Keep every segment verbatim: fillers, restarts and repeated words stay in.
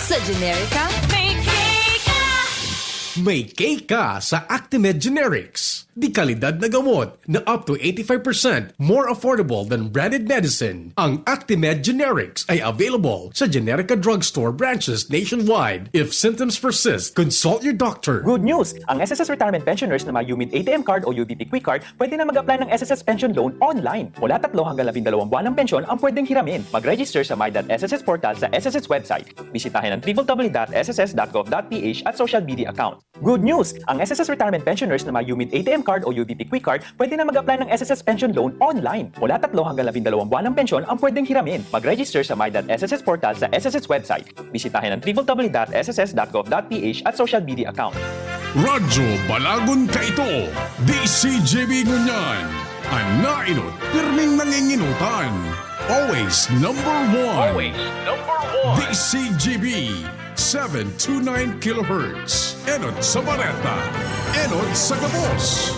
Sa Generica, may K ka! May K ka sa Actimed Generics. Dekalidad na gamot na up to eighty-five percent more affordable than branded medicine. Ang Actimed Generics ay available sa Generica Drugstore branches nationwide. If symptoms persist, consult your doctor. Good news! Ang S S S retirement pensioners na may U M I D A T M card o U B P Quick Card pwede na mag-apply ng S S S pension loan online. Mula tatlo hanggang labindalawang buwan ng pensyon ang pwedeng hiramin. Mag-register sa my dot S S S portal sa S S S website. Bisitahin ang w w w dot s s s dot gov dot p h at social media account. Good news! Ang S S S retirement pensioners na may U M I D A T M card o U B P Quick Card pwede na mag-apply ng S S S pension loan online. Mula tatlo hanggang labindalawang buwan ng pensyon ang pwedeng hiramin. Mag-register sa my dot S S S portal sa S S S website. Bisitahin ang w w w dot s s s dot gov dot p h at social media account. Radyo Balagon Kaito, D C G B ngunyan. An nainot, pirming nanginginutan. Always number one. Always number one. D C G B, seven two nine kilohertz. Enot sa bareta. Enot sa gabos.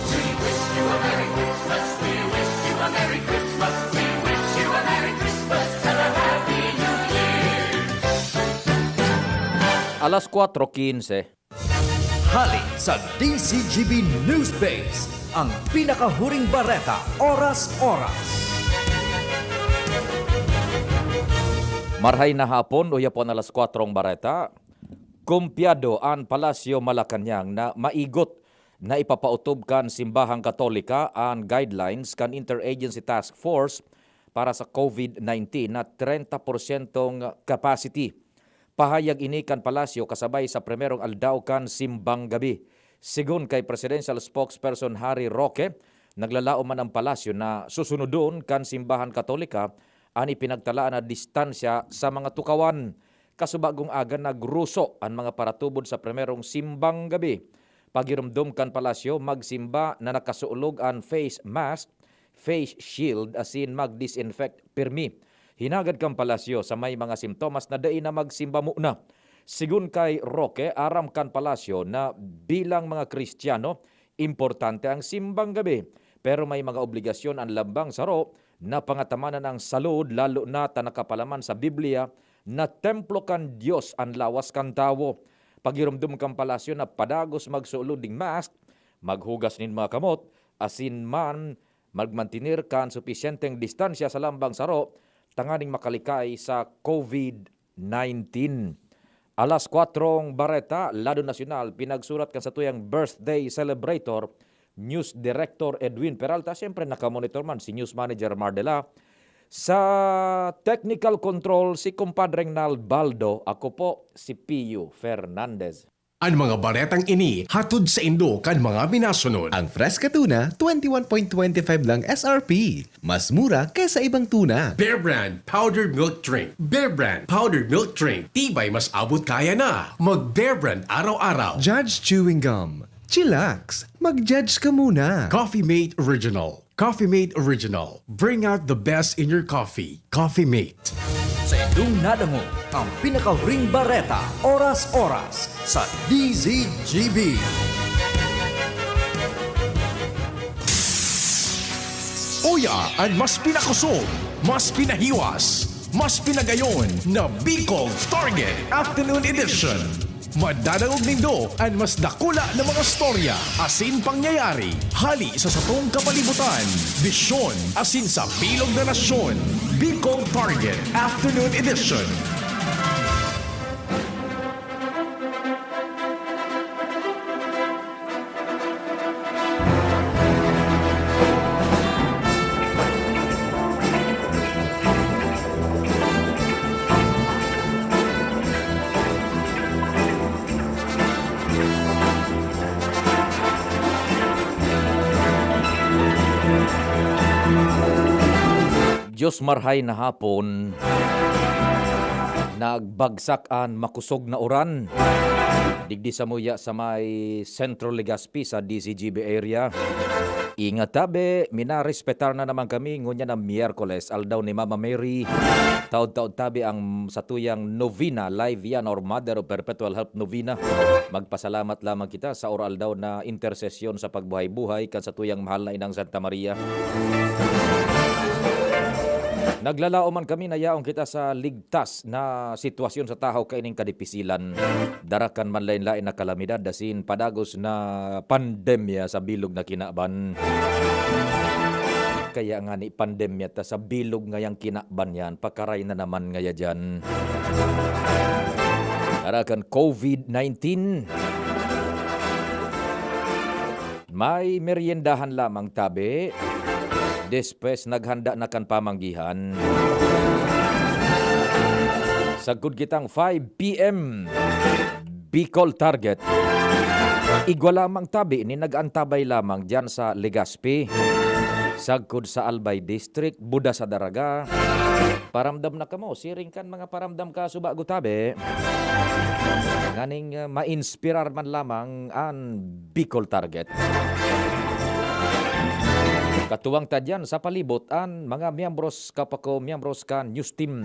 Alas kwatro quince. Hali sa D C G B Newsbase, ang pinakahuring bareta, oras-oras. Marhay na hapon, uya po an alas kwatrong bareta. Kumpyado an Palasyo Malacañang na maigot na ipapautob kan Simbahang Katolika an guidelines kan Interagency Task Force para sa covid nineteen na trenta porsyentong capacity. Pahayag ini kan Palasyo kasabay sa primerong aldaw kan Simbang Gabi. Sigon kay Presidential Spokesperson Harry Roque, naglalaom man ang Palasyo na susunodon kan Simbahan Katolika an ipinagtalaan na distansya sa mga tukawan. Kasubagong aga nagruso an mga paratubod sa primerong Simbang Gabi. Pagiromdom kan Palasyo, magsimba na nakasulog an face mask, face shield asin mag-disinfect pirmi. Hinagad kan Palasyo sa may mga simptomas na dai na magsimba muna. Sigon kay Roque, aram kan Palasyo na bilang mga Kristiyano, importante ang simbang gabi. Pero may mga obligasyon an lambang saro na pangatamanan ang salud, lalo na ta nakapalaman sa Biblia na templo kan Dios an lawas kan tawo. Pagiromdom kan Palasyo na padagos magsulod ning mask, maghugas nin mga kamot, asin man magmantener kan supisyenteng distansya sa lambang saro tanganing makalikay sa covid nineteen. Alas kwatrong bareta, Lado Nasyonal, pinagsurat kan satuyang birthday celebrator, News Director Edwin Peralta. Siyempre, nakamonitor man si News Manager Mardela. Sa technical control, si Compadre Nalbaldo. Ako po, si Pio Fernandez. An mga baretang ini hatod saindo kan mga minasunod. Ang Fresca Tuna, twenty-one point twenty-five lang S R P. Mas mura kaysa ibang tuna. Bear Brand Powdered Milk Drink. Bear Brand Powdered Milk Drink. Tibay mas abot kaya na. Mag Bear Brand araw-araw. Judge Chewing Gum. Chillax. Mag-judge ka muna. Coffee Mate Original. Coffee Mate Original. Bring out the best in your coffee. Coffee Mate. Sa indong nadangog, ang pinakahuring bareta, oras-oras, sa D Z G B. Uya an mas pinakosog, mas pinahiwas, mas pinagayon na Bicol Target Afternoon Edition. Madadangog nindo an mas dakula na mga storya asin pangyayari hali sa satong kapalibutan, bisyon asin sa bilog na nasyon. Bicol Target Afternoon Edition. Diyos marhay na hapon. Nagbagsak an makosog na uran digdi samuya sa may Centro Legazpi sa D Z G B area. Ingat tabi, minarespetar na naman kami ngunyan na Miyerkules, aldaw ni Mama Mary. Taod-taod tabi ang satuyang novena, live yan, or Mother of Perpetual Help Novena. Magpasalamat lamang kita sa or-aldaw na intersesyon sa pagbuhay-buhay kan satuyang mahal na Inang Santa Maria. Naglalao man kami na yaon kita sa ligtas na sitwasyon sa tahaw kaining kadipisilan. Darakan man lain-lain na kalamidad asin padagos na pandemya sa bilog na kinaban. Kaya ngani pandemya ta sa bilog ngayang kinaban yan, pakaray na naman ngaya diyan. Darakan covid nineteen. May meryendahan lamang tabi. Despues, naghanda na kan pamanggihan. Sagkod kitang five P M, Bicol Target. Igwa lamang tabi ni nag-antabay lamang diyan sa Legazpi. Sagkod sa Albay District, Buda sa Daraga. Paramdam na kamo, siring kan mga paramdam ka subago tabi. Nganing, ah, mainspirar man lamang an Bicol Target. Katuwang ta diyan sa palibot an mga miyembros, kapako, miyembros kan news team,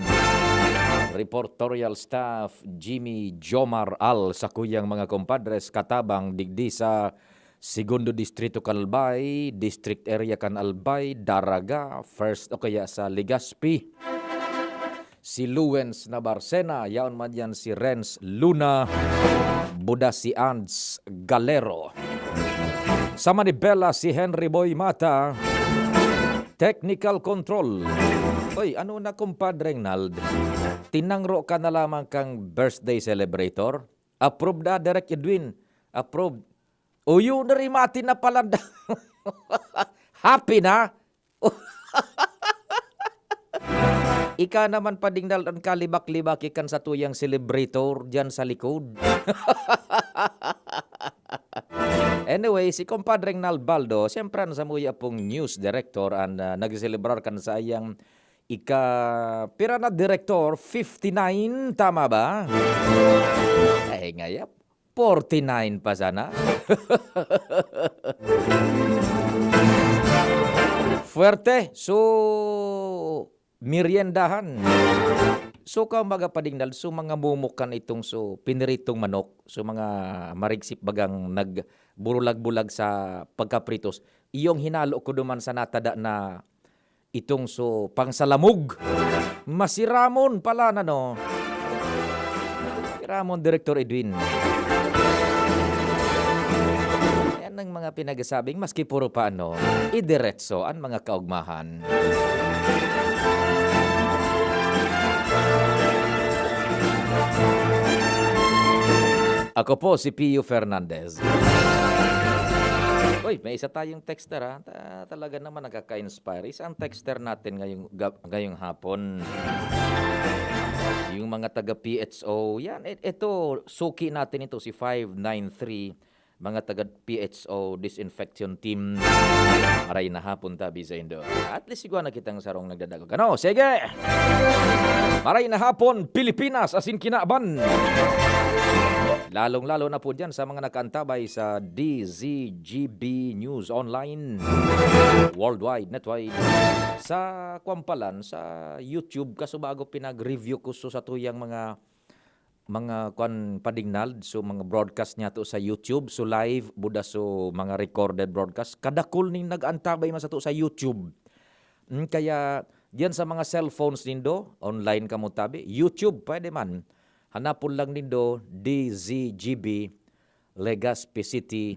reportorial staff, Jimmy Jomar Al, sakuyang mga kompadres, katabang digdi sa Segundo Distrito kan Albay, District Area kan Albay, Daraga, First o kaya sa Legazpi. Si Luwens Nabarcena, yaon man diyan si Renz Luna, Buda si Ands Galero. Sa Manibela, si Henry Boy Mata, Technical Control. Oy, ano na, Kumpadre Nald? Tinangro ka na lamang kang birthday celebrator? Approve na, Direk Edwin. Approve. O, yun na rin, mati na pala. Happy na? Ika naman, Pading Nald, an kalibak-libak ikan sa tuyang celebrator diyan sa likod. Anyway, si Compadreng Nald Baldo, siyempre, an samuya pong news director, an, ah, nagseselebrar kan saiyang ika-, pira na, Direktor? Fifty-nine, tama ba? Ay, ngayap. Forty-nine pa sana. Fuerte. So, meriendahan. So, ka mga padingnal, so, mga mumok kan itong, so, piniritong manok, so, mga marigsip bagang nagburulag-bulag sa pagkapritos, iyong hinalo ko duman sa natada na itong, so, pangsalamog. Masiramon pala na, no? Masiramon, Direktor Edwin. Yan ang mga pinagsasabing maski puro pa ano, idiretso an mga kaugmahan. Ako po si Pio Fernandez. Uy, may isa tayong texter, ha. Ta-, talaga naman nakaka-inspire. Isa ang texter natin ngayong gab-, ngayong hapon. Yung mga taga P H O, yan. E-, eto, suki natin ito, si five nine three, mga taga P H O disinfection team. Maray na hapon tabi saindo. At least, igwa na kitang sarong nagdadagog. Ano? Sige! Maray na hapon, Pilipinas, asin kinaban. Lalong-lalo na po dyan sa mga nakaantabay sa D Z G B News Online, worldwide, netwide. Sa kwan palan, sa YouTube, kaso bago pinag-review ko so satuyang mga, mga kwan padingnal, so mga broadcast niya to sa YouTube, so live, buda so mga recorded broadcast. Kadakul ning nag-antabay man sato sa YouTube. Mm, kaya diyan sa mga cellphones nindo, online kamo tabi, YouTube, pwede man. Hanapon lang nindo D Z G B, Legazpi City,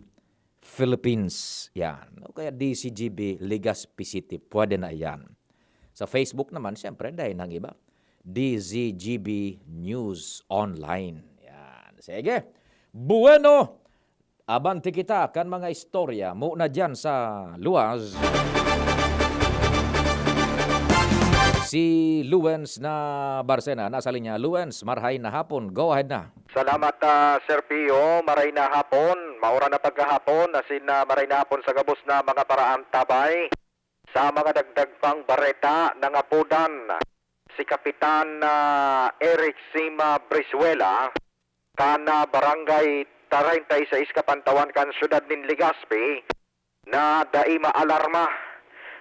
Philippines. Yan. O kaya D Z G B, Legazpi City. Pwede na yan. Sa Facebook naman, siyempre, dahil nang iba. D Z G B News Online. Yan. Sige. Bueno, abante kita kan mga istorya muna diyan sa luwas. Si Luwens na Barcena, nasa linya. Luwens, marhay na hapon. Go ahead na. Salamat, ah, Sir Pio. Maray na hapon. Maura na pagkahapon. Asin na maray na hapon sa gabos na mga paraantabay. Sa mga dagdag pang bareta, nangapodan si Kapitan, ah, Eric Sima Brizuela, kan, ah, Barangay treinta y seis Kapantawan kan siyudad nin Legazpi, na dai maalarma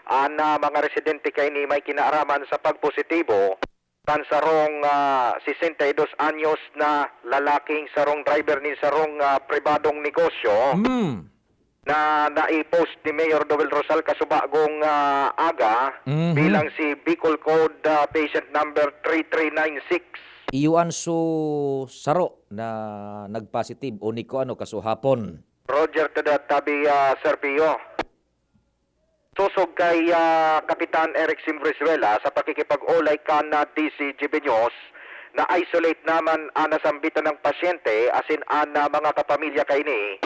an, ah, mga residente kaini may kinaaraman sa pagpositibo kan sarong, ah, sesenta y dos anyos na lalaking sarong driver nin sarong, ah, pribadong negosyo. Mm. na nai-post ni Mayor Noel Rosal kasubagong, ah, aga Mhm. bilang si Bicol Code, ah, patient number three three nine six. Iyo an su-, saro na nag-positive o ni kuano kasuhapon. Roger to that, Tabi, ah, Sir Pio. Sosog kay, ah, Kapitan Eric Simbrizuela sa pakikipag-olay kan, ah, D C G B News, na-isolate naman an nasambitan ng pasyente, asin an, ah, mga kapamilya kaini.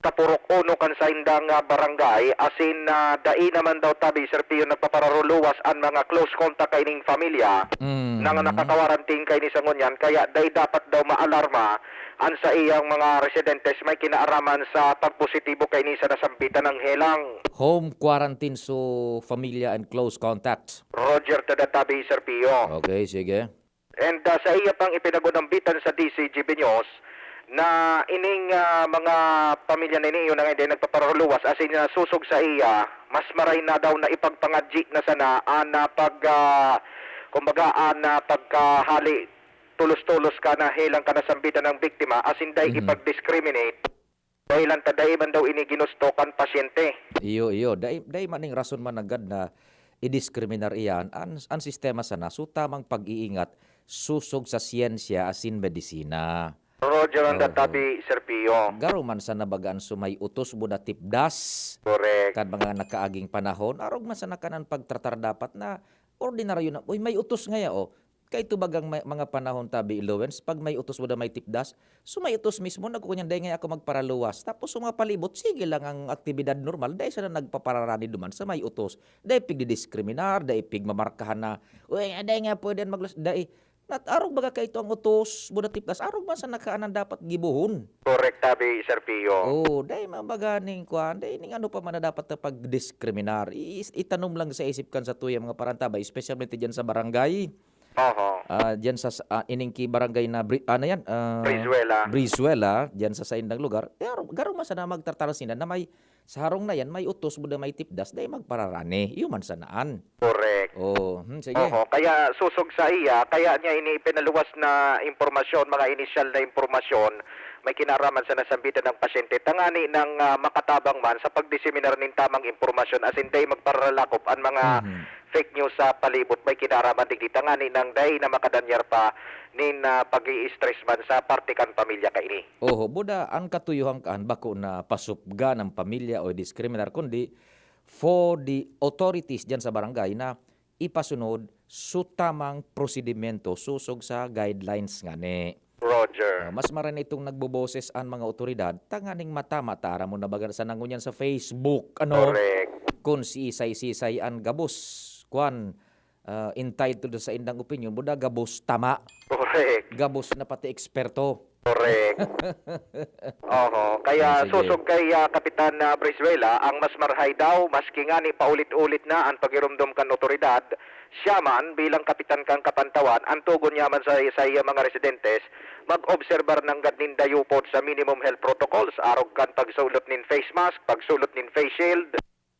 Sa Purok Uno kan saindang, ah, barangay, asin, ah, dai naman daw, Tabi, Sir Pio, nagpapararuluwas an mga close contact kaining pamilya Mm. na nakakwarantin kaini sa ngunyan, kaya dai dapat daw maalarma an saiyang mga residentes may kinaaraman sa pagpositibo kaini sa nasambitan ng helang. Home quarantine so familia and close contacts. Roger to the, Tabi, Sir Pio. Okay, sige. And, ah, sa iya pang ipinag-unambitan sa D C G B News na ining, ah, mga pamilya na ini, iyo na nga, hindi nagpapararuluwas, asin, ah, sosog sa iya, mas maray na daw na ipagpangadyi na sana an, ah, pag, ah, kumbaga, an, ah, pagkahali tolos-tolos kan helang kan nasambitan ng biktima, asin dai Mhm. ipag-discriminate. Dahilan ta dai man daw ini ginusto kan pasyente. Iyo, iyo. Dai, dai man ning rason man nanggad na i-diskriminar iyan. An, an sistema sana, so tamang pag-iingat, sosog sa siyensya asin medisina. Roger on that, Oo. Tabi, Sir Pio. Garo man sana baga an so may utos buda tipdas Correct. kan mga nakaaging panahon. Arog man sana kanan pagtratar dapat na ordinaryo na, "Uy, may utos ngaya, oh." Kaito bagang may, mga panahon, Tabi Lawrence, pag may utos mo na may tipdas, so may utos mismo, nagkukunyan, "Dai ngaya ako magparaluwas." Tapos sa mga palibot, sige lang ang aktibidad normal, dai sana nagpapararani duman sa may utos. Dai pigdidiskriminar, dai pigmamarkahan na, "Uy, dai nga pwede yan magluwas." Dai. Nat-, arog baga kaito ang utos, buda tipdas, arog man sa nakaanan dapat gibohon. Correct, Tabi, Sir Pio. Oo, dai man baga ning kuwan, dai ning ano pa man na dapat na pagdiskriminar. I-, itanom lang sa isip kan sa tuyang mga parantabay, especially dyan sa barangay. Oho. Ah, diyan sa, sa, ah, ining ki barangay na Bri-, ano yan? Ah, Brizuela. Brizuela, diyan sa saindang lugar. Garo, garo man sana magtratar sina na may, sa harong na yan, may utos mo na may tipdas, dai magpararani. Iyo man sanaan. Correct. Oo, hmm, sige. Oho. Kaya sosog sa iya, kaya niya ini pinaluwas na impormasyon, mga inisyal na impormasyon, may kinaraman sa nasambitan ng pasyente. Tangani nang, ah, makatabang man sa pagdiseminar nin tamang impormasyon, asin dai magparalakop an mga Mhm. fake news sa palibot may kinaraman digdi, tangani nang dai na makadanyar pa nin, ah, pag-i-stress man sa parte kan pamilya kaini. Oho, buda an katuyohan kaan bako na pasupgan ang pamilya o diskriminar, kundi for the authorities diyan sa barangay na ipasunod so tamang prosedimento sosog sa guidelines ngani. Roger. Ah, mas maray na itong nagboboses an mga otoridad tanganing matama ta aram mo na baga sa nangunyan sa Facebook, ano? Correct. Kun sisay-sisay an gabos, kwan, ah, entitled sa indang opinyon, buda gabos tama. Correct. Gabos na pati eksperto. Correct. Oho. Kaya Ah, sige. sosog kay, ah, Kapitan, ah, Brizuela, ang mas marhay daw, maski ngani paulit-ulit na an pagiromdom kan otoridad, siya man, bilang kapitan kan kapantawan, an tugon niya man sa, sa iya mga residentes, mag-obserbar nanggad nin dayupod sa minimum health protocols, arog kan pagsulot nin face mask, pagsulot nin face shield,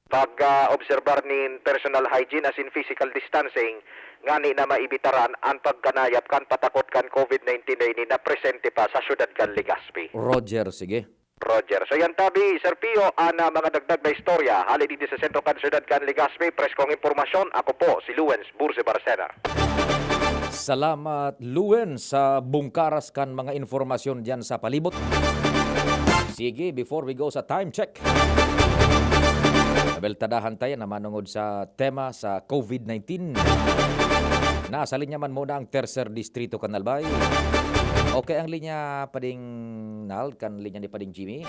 pag, ah, obserbar nin personal hygiene asin physical distancing, ngani na maibitaran an pagkanayap kan patakot kan COVID nineteen na ini na presente pa sa syudad kan Legazpi. Roger, sige. Roger. So yan tabi, Sir Pio, an, ah, mga dagdag na istorya. Hali digdi sa sentro kan syudad kan Legazpi, preskong impormasyon. Ako po, si Luens Burse Barcena. Salamat, Luen, sa bungkaras kan mga informasyon diyan sa palibot. Sige, before we go sa time check, nabeltadahan tayo na manungod sa tema sa COVID nineteen. Nasa linya man muna ang Tercer Distrito, Kanalbay. Okay, ang linya pa ding Nal, kan linya ni Pading Jimmy.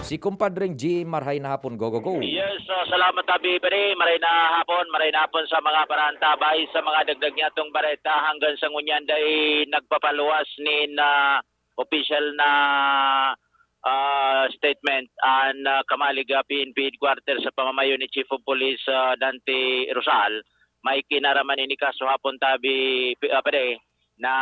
Si Kumpadring Jim, marhay na hapon, go, go, go. Yes, ah, salamat, Abi, pare. Maray na hapon, maray na hapon sa mga parantabay, sa mga dagdag niya tong bareta. Hanggang sa ngunyan, dai nagpapaluwas nin, ah, opisyal na, ah, statement an, ah, kamalig, ah, P N P headquarters sa pamamayo ni Chief of Police, ah, Dante Rosal. May kinaraman ini kaso hapon, tabi, pi-, ah, pare, na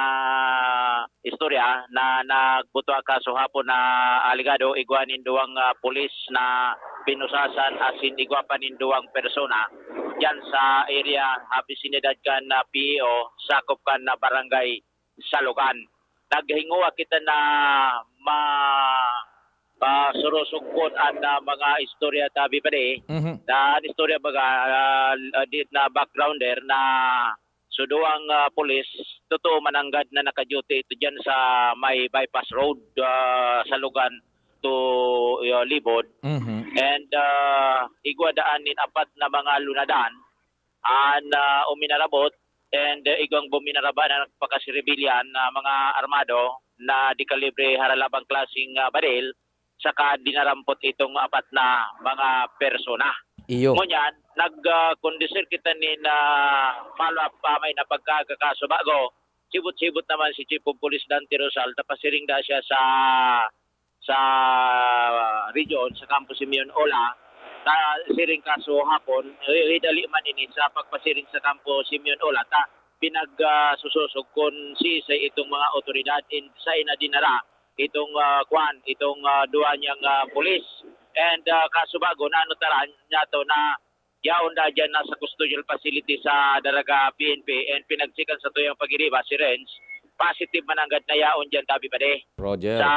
istorya na nagbutwa kaso hapon na alegado igwa nin duwang, ah, pulis na pinusasan asin igwa pa nin duwang persona diyan sa area, ah, bisinidad kan, ah, P E O, sakop kan, ah, barangay Salogan. Naghinguha kita na ma-, Pasurusugkon an, ah, mga istorya tabi pa di. Mhm. Na an istorya baga, ah, ah, di na backgrounder na so duwang, ah, pulis, totoo mananggad na naka-duty ito diyan sa may bypass road, ah, sa Lugan to, ah, Libod. Mhm. And, ah, igwa daan nin apat na mga lunadan an, ah, uminarabot and, ah, igwang buminaraba na nagpakasiribilyan na mga armado na de kalibre haralabang klaseng, ah, baril, saka dinarampot itong apat na mga persona. Iyo. Ngunyan, nag, ah, conducir kita nin, ah, follow-up pa may napagkagakaso bago. Sibot-sibot naman si Chief of Police Dante Rosal, tapasiring da siya sa sa region, sa Kampo Simeon Ola, na siring kaso hapon, eh, hidali man ini sa pagpasiring sa Kampo Simeon Ola, ta pinag, ah, susosog kun siisay itong mga otoridad in, sa inadinara itong, ah, kwan, itong, ah, duwa niyang, ah, pulis. And, ah, kaso bago, naano taran niya to na yaon da diyan na sa custodial facility sa Daraga P N P and pinagsikan sa tuyang pagiriba si Renz, positive mananggad na yaon diyan tabi pa di Roger. Sa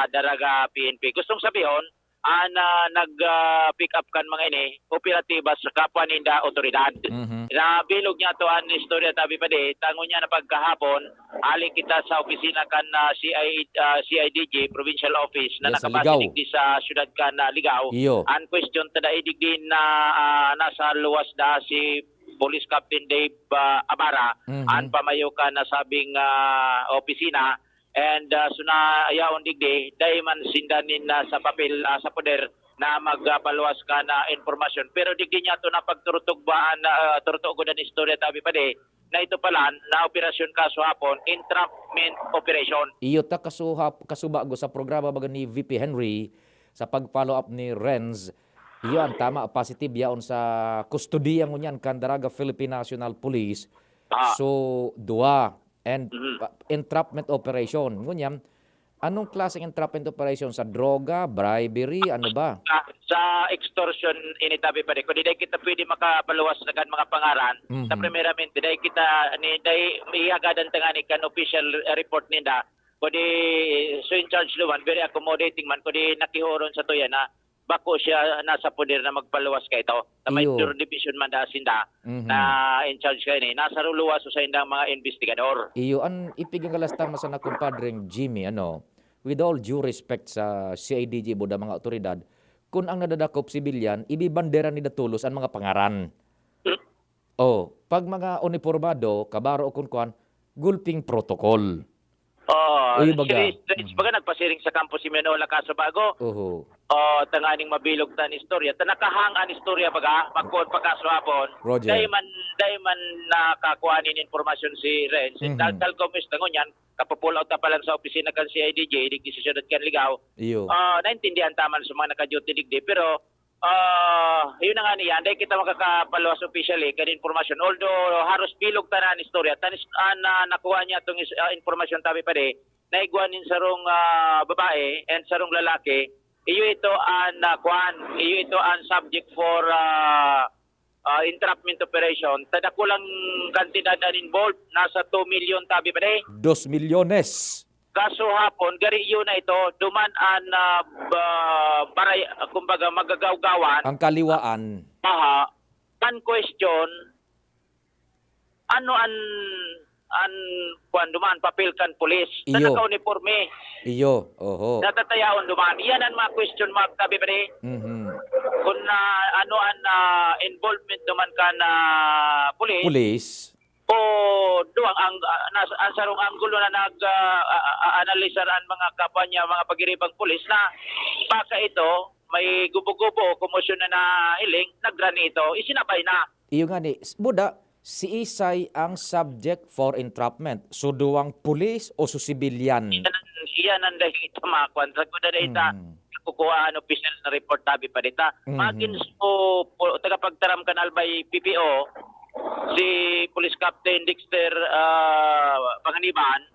Daraga P N P. Gustong sabihon, an, ah, nag, ah, pick up kan mga ini, operatiba sa kapwa ninda otoridad. Mhm. Na bilog niya to an istorya tabi pa di, tango niya na pagkahapon, ali kita sa opisina kan, ah, C I, ah, C I D G, Provincial Office, na Yes, sa Ligao. Nakapatinig di sa siyudad kan, ah, Ligao. Iyo. An question ta dai digdi na, ah, nasa luwas da si Police Captain Dave, ah, Abara, Mhm. an pamayo kan nasabing, ah, opisina. And, ah, so na yaon digdi, dai man sinda nin, ah, sa papel, ah, sa poder na magpaluwas kan, ah, impormasyon. Pero digdi niya to na pagturutugba an, ah, turutugod an istorya tabi pa di, na ito pala na operasyon kaso hapon, entrapment operation. Iyo ta kasuhap-, kasubago sa programa baga ni V P Henry sa pag-follow up ni Renz. Iyo ang tama, positive yaon sa kustodiya ngunyan kan Daraga Philippine National Police. Ah. So, duwa. And, Mhm. uh, entrapment operation. Ngunyan, anong klaseng entrapment operation? Sa droga, bribery, ano ba? Sa, sa extortion, ini tabi pa di. Kundi dai kita pwede makapaluwas na kan mga pangaran. Mhm. Sa primeramente, dai kita, ni, dai, ihagadan ta ngani kan official, uh, report ninda. Kundi, so in charge luman, very accommodating man. Kundi nakihoron sa tuya na bako siya nasa poder na magpaluwas kaito. Sa may Iyo. Third Division man da sinda Mhm. na in charge kaini. Nasa ruluwas sa indang mga investigador. Iyo, an ipiganggalas tama sana, kumpadreng Jimmy, ano, with all due respect sa C I D G, buda mga otoridad, kun ang nadadakop sibilyan, ibibandera ni Datulos an mga pangaran. Hmm. Oh, pag mga unipormado, kabaro o kun kuan, gulping protocol. Oh, Uy, baga. Sir, sir, Mm. baga nagpasiring sa Kampo Simeon Ola kaso bago. Oho. Oh, tanganing mabilog ta an istorya. Ta nakahang an istorya baga, magkuon pa kaso hapon. Roger. Dai man, dai man nakakuha nin impormasyon si Renz. Mhm. Tal-, tal como está ngunyan, kapo-pull out ta pa lang sa opisina kan C I D G, digdi sa siyudad kan Ligao. Iyo. Ah, naintindihan ta man sa mga naka-duty digdi, pero Ah, yun na nga niyan, dai kita makakapaluwas officially kan impormasyon. Although, haros bilog ta na an istorya. Tanis, ah, na nakuha niya tong is-, ah, impormasyon tabi pa di, naigwa nin sarong, ah, babae and sarong lalaki. Iyo ito an, ah, kuan, iyo ito an subject for, ah, ah, entrapment operation. Ta dakulang kantidad an involved, nasa two million tabi pa di. Dos milyones. Kaso hapon, gari yun na ito, duman an, ah, ba-, baray-, kumbaga, magagawgawan. Ang kaliwaan. Aha. An question, ano an, an, kuwan duman, papel kan pulis? Sa Iyo. Naka-uniforme. Iyo, oho. Natatayaon duman. Iyan an mga question mark, tabi pa di? Mhm. Kung na, ano an, ah, involvement duman kan, ah, pulis? Pulis. O duwang ang, ah, nas-, ang sarong anggulo na nag, ah, ah, ah, analisar an mga kapwa niya, mga pagiribang pulis na baka ito may gubo-gubo o komosyon na nahiling, nagrani ito, isinabay na. Iyo nga ni, s-, buda, siisay ang subject for entrapment? So, duwang pulis o so sibilyan? Iyan ang, iyan ang dahil ito, mga kwan. Sa kuda na ita, Hmm. Kukuha an opisyal na report, tabi pa dita. Mhm. Magin so, po, tagapagtaram kan Albay P P O, si Police Captain Dexter, ah, Panganiban,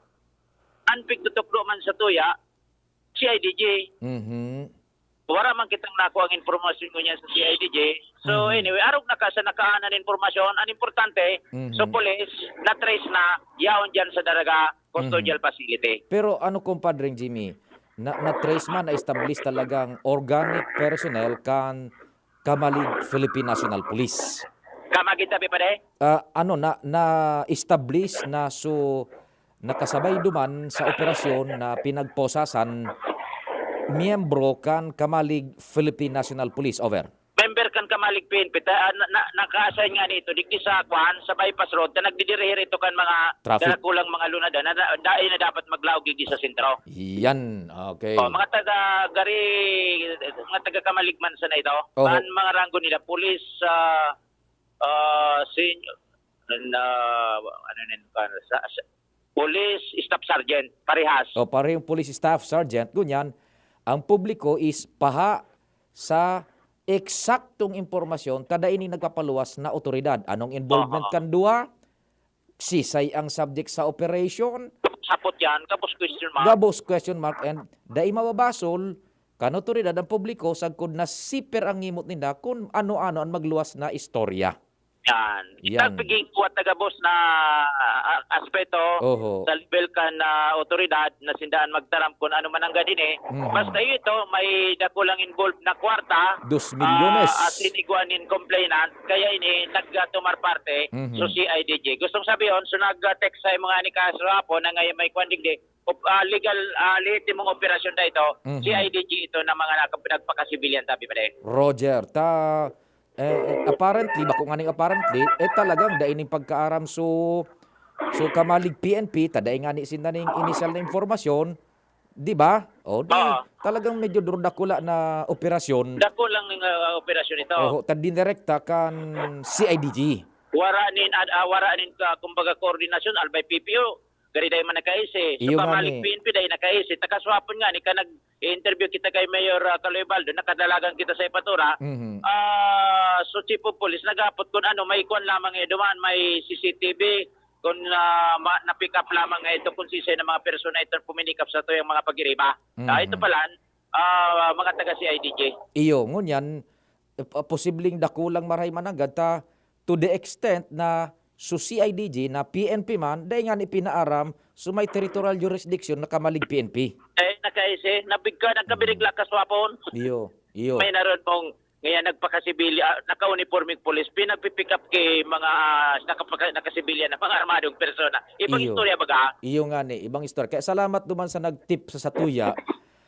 an pigtutukdo man sa tuya, C I D G. Mhm. Wara man kitang nakuha ang impormasyon ngunyan sa C I D G. So, Mhm. anyway, arog na ka sa nakaan an impormasyon. An importante, Mhm. so police, na-trace na, yaon diyan sa Daraga Custodial Mhm. Facility. Pero ano, kumpadreng Jimmy, na, na-trace man, na-establish talagang organic personnel kan Kamalig Philippine National Police. Kamagid tabi pa de? Ah, ano, na, na-establish na su-, nakasabay duman sa operasyon na pinagposasan miyembro kan Kamalig Philippine National Police. Over. Member kan Kamalig P N P, ta, ah, na, na, naka-assign nga nito, digdi sa kwan, sa bypass road, na nagdidirihi rito kan mga Traffic. Darakulang mga lunada, na, na, dai na dapat maglaog digdi sa sentro. Yan. Okay. Oh, mga taga Gari, mga taga Kamalig man sana ito. Oho. Ang mga ranggo nila, police, ah, ah, senior, na, ano na yun, sa, sa, police staff sergeant, parehas. O parehong police staff sergeant, ngunyan, ang publiko is paha sa eksaktong impormasyon ta dai ini nagpapaluwas na otoridad. Anong involvement Aha. kan duwa? Sisay ang subject sa operation? Sapot yan, tapos question mark. Gabos question mark, and dai mababasol kan otoridad ang publiko sagkod na siper ang ngimot ninda kun ano-ano ang magluwas na istorya. Yan. Yan. Pagigkuwat na gabos na ah, aspeto Oho. Sa level kan ah, otoridad na sindaan magtaram kung ano man ang gani ni. Mhm. Basta ito, may dakulang involved na kwarta. Dos milyones. Ah, sinigwa nin complainant, kaya ini nagtumar parte Mhm. so C I D G. Gustong sabihin, so nag-text sa mga ni kaso hapon na ngayon may kwan digdi, op- ah, legal, ah, lehitimong operasyon na ito, Mhm. C I D G ito na mga nag- nagpakasibilyan, tabi pa din. Roger, ta eh, eh, apparently, bako nganing apparently, eh talagang dai ning pagkaaram so so Kamalig P N P, ta dai ngani sinda ning inisyal na impormasyon, di ba? O di, Oo. Talagang medyo duro dakula na operasyon. Dakulang ah, operasyon ito. Oho, ta dinirekta kan C I D G. Wara nin ad- ah, wara nin ka, kumbaga, koordinasyon, albay P P O. Gari dai man nakaisi. So Iyo nga pamalig ni. P N P dai nakaisi. Takaswapon nga ni ka nag-interview kita kay Mayor ah, Caloy Baldo, nakadalagan kita sa ipatura. Mhm. Ah, so chief of police nagapot kun ano, may kuan lamang eh duman, may C C T V, kun ah, ma- na-pick up lamang nga ito kung sisay na mga persona ito puminikap sa tuyang mga pagiriba. Ah, ito Mhm. pala, ah, mga taga C I D G. Iyo, ngunyan, eh, pa- posibleng dakulang marahay mananggad ta to the extent na so C I D G na P N P man, dai ngani pinaaram so may territorial jurisdiction na Kamalig P N P. Eh, nakaisi, nabigka, nagkabirigla kaswapon. Iyo, iyo. May naroon mong ngayon nagpakasibilya, naka-uniforming police, pinagpipick up kay mga ah, nakapaka, nakasibilya na mga armadong persona. Ibang Iyo. Istorya baga. Iyo nga ni, ibang istorya. Kaya salamat duman sa nag-tip sa satuya.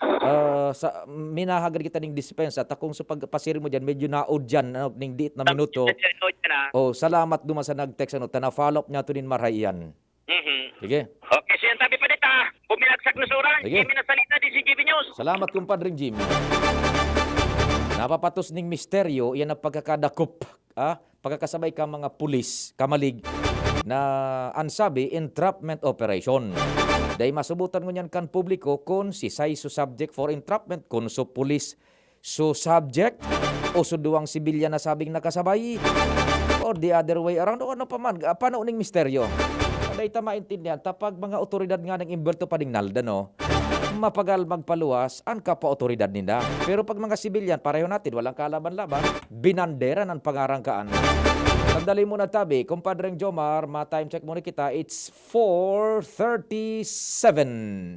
Ah, sa minahagad kita ning dispensa, ta kung sa pagpasiring mo diyan, medyo naudyan ano, ning diit na minuto. Ito, ito, ito na. Oh, salamat duman sa nag-text ano, ta na-follow up niya to din marahay iyan. Mhm. Sige. Okay, so yan tabi pa dita. Buminagsak na sa oras. Sige. Hindi na salita, D C G B News. Salamat, kumpadring Jim. Napapatos ning misteryo, iyan ang pagkakadakop, ah, pagkakasabay ka mga pulis, kamalig, na ang sabi, entrapment operation. Dai masubutan ngunyan kan publiko kun sisay so subject for entrapment, kun so pulis so subject, o so duwang sibilyan na sabing nakasabay, or the other way around, o ano pa man, ah, pano ning misteryo. Dai ta maintindihan, ta pag mga otoridad nga nang imbelto pa ding nalda, no? Mapagal magpaluwas an kapwa otoridad ninda. Pero pag mga sibilyan, pareho natin, walang kalaban-laban, binandera ng pangarangkaan. Sandali muna, tabi, kumpadreng Jomar, ma-time check muna kita, it's four thirty-seven.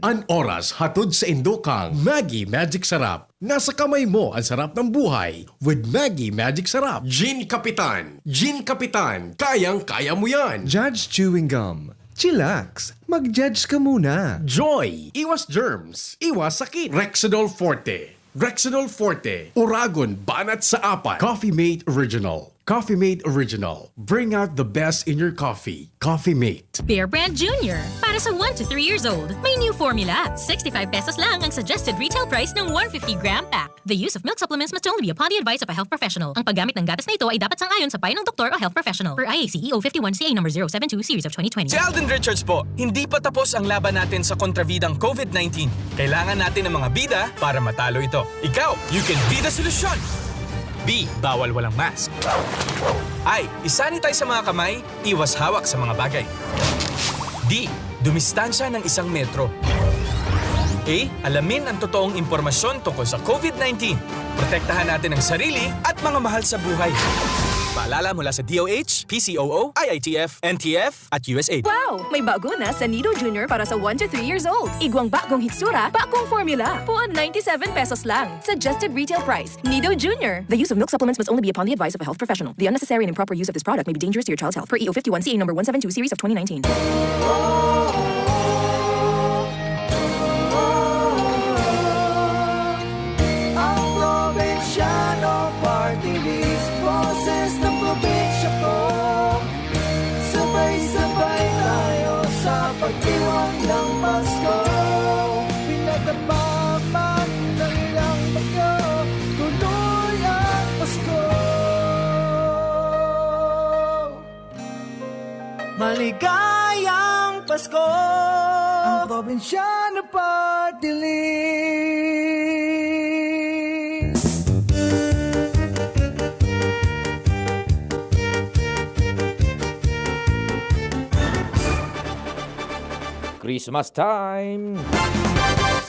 An oras hatod sa indokang Maggie Magic Sarap. Nasa kamay mo ang sarap ng buhay with Maggie Magic Sarap. Gin Kapitan, Gin Kapitan, kayang-kaya mo yan. Judge Chewing Gum, chillax, mag-judge ka muna. Joy, iwas germs, iwas sakit. Rexidol Forte, Rexidol Forte, Oragon, banat sa apat. Coffee Mate Original, Coffee Mate Original, bring out the best in your coffee. Coffee Mate. Bear Brand Junior. Para sa one to three years old, may new formula. Sixty-five pesos lang ang suggested retail price ng one fifty gram pack. The use of milk supplements must only be upon the advice of a health professional. Ang paggamit ng gatas na ito ay dapat sang-ayon sa payo ng doktor o health professional. Per I A C E O fifty-one C A number zero seven two series of twenty twenty. Si Alden Richards po, hindi pa tapos ang laban natin sa kontrabidang COVID nineteen. Kailangan natin ng mga bida para matalo ito. Ikaw, you can be the solusyon! B, bawal walang mask. I, isanitize sa mga kamay, iwas hawak sa mga bagay. D, dumistansya ng isang metro. A, alamin ang totoong impormasyon tungkol sa COVID nineteen. Protektahan natin ang sarili at mga mahal sa buhay. Alala mula sa D O H, P C O O, I I T F, N T F, at U S A I D. Wow! May bago na sa Nido Junior para sa one to three years old. Igwang bagong hitsura, bagong formula. Puon ninety-seven pesos lang. Suggested retail price. Nido Junior. The use of milk supplements must only be upon the advice of a health professional. The unnecessary and improper use of this product may be dangerous to your child's health. Per E O fifty-one C A number one seven two series of twenty nineteen. Ang Probinsyano Party List, boses ng probinsya ko. Sabay-sabay tayo sa pagdiwang ng Pasko. Pinataba man ng ilang bagyo, tuloy ang Pasko. Maligayang Pasko! Ang Probinsyano Party List. Christmas time!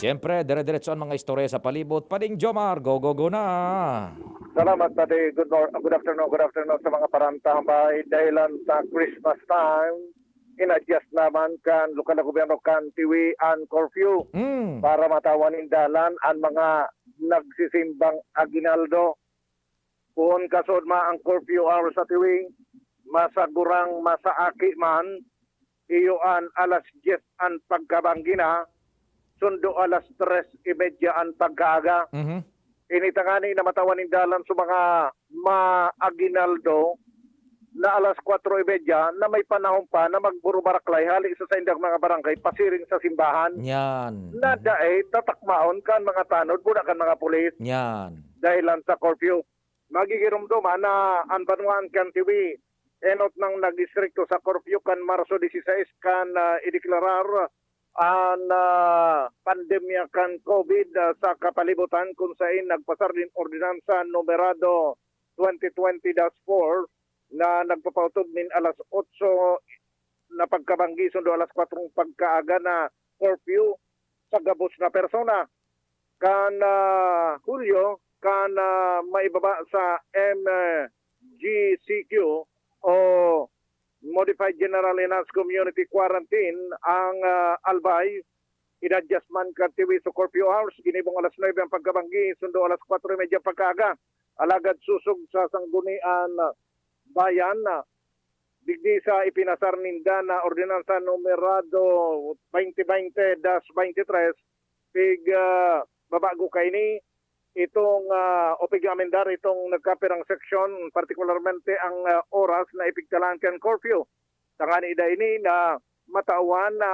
Siyempre, dire-diretso ang mga istorya sa palibot. Pading Jomar, go, go, go na! Salamat, Tati. Good mor-, good afternoon, good afternoon sa mga parantabay. Dahilan sa Christmas time, in-adjust naman kan lokal na gobyerno kan Tiwi an curfew Mm. para matawan nin dalan an mga nagsisimbang aguinaldo. Kun kasod ma ang curfew hours sa Tiwi, masagurang masaaki man, iyo an alas dyes an pagkabanggi na, sundo alas tres y media an pagkaaga. Mhm. Ini tangani na matawan nin dalan sa mga maaguinaldo na alas kwatro y media na may panahon pa na magburubaraklay hali sa saindang mga barangay pasiring sa simbahan. Yan. Na Mhm. dai tatakmaon kan mga tanod, buna kan mga pulis. Yan. Dahilan sa curfew. Magigiromdoma na an banwaan kan Tiwi enot nang nag-istrikto sa curfew kan Marso dieciséis kan, ah, ideklarar an, ah, pandemya kan COVID, ah, sa kapalibutan, kun sain nagpasar nin Ordinansa Numerado twenty twenty dash four na nagpapautog nin alas otso na pagkabanggi sundo alas kwatrong pagkaaga na curfew sa gabos na persona. Kan, ah, Hulyo, kan, ah, maibaba sa M G C Q o Modified General Enhanced Community Quarantine ang, ah, Albay, in-adjust man kan Tiwi sa curfew hours, ginibong alas nuebe ang pagkabanggi, sundo alas kwatro y media pagkaaga. Alagad sosog sa Sangguniang Bayan, ah, digdi sa ipinasar ninda na Ordinansa Numerado twenty twenty dash twenty-three, pig, ah, babago kaini itong, ah, o pig-amendar itong nagkapirang seksyon, partikularmente ang, ah, oras na ipigtalaan kan curfew. Tangani ida ini na matawan na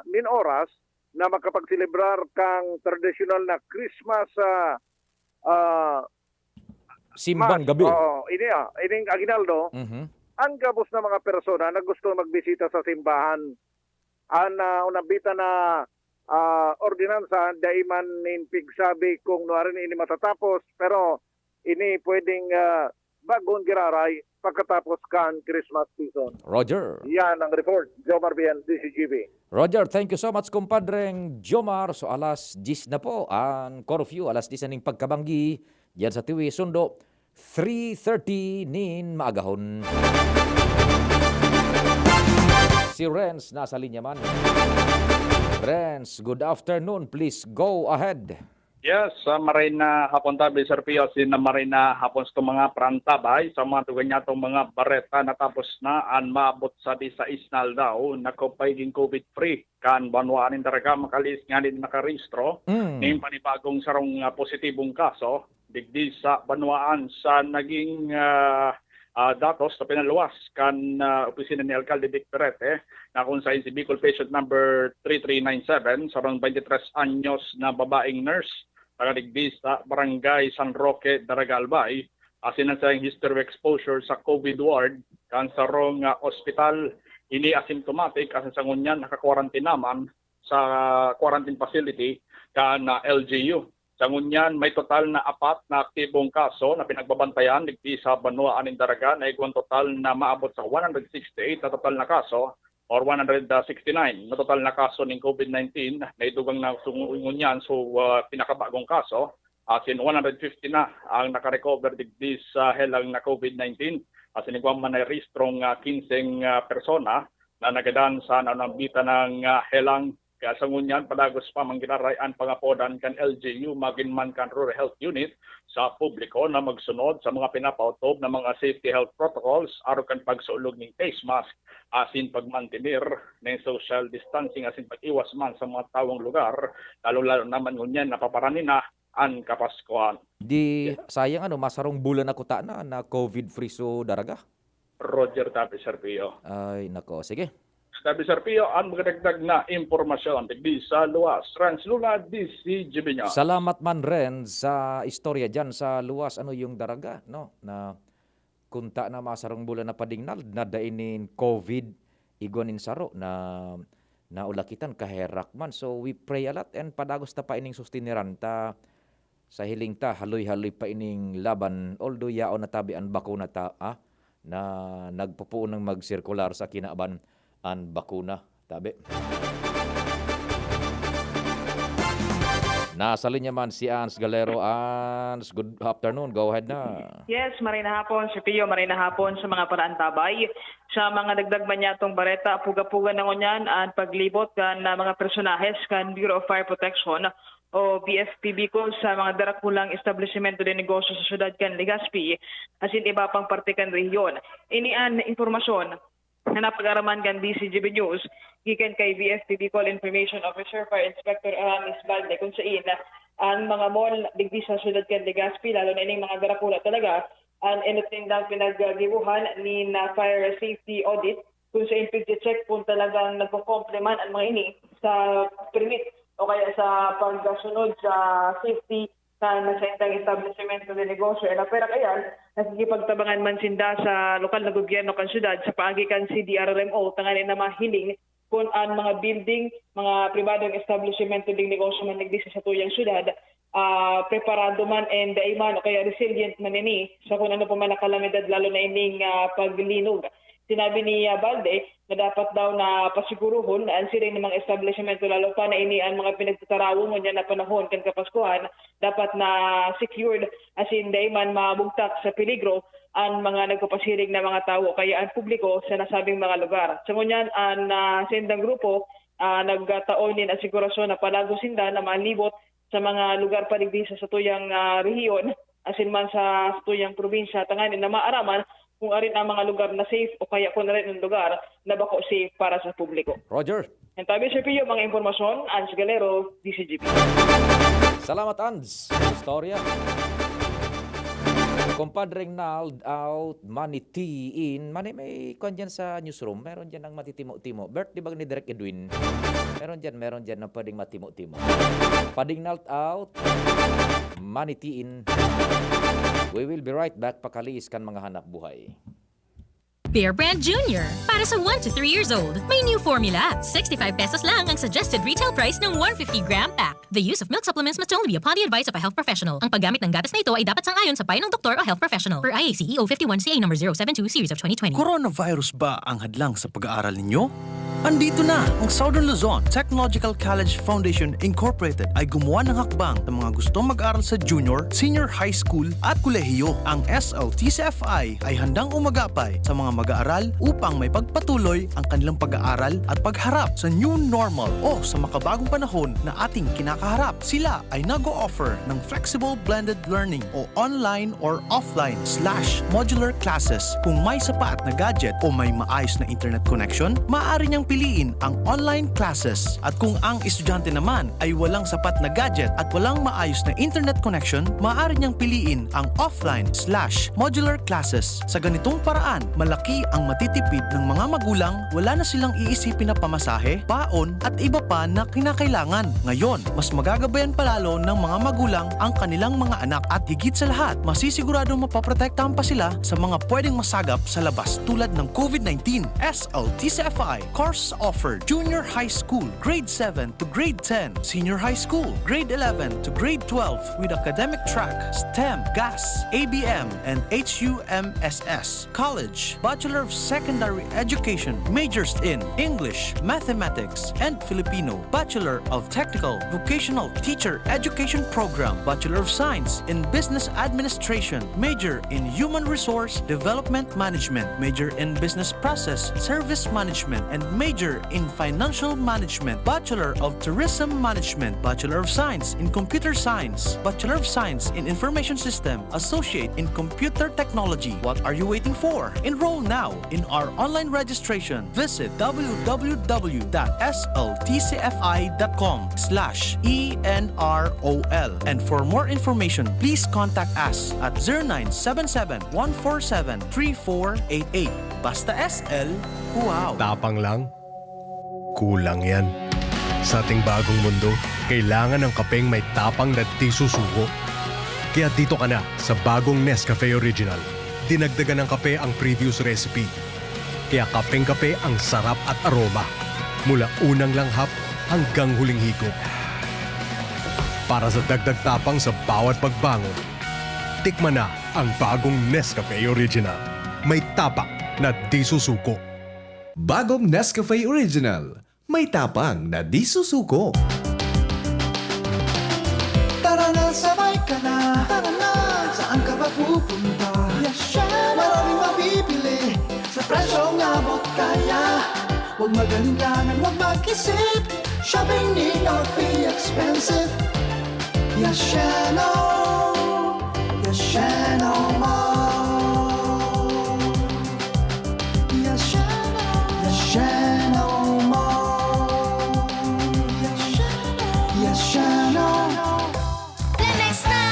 nin oras na makapagselebrar kan tradisyonal na Christmas, ah, ah, Simbang Mass. gabi. Oo, ini, ah, ining aguinaldo, Mhm. ang gabos na mga persona na gusto magbisita sa simbahan. An, ah, unabita na, ah, ordinansa, dai man nin pigsabi kung nuarin ini matatapos, pero ini pwedeng, ah, bagon giraray pagkatapos kan Christmas season. Roger. Yan ang report. Jomar Bien, D C G B. Roger, thank you so much, kumpadreng Jomar. So, alas diyes na po ang curfew, alas diyes na ning pagkabanggi diyan sa Tiwi, sundo three thirty nin maagahon. Si Renz nasa linya man. Renz, good afternoon. Please go ahead. Yes, sa maray na hapon tabi, Sir Pio, asin na maray na hapon sa mga parantabay, sa mga tugan niya itong mga bareta na tapos na an maabot sa di sais na aldaw na pagigin COVID-free kan banwaan nin Daraga, makalihis ngani nakarehistro Mm. ning panibagong sarong, ah, positibong kaso digdi sa banwaan sa naging, ah, ah, datos na pinaluwas kan, ah, opisina ni Alkalde Vic Perete, na kung sain si Bicol patient number three three nine seven, sarong twenty-tres anyos na babaeng nurse, taga digdi sa Barangay San Roque, Daraga, Albay, asin ang saiyang history of exposure sa COVID ward kan sarong, ah, ospital. Ini asymptomatic, asin sa ngunyan naka-quarantine naman sa quarantine facility kan, ah, L G U. Sa ngunyan, may total na apat na aktibong kaso na pinagbabantayan digdi sa banwaan nin Daraga na igwang total na maabot sa one hundred sixty-eight na total na kaso or one hundred sixty-nine na total na kaso ning COVID nineteen na idugang na sa ngunyan. So, ah, pinakabagong kaso, asin one hundred fifty na ang nakarecover digdi sa helang na COVID nineteen. Asin igwa man na rehistrong, ah, kinseng, ah, persona na nagadan sa nanambitan ng, ah, helang. Kaya sa ngunyan, padagos pa man giraray an pangapodan kan L G U, magin man kan Rural Health Unit, sa publiko na magsunod sa mga pinapaotob na mga safety health protocols, arog kan pagsulog ning face mask, asin pagmantener ning social distancing, asin pag-iwas man sa mga tawong lugar, lalo-lalo naman ngunyan na paparani na an Kapaskuhan. Di sayang ano, masarong bulan na kuta na, na COVID free so Daraga. Roger, Tapi Serpio. Ay, nako. Sige. Tapi Serpio, ang magdagdag na impormasyon digdi sa luwas. Renz Luna, D C G B News. Salamat man, Ren, sa istorya dyan sa luwas. Ano yung Daraga, no? Na kunta na masarong bulan na padingnal, na dai nin COVID, igwa nin saro na naulakitan, kaherak man. So, we pray a lot and padagos ta pa ining sustiniran ta sa hiling ta, haloy-haloy pa ining laban. Although yaon na tabi an bakuna ta, ah, na nagpupuon ng magsirkular sa kinaban an bakuna. Tabi. Nasa linya man si Ans Galero. Ans, good afternoon. Go ahead na. Yes, maray na hapon, si Pio, maray na hapon sa mga paraantabay. Sa mga dagdag man niyatong bareta, puga-puga na ngunyan an paglibot kan, ah, mga personahes kan Bureau of Fire Protection o B F P Bicol sa mga darakulang establisimento de negosyo sa syudad kan Legazpi, asin iba pang parte kan rehiyon. Ini an impormasyon na napag-araman kan D C G B News gikan kay B F P Bicol Information Officer Fire Inspector Aramis Balde, kung sain ang mga mall digdi sa syudad kan Legazpi, lalo na ining mga darakula talaga, an inutindang pinaggibohan nin, ah, fire safety audit, kung sain pigche-check kung talagang nagko-comply man an mga ini sa permit o kaya sa pagsunod sa safety kan saindang establisimento de negosyo. E la pwera kaya, nakikipagtabangan man sinda sa lokal na gobyerno kan syudad sa paagi kan C D R R M O tanganing na mahiling kun an mga building, mga pribadong establisimento de negosyo man digdi sa satuyang syudad, ah, preparado man and dai man o kaya resilient man ini sa kun ano pa man na kalamidad, lalo na ining, ah, paglinog. Sinabi ni, ah, Balde na dapat daw na pasiguruhon an siring na mga establisimento, lalo pa na ini an mga pinagtatarawon ngunyan na panahon kan Kapaskuhan, dapat na secured, asin dai man mabugtak sa peligro an mga nagpapasiring na mga tawo o kaya an publiko sa nasabing mga lugar. Sa ngunyan, an, ah, saindang grupo, ah, nagtao nin asigurasyon na palagos sinda na malibot sa mga lugar pa digdi sa satuyang, ah, rehiyon, asin man sa satuyang probinsya, tanganing na maaraman kung arin ang mga lugar na safe o kaya kung arin ang lugar na bako safe para sa publiko. Roger. Ang tabi sa piyo, mga impormasyon, Ans Galero, D C G P. Salamat, Ans. Istorya. Compadre Rinald out Maniti in, mani may kwan dyan sa newsroom, meron dyan ng matitimo-timo. Birthday ba ni Direk Edwin? Meron dyan, meron dyan na pwedeng matimo-timo. Pading Nalt out, Maniti in. We will be right back, pakaliis kan mga hanap buhay. Bear Brand Junior, para sa one to three years old. May new formula, sixty-five pesos lang ang suggested retail price ng one fifty gram pack. The use of milk supplements must only be upon the advice of a health professional. Ang paggamit ng gatas na ito ay dapat sang-ayon sa payo ng doktor o health professional. Per I A C E O fifty-one C A number zero seven two series of twenty twenty. Coronavirus ba ang hadlang sa pag-aaral ninyo? Andito na! Ang Southern Luzon Technological College Foundation Incorporated ay gumawa ng hakbang sa mga gustong mag-aral sa junior, senior high school at kolehiyo. Ang S L T C F I ay handang umagapay sa mga mag-aaral upang maipagpatuloy ang kanilang pag-aaral at pagharap sa new normal o sa makabagong panahon na ating kinakaharap. Sila ay nag-o-offer ng flexible blended learning o online or offline slash modular classes. Kung may sapat na gadget o may maayos na internet connection, maaari niyang piliin ang online classes. At kung ang estudyante naman ay walang sapat na gadget at walang maayos na internet connection, maaari niyang piliin ang offline slash modular classes. Sa ganitong paraan, malaki ang matitipid ng mga magulang, wala na silang iisipin na pamasahe, baon, at iba pa na kinakailangan. Ngayon, mas magagabayan pa lalo ng mga magulang ang kanilang mga anak at higit sa lahat, masisiguradong mapoprotektahan pa sila sa mga pwedeng masagap sa labas tulad ng COVID nineteen. S L T C F I, Course offered: junior high school, grade seven to grade ten, senior high school, grade eleven to grade twelve, with academic track, STEM, GAS, A B M, and H U M S S. College, Bachelor of Secondary Education, majors in English, Mathematics, and Filipino, Bachelor of Technical Vocational Teacher Education Program, Bachelor of Science in Business Administration, major in Human Resource Development Management, major in Business Process Service Management, and major in Financial Management, Bachelor of Tourism Management, Bachelor of Science in Computer Science, Bachelor of Science in Information System, Associate in Computer Technology. What are you waiting for? Enroll now in our online registration. Visit w w w dot s l t c f i dot com slash e n r o l. And for more information, please contact us at zero nine seven seven, one four seven, three four eight eight. Basta S L, wow! Tapang lang. Kulang yan. Sa ating bagong mundo, kailangan ng kapeng may tapang na di susuko. Kaya dito ka na sa bagong Nescafe Original. Dinagdagan ng kape ang previous recipe. Kaya kapeng-kape ang sarap at aroma. Mula unang langhap hanggang huling higop. Para sa dagdag tapang sa bawat pagbangon, tikman na ang bagong Nescafe Original. May tapang na di susuko. Bagong Nescafe Original. May tapang na di susuko. Tara na, sabay ka na. Tara na, saan ka ba pupunta? Yasha! Maraming mabibili sa presyong abot kaya. Huwag mag-alinlangan, huwag mag-isip. Shopping need not be expensive. Yashano, Yashano Mall. Yashano, Yashano Mall. Yashano, Yashano. Plemex na!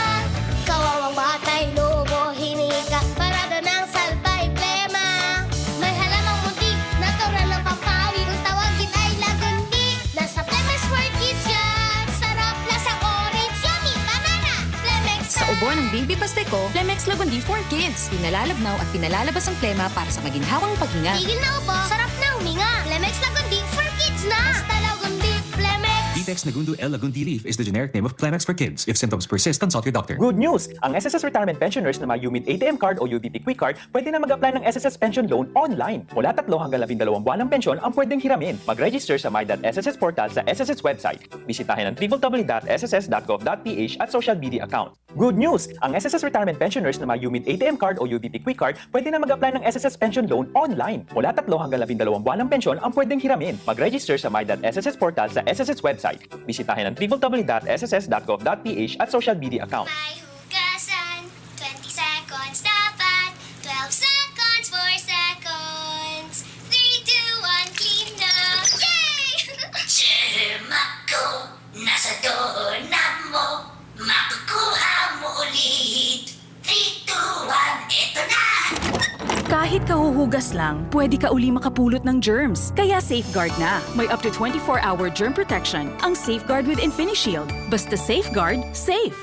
Kawawang batay, lobo, hiningi ka. Parada ng salbay, plema. May halamang munti, natural na pampawi. Kung tawagin ay lagundi. Nasa Plemex for Kids yan. Sarap, lasang orange, yummy, banana. Plemex Sa na! ubo ng Baby Pasteco, Plemex Lagundi for Kids. Pinalalabnaw at pinalalabas ang plema para sa maginhawang paghinga. Tigil na ubo, sarap na huminga. Plemex Lagundi for Kids na! Basta Lagundi, Plemex! Ditex Nagundu L Lagundi Leaf is the generic name of Plemex for Kids. If symptoms persist, consult your doctor. Good news! Ang S S S Retirement Pensioners na may UMID A T M card o U B P Quick Card, pwede na mag-apply ng S S S Pension Loan online. Mula tatlo hanggang labindalawang buwan ng pensyon ang pwedeng hiramin. Mag-register sa my dot S S S portal sa S S S website. Bisitahin ang w w w dot s s s dot gov dot p h at social media account. Good news! Ang S S S Retirement Pensioners na may UMID A T M card o U B P Quick Card, pwede na mag-apply ng S S S Pension Loan online. Mula tatlo hanggang labindalawang buwan ng pensyon ang pwedeng hiramin. Mag-register sa my dot S S S portal sa S S S website. Bisitahin ang w w w dot s s s dot gov dot p h at social media account. May hugasan, twenty seconds dapat, twelve seconds, four seconds, three, two, one, clean na! Yay! Germ ako, nasa doorknob mo, makukuha mo ulit. Three, two, one, eto na! Kahit kahuhugas lang, pwede ka uli makapulot ng germs. Kaya Safeguard na. May up to twenty-four hour germ protection ang Safeguard with InfiniShield. Basta Safeguard, safe.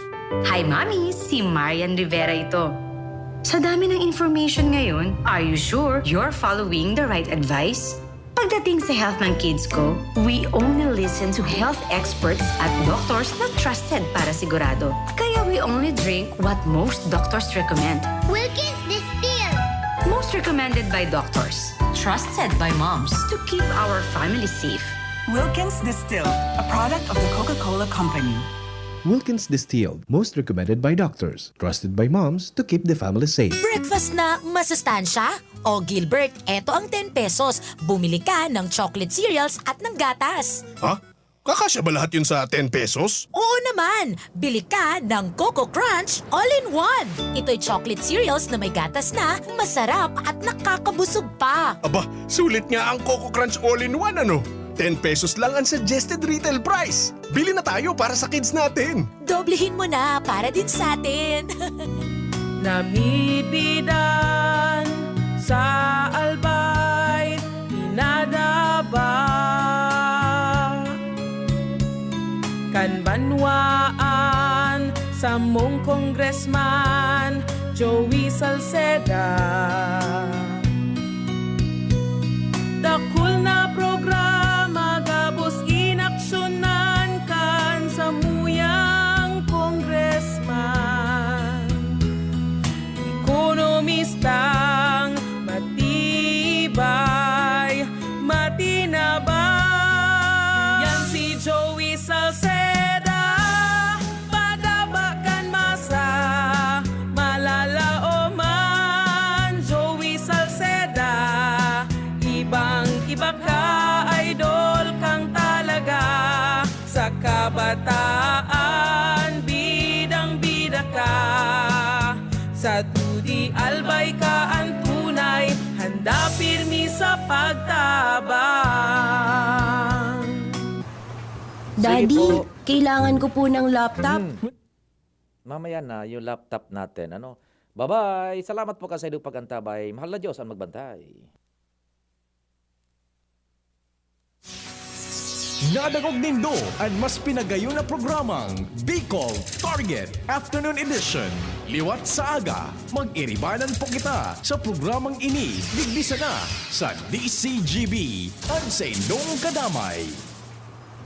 Hi, Mommy! Si Marian Rivera ito. Sa dami ng information ngayon, are you sure you're following the right advice? Pagdating sa health ng kids ko, we only listen to health experts at doctors na trusted para sigurado. Kaya we only drink what most doctors recommend. Wilkins Distilled. Most recommended by doctors. Trusted by moms. To keep our family safe. Wilkins Distilled, a product of the Coca-Cola Company. Wilkins Distilled, most recommended by doctors, trusted by moms to keep the family safe. Breakfast na masustansya? O Gilbert, eto ang ten pesos. Bumili ka ng chocolate cereals at ng gatas. Ha? Kakasya ba lahat yun sa ten pesos? Oo naman! Bili ka ng Coco Crunch All-in-One. Ito'y chocolate cereals na may gatas na, masarap at nakakabusog pa. Aba, sulit nga ang Coco Crunch All-in-One, ano? Ten pesos lang ang suggested retail price. Bili na tayo para sa kids natin. Doblehin mo na para din sa atin. Namibidan sa Albay, pinadaba kan banwaan samong Congressman Joey Salceda. Dakul na programa Taan, bidang-bida ka. Sa T D Albay ka an tunay, handa pirmi sa pagtabang. Sige Daddy, po. Kailangan ko po ng laptop. Hmm. Mamaya na yung laptop natin, ano? Bye-bye! Salamat po ka sa inyong pag-antabay. Mahal na Diyos ang magbantay. Nadangog nindo an mas pinagayon na programang Bicol Target Afternoon Edition. Liwat sa aga, mag-iribanan po kita sa programang ini, digdi sana sa D C G B, an sa indong kadamay.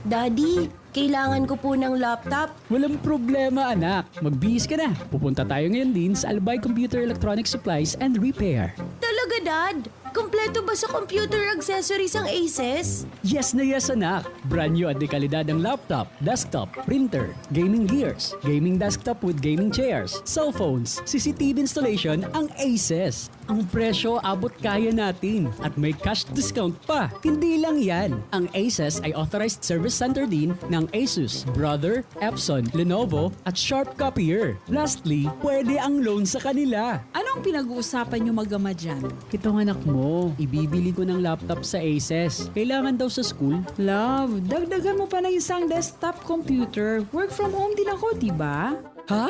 Daddy, kailangan ko po ng laptop. Walang problema, anak. Magbihis ka na. Pupunta tayo ngayon din sa Albay Computer Electronic Supplies and Repair. Talaga, Dad? Kompleto ba sa computer accessories ang Aces? Yes na yes, anak. Brand new at dekalidad ang laptop, desktop, printer, gaming gears, gaming desktop with gaming chairs, cellphones, C C T V installation ang Aces. Ang presyo abot kaya natin at may cash discount pa. Hindi lang yan, ang Aces ay authorized service center din ng Asus, Brother, Epson, Lenovo at Sharp Copier. Lastly, pwede ang loan sa kanila. Anong pinag-uusapan niyo mag-ama dyan? Itong anak mo, ibibili ko ng laptop sa Aces. Kailangan daw sa school. Love, dagdagan mo pa ng isang desktop computer. Work from home din ako, di ba? Ha?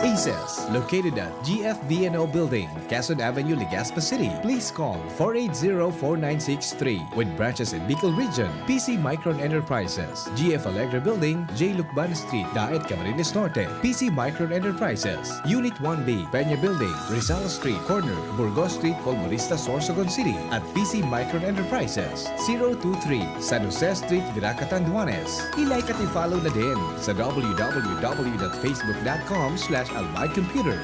Aces, located at G F V N O Building, Quezon Avenue, Legazpi City. Please call four eight zero, four nine six three. With branches in Bicol Region, P C Micron Enterprises, G F Alegre Building, J Lucban Street, Daet, Camarines Norte. P C Micron Enterprises, Unit one B, Peña Building, Rizal Street, corner Burgos Street, Polvorista, Sorsogon City, at P C Micron Enterprises, zero two three, San Jose Street, Virac, Catanduanes. I-like at i-follow na din sa w w w dot facebook dot com slash albay computer.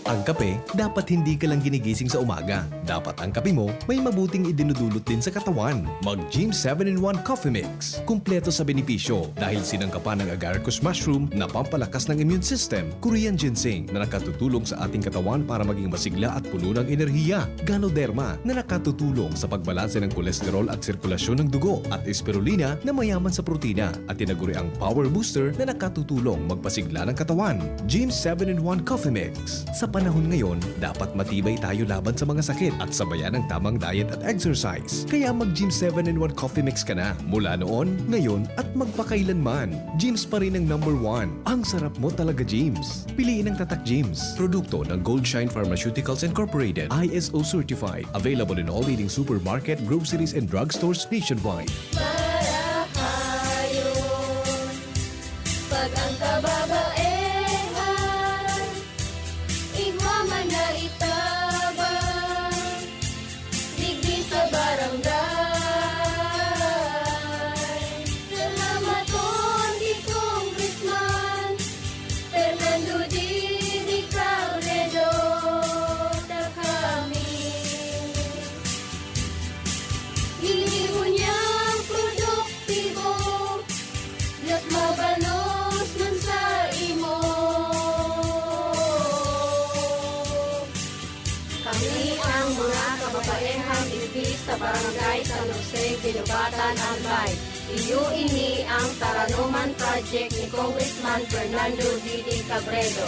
Ang kape, dapat hindi ka lang ginigising sa umaga. Dapat ang kape mo may mabuting idinudulot din sa katawan. Mag Gym seven in one Coffee Mix. Kumpleto sa benepisyo dahil sinangkapan ng agaricus mushroom na pampalakas ng immune system, Korean ginseng na nakatutulong sa ating katawan para maging masigla at puno ng enerhiya, Ganoderma na nakatutulong sa pagbalanse ng kolesterol at sirkulasyon ng dugo, at spirulina na mayaman sa protina at tinaguriang power booster na nakatutulong magpasigla ng katawan. Gym seven in one Coffee Mix. Sa panahon ngayon, dapat matibay tayo laban sa mga sakit at sabayan ng tamang diet at exercise. Kaya mag Gym seven in one Coffee Mix ka na mula noon, ngayon, at magpakailanman. Gym's pa rin ang number one. Ang sarap mo talaga, Gym's. Piliin ang Tatak Gym's. Produkto ng Goldshine Pharmaceuticals Incorporated, I S O certified. Available in all leading supermarket, groceries, and drugstores nationwide. Marahayon, pag ang kababaehan, igwa man na itabang, digdi sa barangay. Salamaton ki Congressman Fernando Didi Cabredo, ta kami. Ini unyang produktibo, mas mabalos man sa imo. Kami ang mga kababaehan digdi sa Barangay San Jose, Guinobatan, Albay. Iyo ini ang Taranoman Project ni Congressman Fernando Didi Cabredo.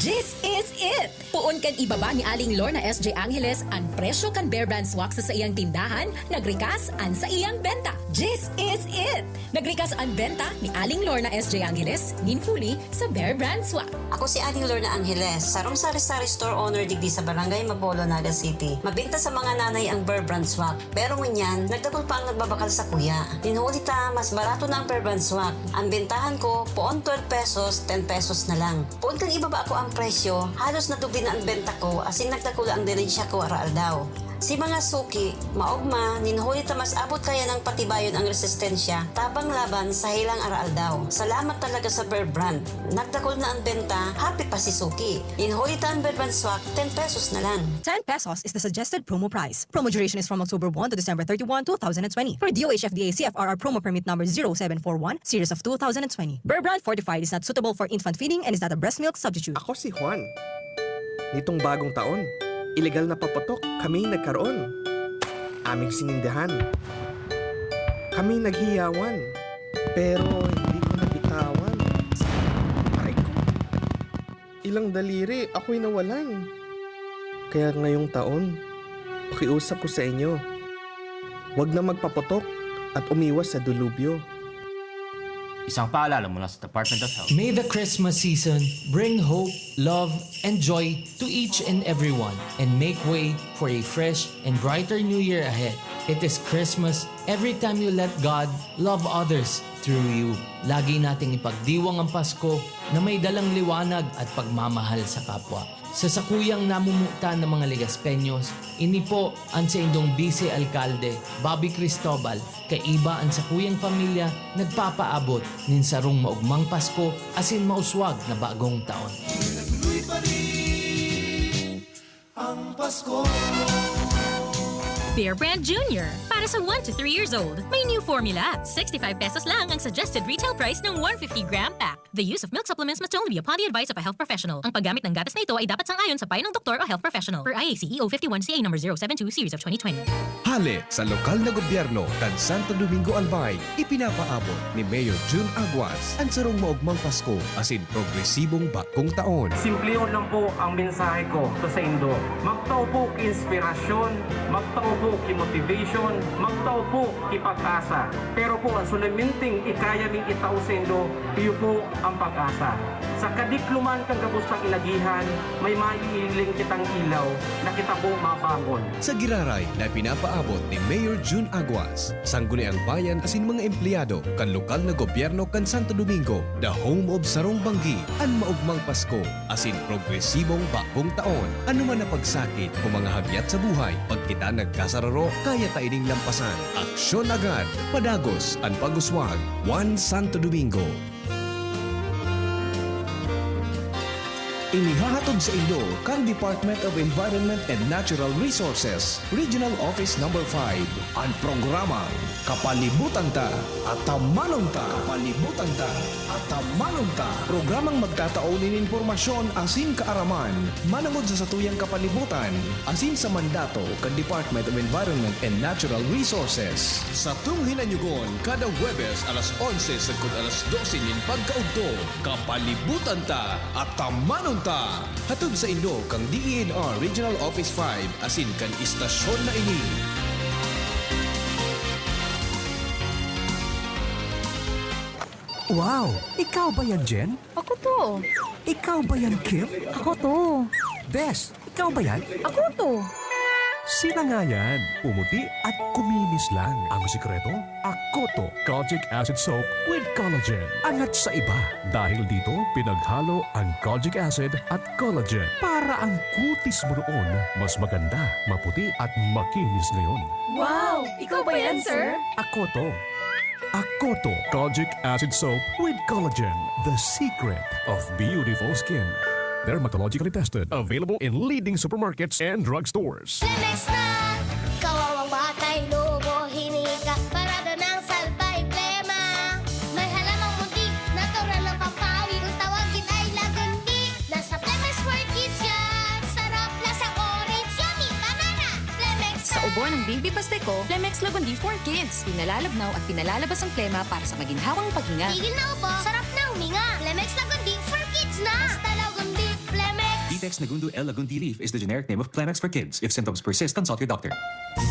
This is it! Poon kan ibaba ni Aling Lorna S J Angeles an presyo kan Bear Brand Swak sa saiyang tindahan, nagrikas an saiyang benta. This is it! Nagrikas an benta ni Aling Lorna S J Angeles nin huli sa Bear Brand Swak. Ako si Aling Lorna Angeles, sarong sari-sari store owner digdi sa Barangay Mabolo, Naga City. Mabinta sa mga nanay ang Bear Brand Swak, pero ngunyan, nagdakul pa ang nagbabakal sakuya. Nin huli ta, mas barato na ang Bear Brand Swak. Ang bentahan ko, poon twelve pesos, ten pesos na lang. Poon kan ibaba ko ang presyo, halos nadubli na ang benta ko, asin nagdakul ang dinelisya ko araaldaw. Si mga suki, maogma, nin huli ta mas abot kaya nang patibayon ang resistensya, tabang laban sa helang araaldaw. Salamat talaga sa Bear Brand. Nagdakul na ang benta, happy pa si suki. Nin huli ta ang Bear Brand Swak, ten pesos na lang. Ten pesos is the suggested promo price. Promo duration is from October one to December thirty-one, two thousand and twenty. For D O H F D A C F R R promo permit number zero seven four one, series of two thousand and twenty. Bear Brand Fortified is not suitable for infant feeding and is not a breast milk substitute. Ako si Juan. Nitong bagong taon, ilegal na paputok kami nagkaroon. aming sinindahan. Kami naghiyawan, pero hindi ko nabitawan. Aray ko. Ilang daliri, ako'y nawalan. Kaya ngayong taon, pakiusap ko sa inyo, wag na magpaputok at umiwas sa dilubyo. Isang paalala mula sa Department of Health. May the Christmas season bring hope, love, and joy to each and everyone and make way for a fresh and brighter new year ahead. It is Christmas every time you let God love others through you. Lagi nating ipagdiwang ang Pasko na may dalang liwanag at pagmamahal sa kapwa. Sa sakuyang namumutan ng mga Legaspeños, ini po ang saindong Vice Alkalde, Bobby Cristobal, kaiba ang sakuyang pamilya nagpapaabot nin sarong maugmang Pasko asin mauswag na bagong taon. Nagtuloy pa rin ang Pasko. Bear Brand Junior. Para sa one to three years old, may new formula. Sixty-five pesos lang ang suggested retail price ng one fifty gram pack. The use of milk supplements must only be upon the advice of a health professional. Ang paggamit ng gatas na ito ay dapat sang-ayon sa payo ng doktor o health professional. Per I A C E O fifty-one C A number zero seven two series of twenty twenty. Hale sa lokal na gobyerno kan Santo Domingo Albay, ipinapaabot ni Mayor Jun Aguas an sarong maugmang Pasko asin progresibong bagong taon. Simplihon lang po ang mensahe ko sa saindo. Magtao po ki inspirasyon, magtao po ki motivation, magtao po ki pag-asa. Pero po, ang solemneng ikaya ming itao saindo, iyo po ang pag-asa. Sa kadikloman kan gabos tang inagihan, may maiiling kitang ilaw na kita po mabangon. Sa giraray na ipinapaabot ni Mayor Jun Aguas, Sangguniang Bayan asin mga empleyado kan lokal na gobyerno kan Santo Domingo, the home of sarong banggi, an maugmang Pasko asin progresibong bagong taon. Anuman na pagsakit o mga hagyat sa buhay, pag kita nagkasararo, kaya ta ining lampasan. Aksyon agad, padagos an pag-uswag. One Santo Domingo. Inihahatod saindo kan Department of Environment and Natural Resources, Regional Office Number five, an programang Kapalibutan Ta, Atamanon Ta. Kapalibutan Ta, Atamanon Ta. Programang magtatao nin impormasyon asin kaaraman manongod sa satuyang kapalibutan asin sa mandato kan Department of Environment and Natural Resources. Satong hinanyugon kada Huwebes alas onse sagkod alas dose nin pagkaudto. Kapalibutan Ta, Atamanon Ta! Hatod saindo kan D E N R Regional Office five asin kan istasyon na ini. Wow! Ikaw ba yan, Jen? Ako to. Ikaw ba yan, Kim? Ako to. Bes, ikaw ba yan? Ako to. Sila nga yan, pumuti at kuminis lang. Ang sikreto, Akoto Kojic Acid Soap with Collagen. Angat sa iba. Dahil dito, pinaghalo ang kojic acid at collagen para ang kutis mo noon mas maganda, maputi at makinis ngayon. Wow! Ikaw ba yan, sir? Akoto. Akoto Kojic Acid Soap with Collagen, the secret of beautiful skin. Dermatologically tested. Available in leading supermarkets and drugstores. Flemex na! Kawawang batay, lubo, hinika, parada ng salbay, plema. May halamang muntik, natural na pampawi. Kung tawagin ay lagundi, nasa Flemex for Kids yan! Sarap, lasang orange, yummy, banana! Flemex Sa ubo ng baby pastiko, Flemex Lagundi for Kids. Pinalalabnaw at pinalalabas ang plema para sa maginhawang paghinga. Tigil na ubo, sarap na huminga. Flemex Lagundi for Kids na! Basta Lagundi, Flemex! Detex Nagundo L Lagundi leaf is the generic name of Flemex for Kids. If symptoms persist, consult your doctor.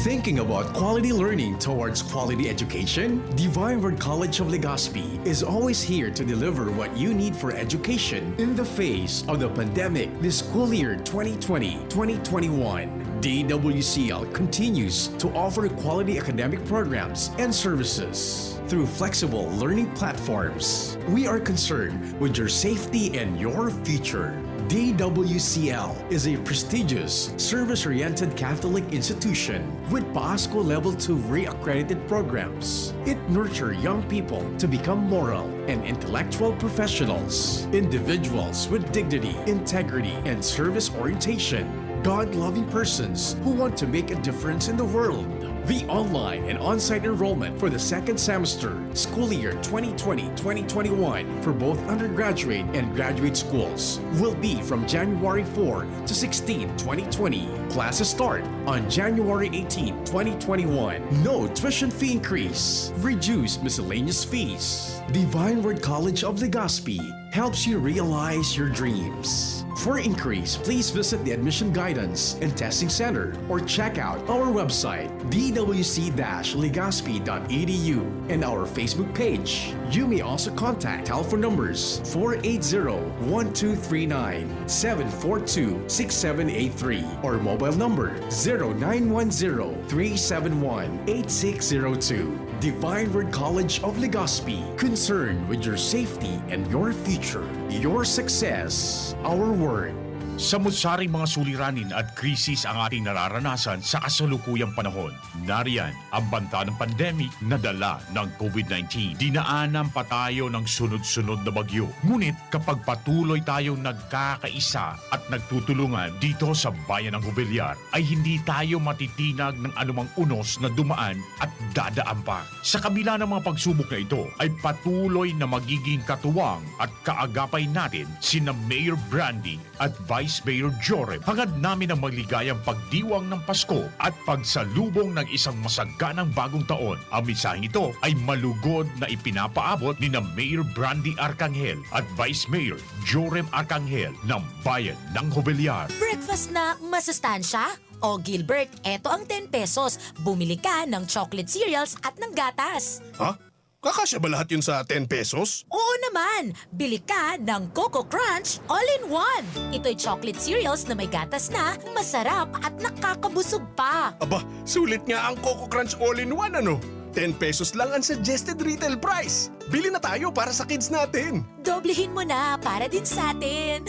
Thinking about quality learning towards quality education? Divine Word College of Legazpi is always here to deliver what you need for education in the face of the pandemic this school year twenty twenty twenty twenty-one. D W C L continues to offer quality academic programs and services through flexible learning platforms. We are concerned with your safety and your future. D W C L is a prestigious, service-oriented Catholic institution with PASCO Level two re-accredited programs. It nurtures young people to become moral and intellectual professionals, individuals with dignity, integrity, and service orientation, God-loving persons who want to make a difference in the world. The online and on-site enrollment for the second semester, school year twenty twenty, twenty twenty-one, for both undergraduate and graduate schools will be from January four to sixteen, twenty twenty. Classes start on January eighteen, twenty twenty-one. No tuition fee increase. Reduced miscellaneous fees. Divine Word College of Legazpi helps you realize your dreams. For inquiries, please visit the Admission Guidance and Testing Center or check out our website, d w c dash legazpi dot e d u, and our Facebook page. You may also contact telephone numbers four eight zero, one two three nine, seven four two, six seven eight three, or mobile number zero nine one zero, three seven one, eight six zero two. Divine Word College of Legazpi, concerned with your safety and your future. Your success, our word. Samot-saring mga suliranin at krisis ang ating nararanasan sa kasalukuyang panahon. Nariyan ang banta ng pandemic na dala ng covid nineteen. Dinaanan pa tayo ng sunod-sunod na bagyo. Ngunit kapag patuloy tayong nagkakaisa at nagtutulungan dito sa bayan ng Jovellar, ay hindi tayo matitinag ng anumang unos na dumaan at dadaan pa. Sa kabila ng mga pagsubok na ito, ay patuloy na magiging katuwang at kaagapay natin sina Mayor Brandy at Vice Mayor Joram. Hangad namin ang maligayang pagdiwang ng Pasko at pagsalubong ng isang masaganang bagong taon. Ang mensaheng ito ay malugod na ipinapaabot ni na Mayor Brandy Arcangel at Vice Mayor Joram Arcangel ng bayan ng Jovellar. Breakfast na masustansya? O Gilbert, eto ang ten pesos. Bumili ka ng chocolate cereals at ng gatas. Ha? Kakasya ba lahat yun sa ten pesos? Oo naman! Bili ka ng Coco Crunch All-in-One. Ito'y chocolate cereals na may gatas na, masarap at nakakabusog pa. Aba, sulit nga ang Coco Crunch All-in-One, ano? Ten pesos lang ang suggested retail price. Bili na tayo para sa kids natin. Doblehin mo na para din sa atin.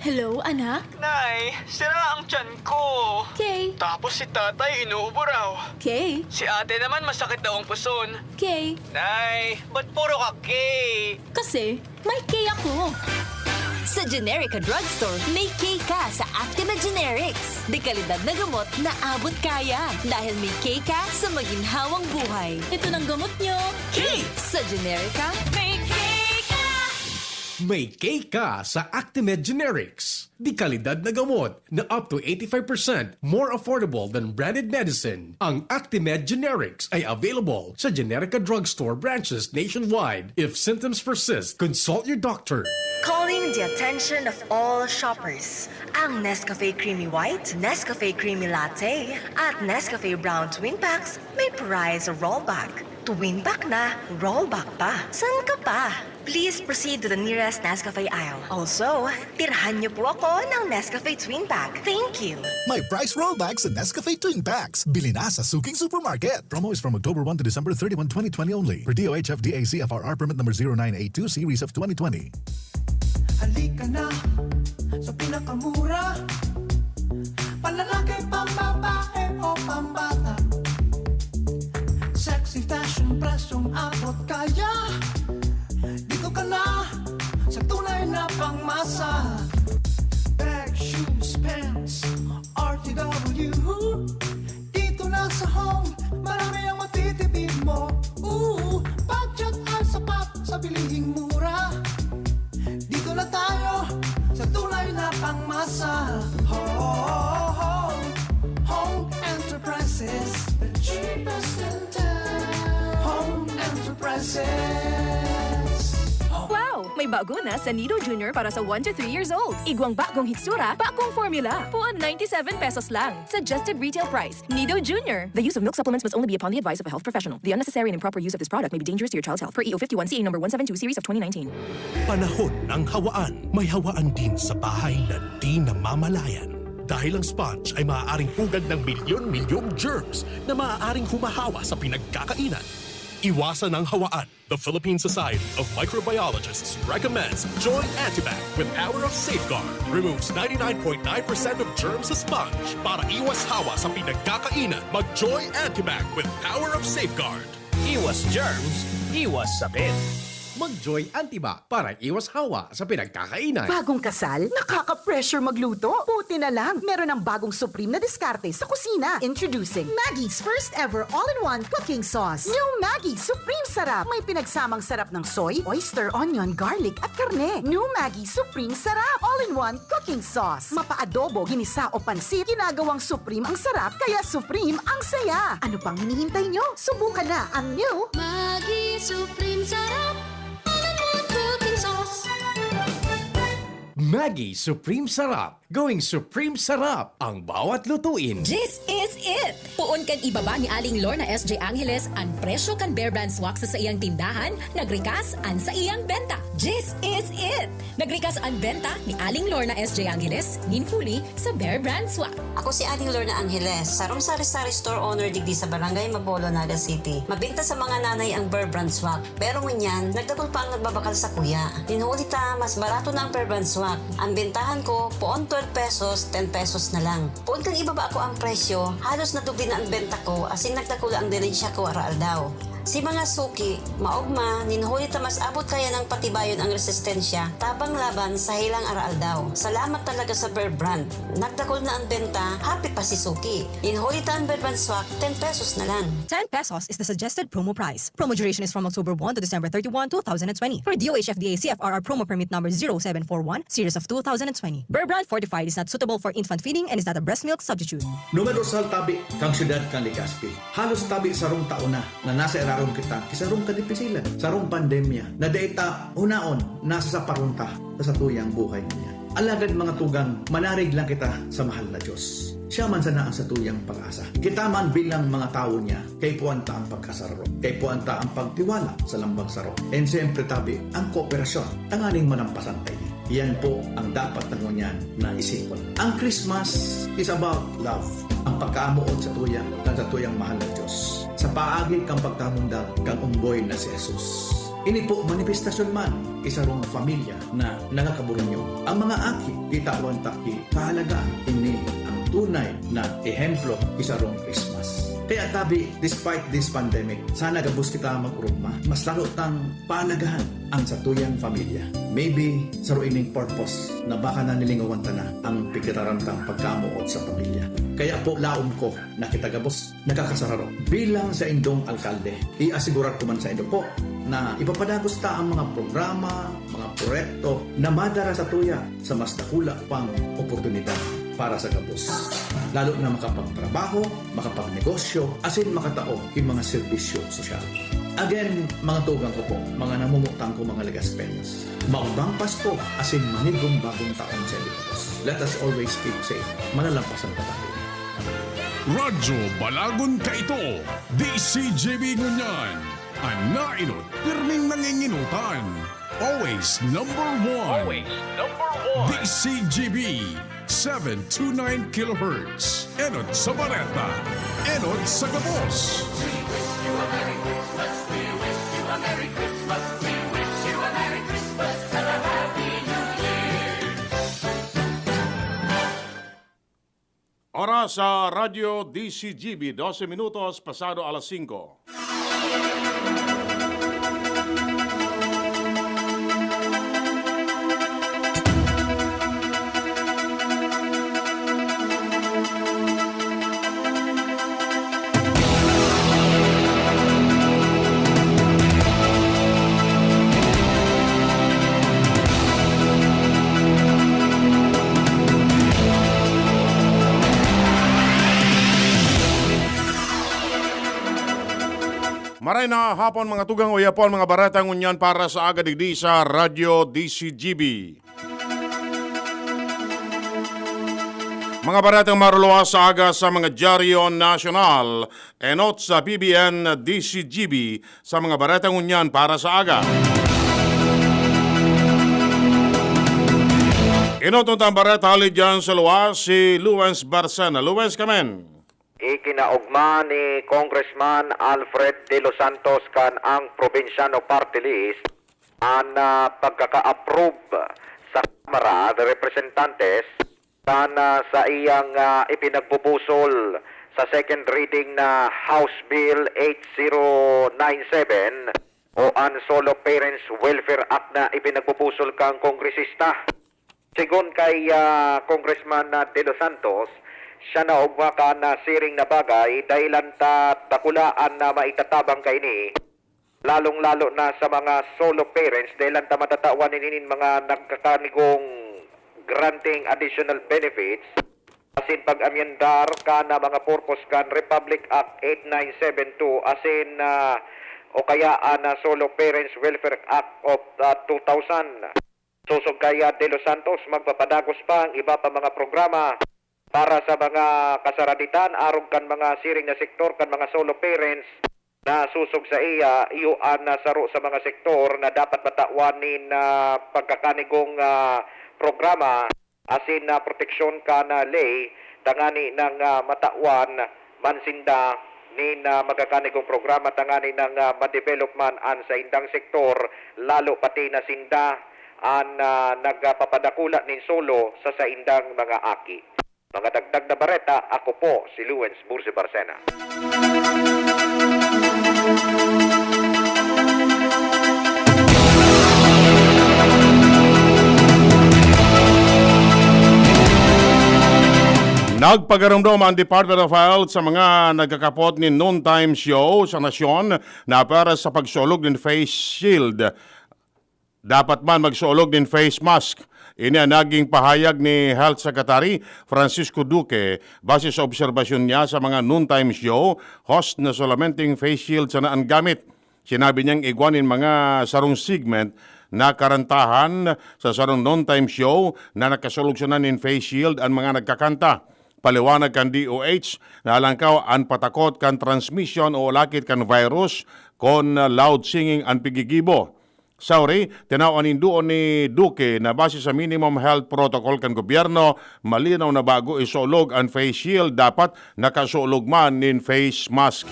Hello, anak? Nay, sira ang tiyan ko. Okay. Tapos si tatay inuubo raw. Okay. Si ate naman masakit daw ang puson. Okay. Nay, ba't puro ka K? Kasi may K ako. Sa Generica Drugstore, may K ka sa Actimed Generics. De kalidad na gamot na abot kaya. Dahil may K ka sa maginhawang buhay. Ito ng gamot nyo. K! Sa Generica, may K ka! May K ka sa Actimed Generics. De kalidad na gamot na up to eighty-five percent more affordable than branded medicine. Ang Actimed Generics ay available sa Generica Drugstore branches nationwide. If symptoms persist, consult your doctor. Calling the attention of all shoppers. Ang Nescafe Creamy White, Nescafe Creamy Latte, at Nescafe Brown Twin Packs may prize rollback. Twin pack na, rollback pa. San ka pa? Please proceed to the nearest Nescafe aisle. Also, tirhan niyo po ako ng Nescafe Twin Pack. Thank you! May price rollback sa Nescafe Twin Packs. Bili na sa suking supermarket. Promo is from October one to December thirty-one, twenty twenty only. Per D O H F D A C F R R permit number zero nine eight two series of twenty twenty. Halika na sa pinakamura. Panlalaki, pambabae o pambata. Sexy fashion, presyong abot kaya. Dito ka na sa tunay na pangmasa. Bag, shoes, pants, R T W. Dito na sa Home, marami ang matitipid mo. Ooh, budget ay sapat sa bilihing mura. Dito na tayo sa tunay na pangmasa. Home, Home Enterprises, the cheapest in town. Home Enterprises. Wow! May bago na sa Nido Junior para sa one to three years old. Igwang bagong hitsura, bagong formula. Puon ninety-seven pesos lang. Suggested retail price. Nido Junior. The use of milk supplements must only be upon the advice of a health professional. The unnecessary and improper use of this product may be dangerous to your child's health. Per E O fifty-one C A number one seven two series of twenty nineteen. Panahon ng hawaan. May hawaan din sa bahay na di namamalayan. Dahil ang sponge ay maaaring pugad ng milyon-milyong germs na maaaring humahawa sa pinagkakainan. Iwasan ang hawaan. The Philippine Society of Microbiologists recommends Joy Antibac with Power of Safeguard. Removes ninety-nine point nine percent of germs sa sponge. Para iwas hawa sa pinagkakainan, mag-Joy Antibac with Power of Safeguard. Iwas germs, iwas sakit. Mag-Joy Antibac para iwas hawa sa pinagkakainan. Bagong kasal? Nakaka-pressure magluto? Buti na lang, meron ng bagong supreme na diskarte sa kusina. Introducing Maggi's first ever all-in-one cooking sauce. New Maggi Supreme Sarap. May pinagsamang sarap ng soy, oyster, onion, garlic, at karne. New Maggi Supreme Sarap. All-in-one cooking sauce. Mapa-adobo, ginisa o pansit, ginagawang supreme ang sarap, kaya supreme ang saya. Ano pang hinihintay nyo? Subukan na ang new Maggi Supreme Sarap. All-in-one cooking sauce. Maggi Supreme Sarap. Going Supreme Sarap ang bawat lutuin. This is it! Poon kan ibaba ni Aling Lorna S J Angeles an presyo kan Bear Brand Swak sa saiyang tindahan, nagrikas an saiyang benta. This is it! Nagrikas an benta ni Aling Lorna S J Angeles nin huli sa Bear Brand Swak. Ako si Aling Lorna Angeles, sarong sari-sari store owner digdi sa Barangay Mabolo, Naga City. Mabinta sa mga nanay ang Bear Brand Swak. Pero ngunyan, nagdakul pa ang nagbabakal sakuya. Nin huli ta, mas barato na ang Bear Brand Swak. Ang bentahan ko, poon twelve pesos, ten pesos na lang. Poon kan ibaba ko ang presyo, halos nadubli na ang benta ko, asin nagdakula ang dilensya ko araaldaw. Si mga suki, maogma, nin huli ta mas abot kaya nang patibayon ang resistensya, tabang laban sa helang araaldaw. Salamat talaga sa Bear Brand. Nagdakul na ang benta, happy pa si suki. Nin huli ta ang Bear Brand Swak, ten pesos na lang. Ten pesos is the suggested promo price. Promo duration is from October one to December thirty-one, two thousand and twenty. Per D O H F D A C F R R promo permit number zero seven four one, series of two thousand and twenty. Bear Brand Fortified is not suitable for infant feeding and is not a breast milk substitute. Numerosa tabi kan syudad kan Legazpi. Halos tabi sarong taon na na nasa irarom kita ki sarong kadipisilan, sarong pandemya, na dai ta hunaon nasa saparon ta sa satuyang buhay ngunyan. Alagad, mga tugang, manarig lang kita sa mahal na Diyos. Siya man sana ang satuyang pag-asa. Kita man bilang mga tawo niya, kaipuhan ta ang pagkasararo. Kaipuhan ta ang pagtiwala sa lambang saro. And siyempre, tabi, ang kooperasyon tanganing manampasan ta ini. Yan po ang dapat na ngunyan na isipon. Ang Christmas is about love. Ang pagkamoot sa tuya, kan sa tuyang mahal na Diyos. Sa paagi kan pagtamundag kan omboy na si Jesus. Ini po manifestasyon man ki sarong pamilya na nagkakaburunyog. Ang mga aki, kitawan ta ki kahalagahan. Ini ang tunay na ehemplo ki sarong Christmas. Kaya tabi, despite this pandemic, sana gabos kita mag-urugma. Mas lalo tang pahalagahan ang satuyang pamilya. Maybe, saro ining purpose na baka nanilingawan ta na ang pigkataram tang pagkamoot sa pamilya. Kaya po, laom ko na kita gabos nakakasararo. Bilang saindong alkalde, i-asigurar ko man saindo po na ipapadagos ta ang mga programa, mga proyekto na madara sa tuya sa mas dakula pang oportunidad para sa gabos, lalo na makapagtrabaho, makapagnegosyo, asin makatao ki mga serbisyo sosyal. Again, mga tugang ko po, mga namumutang ko, mga Legaspeños, maubang Pasko asin manigong bagong taon sa inyo gabos. Let us always keep safe. Malalampasan pa tayo. Radyo Balagon kaito, D C G B ngunyan. An naenot, pirming nangingenotan. Always number one. Always number one. D C G B, seven two nine kilohertz. Enot sa bareta. Enot sa gabos. Oras sa Radyo D C G B, dose minutos pasado alas singko. Maray na hapon, mga tugang, uya po an mga bareta ngunyan para sa aga digdi sa Radyo D C G B. Mga baretang maruluwas sa aga sa mga dyaryo nasyonal, enot sa B B N D C G B sa mga bareta ngunyan para sa aga. Enot tang bareta hali dyan sa luwas, si Luwens Barcena. Luwens, kamen. Ikinaogma ni Congressman Alfred De Los Santos kan Ang Probinsyano Party List an, ah, pagkaka-approve sa Kamara de Representantes kan, ah, sa iyang, ah, ipinagbubusol sa second reading na House Bill eight zero nine seven o an Solo Parents Welfare Act na ipinagbubusol kan kongresista. Sigon kay, ah, Congressman, ah, De Los Santos, siya na ugma kan, ah, siring na bagay, dahilan ta dakula an, ah, maitatabang kaini, lalong-lalo na sa mga solo parents, dahilan ta matatawan nin mga nagkakanigong granting additional benefits, asin pag-amyendar kan, ah, mga purpose kan Republic Act eight nine seven two, asin, ah, o kaya an, ah, Solo Parents Welfare Act of, ah, two thousand. Sosog kay, ah, De Los Santos, magpapadagos pa ang iba pa mga programa para sa mga kasaraditan, arog kan mga siring na sektor kan mga solo parents na sosog sa iya. Iyo an, ah, saro sa mga sektor na dapat matawan nin, ah, pagkakanigong, ah, programa asin, ah, proteksyon kan, ah, ley tangani nang, ah, matawan man sinda nin, ah, magkakanigong programa tangani nang, ah, ma-develop man an saindang sektor, lalo pati na sinda an, ah, nagpapadakula nin solo sa saindang mga aki. Mga dagdag na bareta, ako po si Luens Bursi Barcena. Nagpagaromdom ang Department of Health sa mga nagkakapot nin noontime show sa nasyon na para sa pagsulog nin face shield. Dapat man magsulog nin face mask. Ini ang naging pahayag ni Health Secretary Francisco Duque base sa obserbasyon niya sa mga noontime show host na solamenteng face shield sana an gamit. Sinabi niyang igwa nin mga sarong segment na karantahan sa sarong noontime show na nakasulog sana nin face shield an mga nagkakanta. Paliwanag kan D O H na alangkaw an patakot kan transmission o lakit kan virus kon loud singing an pigigibo. Sauri, tinawan nin duon ni Duque na base sa minimum health protocol kan gobyerno, malinaw na bago isulog an face shield, dapat nakasulog man nin face mask.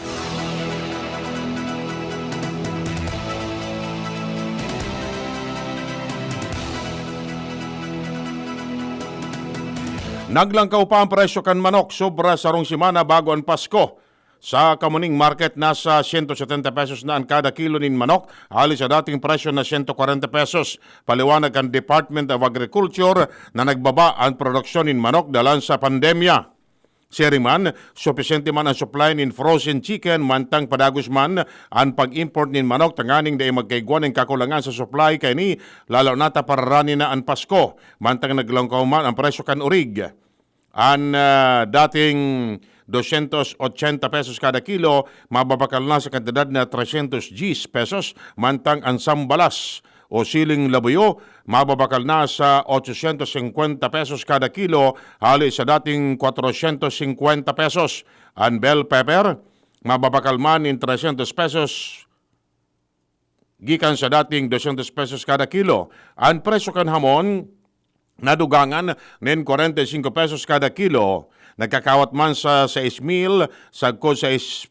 Naglangkaw pa ang presyo kan manok sobra sarong semana bago an Pasko. Sa Kamuning Market, nasa sento setenta pesos na an kada kilo nin manok, hali sa dating presyo na sento kwarenta pesos. Paliwanag kan Department of Agriculture na nagbaba an produksyon nin manok dalan sa pandemya. Siring man, supisyente man an supply nin frozen chicken, mantang padagos man an pag-import nin manok tanganing dai magkaigwa nin kakulangan sa supply kaini, lalo na ta pararani na an Pasko, mantang naglangkaw man an presyo kan orig. An, ah, dating dosyentos otsenta pesos kada kilo, mababakal na sa kantidad na tresyentos diyes pesos, mantang an sambalas o siling labuyo, mababakal na sa otsosyentos singkwenta pesos kada kilo, hali sa dating kwatrosyentos singkwenta pesos. An bell pepper, mababakal man nin tresyentos pesos, gikan sa dating dosyentos pesos kada kilo. An presyo kan hamon nadugangan nin kwarenta y singko pesos kada kilo. Nagkakawat man sa sais mil sagkod sais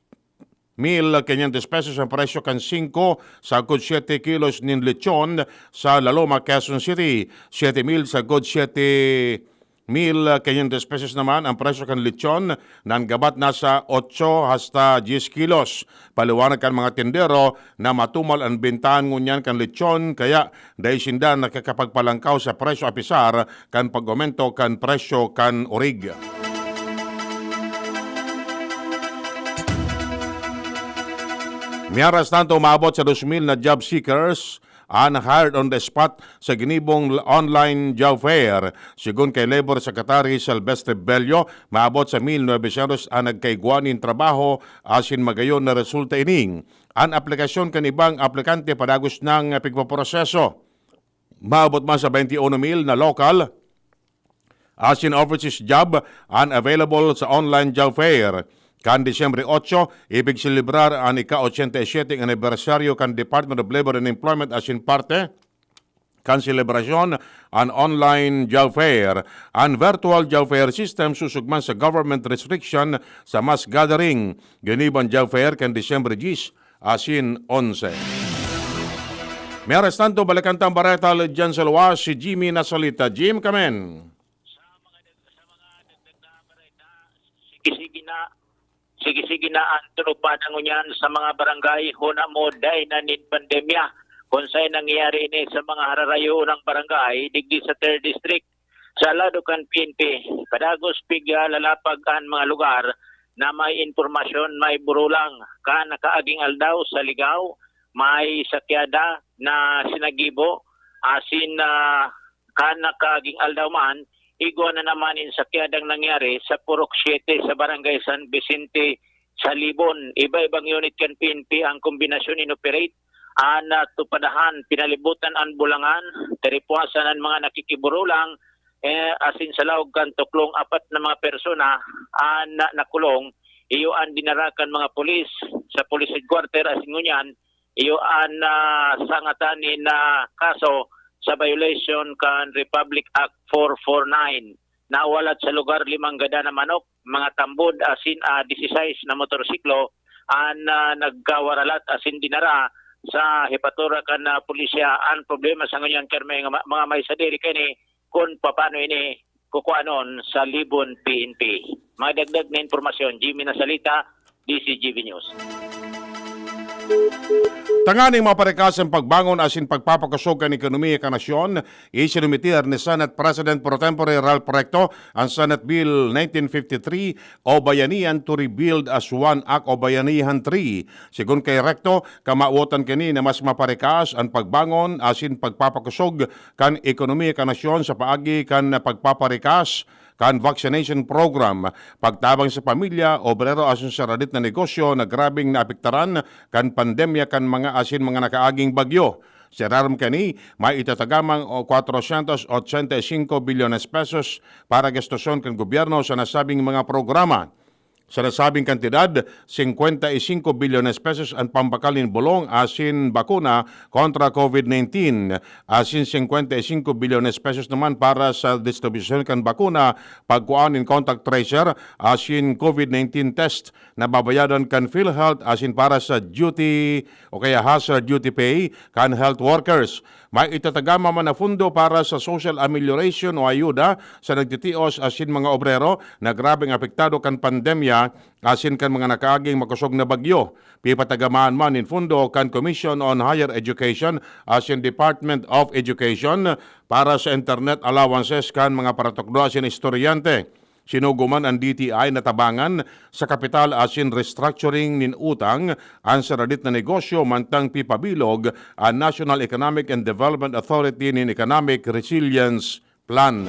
mil kinyentos pesos an presyo kan singko sagkod siyete kilos nin lechon sa La Loma, Quezon City. Siyete mil sagkod siyete mil kinyentos pesos naman ang presyo kan lechon, na an gabat nasa otso hasta diyes kilos. Paliwanag kan mga tindero na matumal an bentahan ngunyan kan lechon, kaya dai sinda nakakapagpalangkaw sa presyo apisar kan pag-aumento kan presyo kan orig. Mientras tanto, umabot sa dos mil na job seekers an hired on the spot sa ginibong online job fair. Sigon kay Labor Secretary Silvestre Bello, maabot sa mil novecientos an nagkaigwa nin trabaho asin magayon na resulta ini. An aplikasyon kan ibang aplikante padagos nang pigpoproseso. Maabot man sa twenty-one mil na local asin overseas job an available sa online job fair. Kan Disyembre otso, ipigselebrar an ika-ochenta y siyete anibersaryo kan Department of Labor and Employment asin parte kan selebrasyon an online job fair. An virtual job fair system susog man sa government restriction sa mass gathering. Ginibo an job fair kan Disyembre diyes asin onse. Mientras tanto, balikan ta an bareta digdi sa luwas, si Jimmy Nasolita. Jim, kamen. Sige, sige na. Sige-sige na an tunupad ngunyan sa mga barangay, huna mo dai na nin pandemya. Kun saen nangyayari ini sa mga hararayo nang barangay digdi sa third District. Sa lado kan P N P, padagos piglalapag an mga lugar na may impormasyon, may burulang. Kan nakaaging aldaw sa Ligao, may sakyada na sinagibo, asin, ah, kan nakaaging aldaw man, igwa na naman in sakyadang nangyari sa Purok Siete sa Barangay San Vicente sa Libon. Iba-ibang unit kan P N P ang kombinasyon in-operate. An natupadahan, pinalibutan an bulangan, tiripuasan an mga nakikiburulang, eh, asin sa laog kan tuklong apat na mga persona an na-, nakulong. Iyo an dinara kan mga pulis sa police headquarter asin ngunyan, iyo an, ah, sangatan nin, ah, kaso sa violation kan Republic Act four four nine. Nawalat sa lugar limang gada na manok, mga tambod asin, ah, disisais na motorsiklo an, ah, nagkawaralat asin dinara sa hepatura kan, ah, pulisya. An problema sa ngunyan kan mga, mga may sadiri kaini kun papaano ini kukuanon sa Libon P N P. Mga dagdag na impormasyon, Jimmy Nasalita, D C G B News. Tanganing maparikas an pagbangon asin pagpapakosog kan ekonomiya kan nasyon, isinumitir ni Senate President Pro Tempore Ralph Recto an Senate Bill nineteen fifty-three o Bayanihan to Rebuild as One Act o Bayanihan three. Segun kay Recto, kamawotan kini na mas maparikas an pagbangon asin pagpapakosog kan ekonomiya kan nasyon sa paagi kan pagpaparikas kan vaccination program, pagtabang sa pamilya, obrero asin sa radit na negosyo na grabeng naapektaran kan pandemya kan mga asin mga nakaaging bagyo. Sa irarom kani, may itatagamang o kwatrosyentos otsenta y singko bilyones pesos para gastosyon kan gobyerno sa nasabing mga programa. Sa nasabing kantidad, singkwenta y singko bilyones pesos an pambakal nin bolong asin bakuna kontra COVID nineteen, asin singkwenta y singko bilyones pesos naman para sa distribusyon kan bakuna, pagkua nin contact tracer, asin COVID nineteen test na babayadan kan PhilHealth, asin para sa duty o kaya hazard duty pay kan health workers. May itatagama man na fundo para sa social amelioration o ayuda sa nagtitios asin mga obrero na grabeng apektado kan pandemya asin kan mga nakaaging makosog na bagyo. Pipatagamaan man nin fundo kan Commission on Higher Education asin Department of Education para sa internet allowances kan mga paratukdo asin estudyante. Sinugo man an D T I na tabangan sa kapital asin restructuring nin utang an saradit na negosyo, mantang pipabilog an National Economic and Development Authority nin Economic Resilience Plan.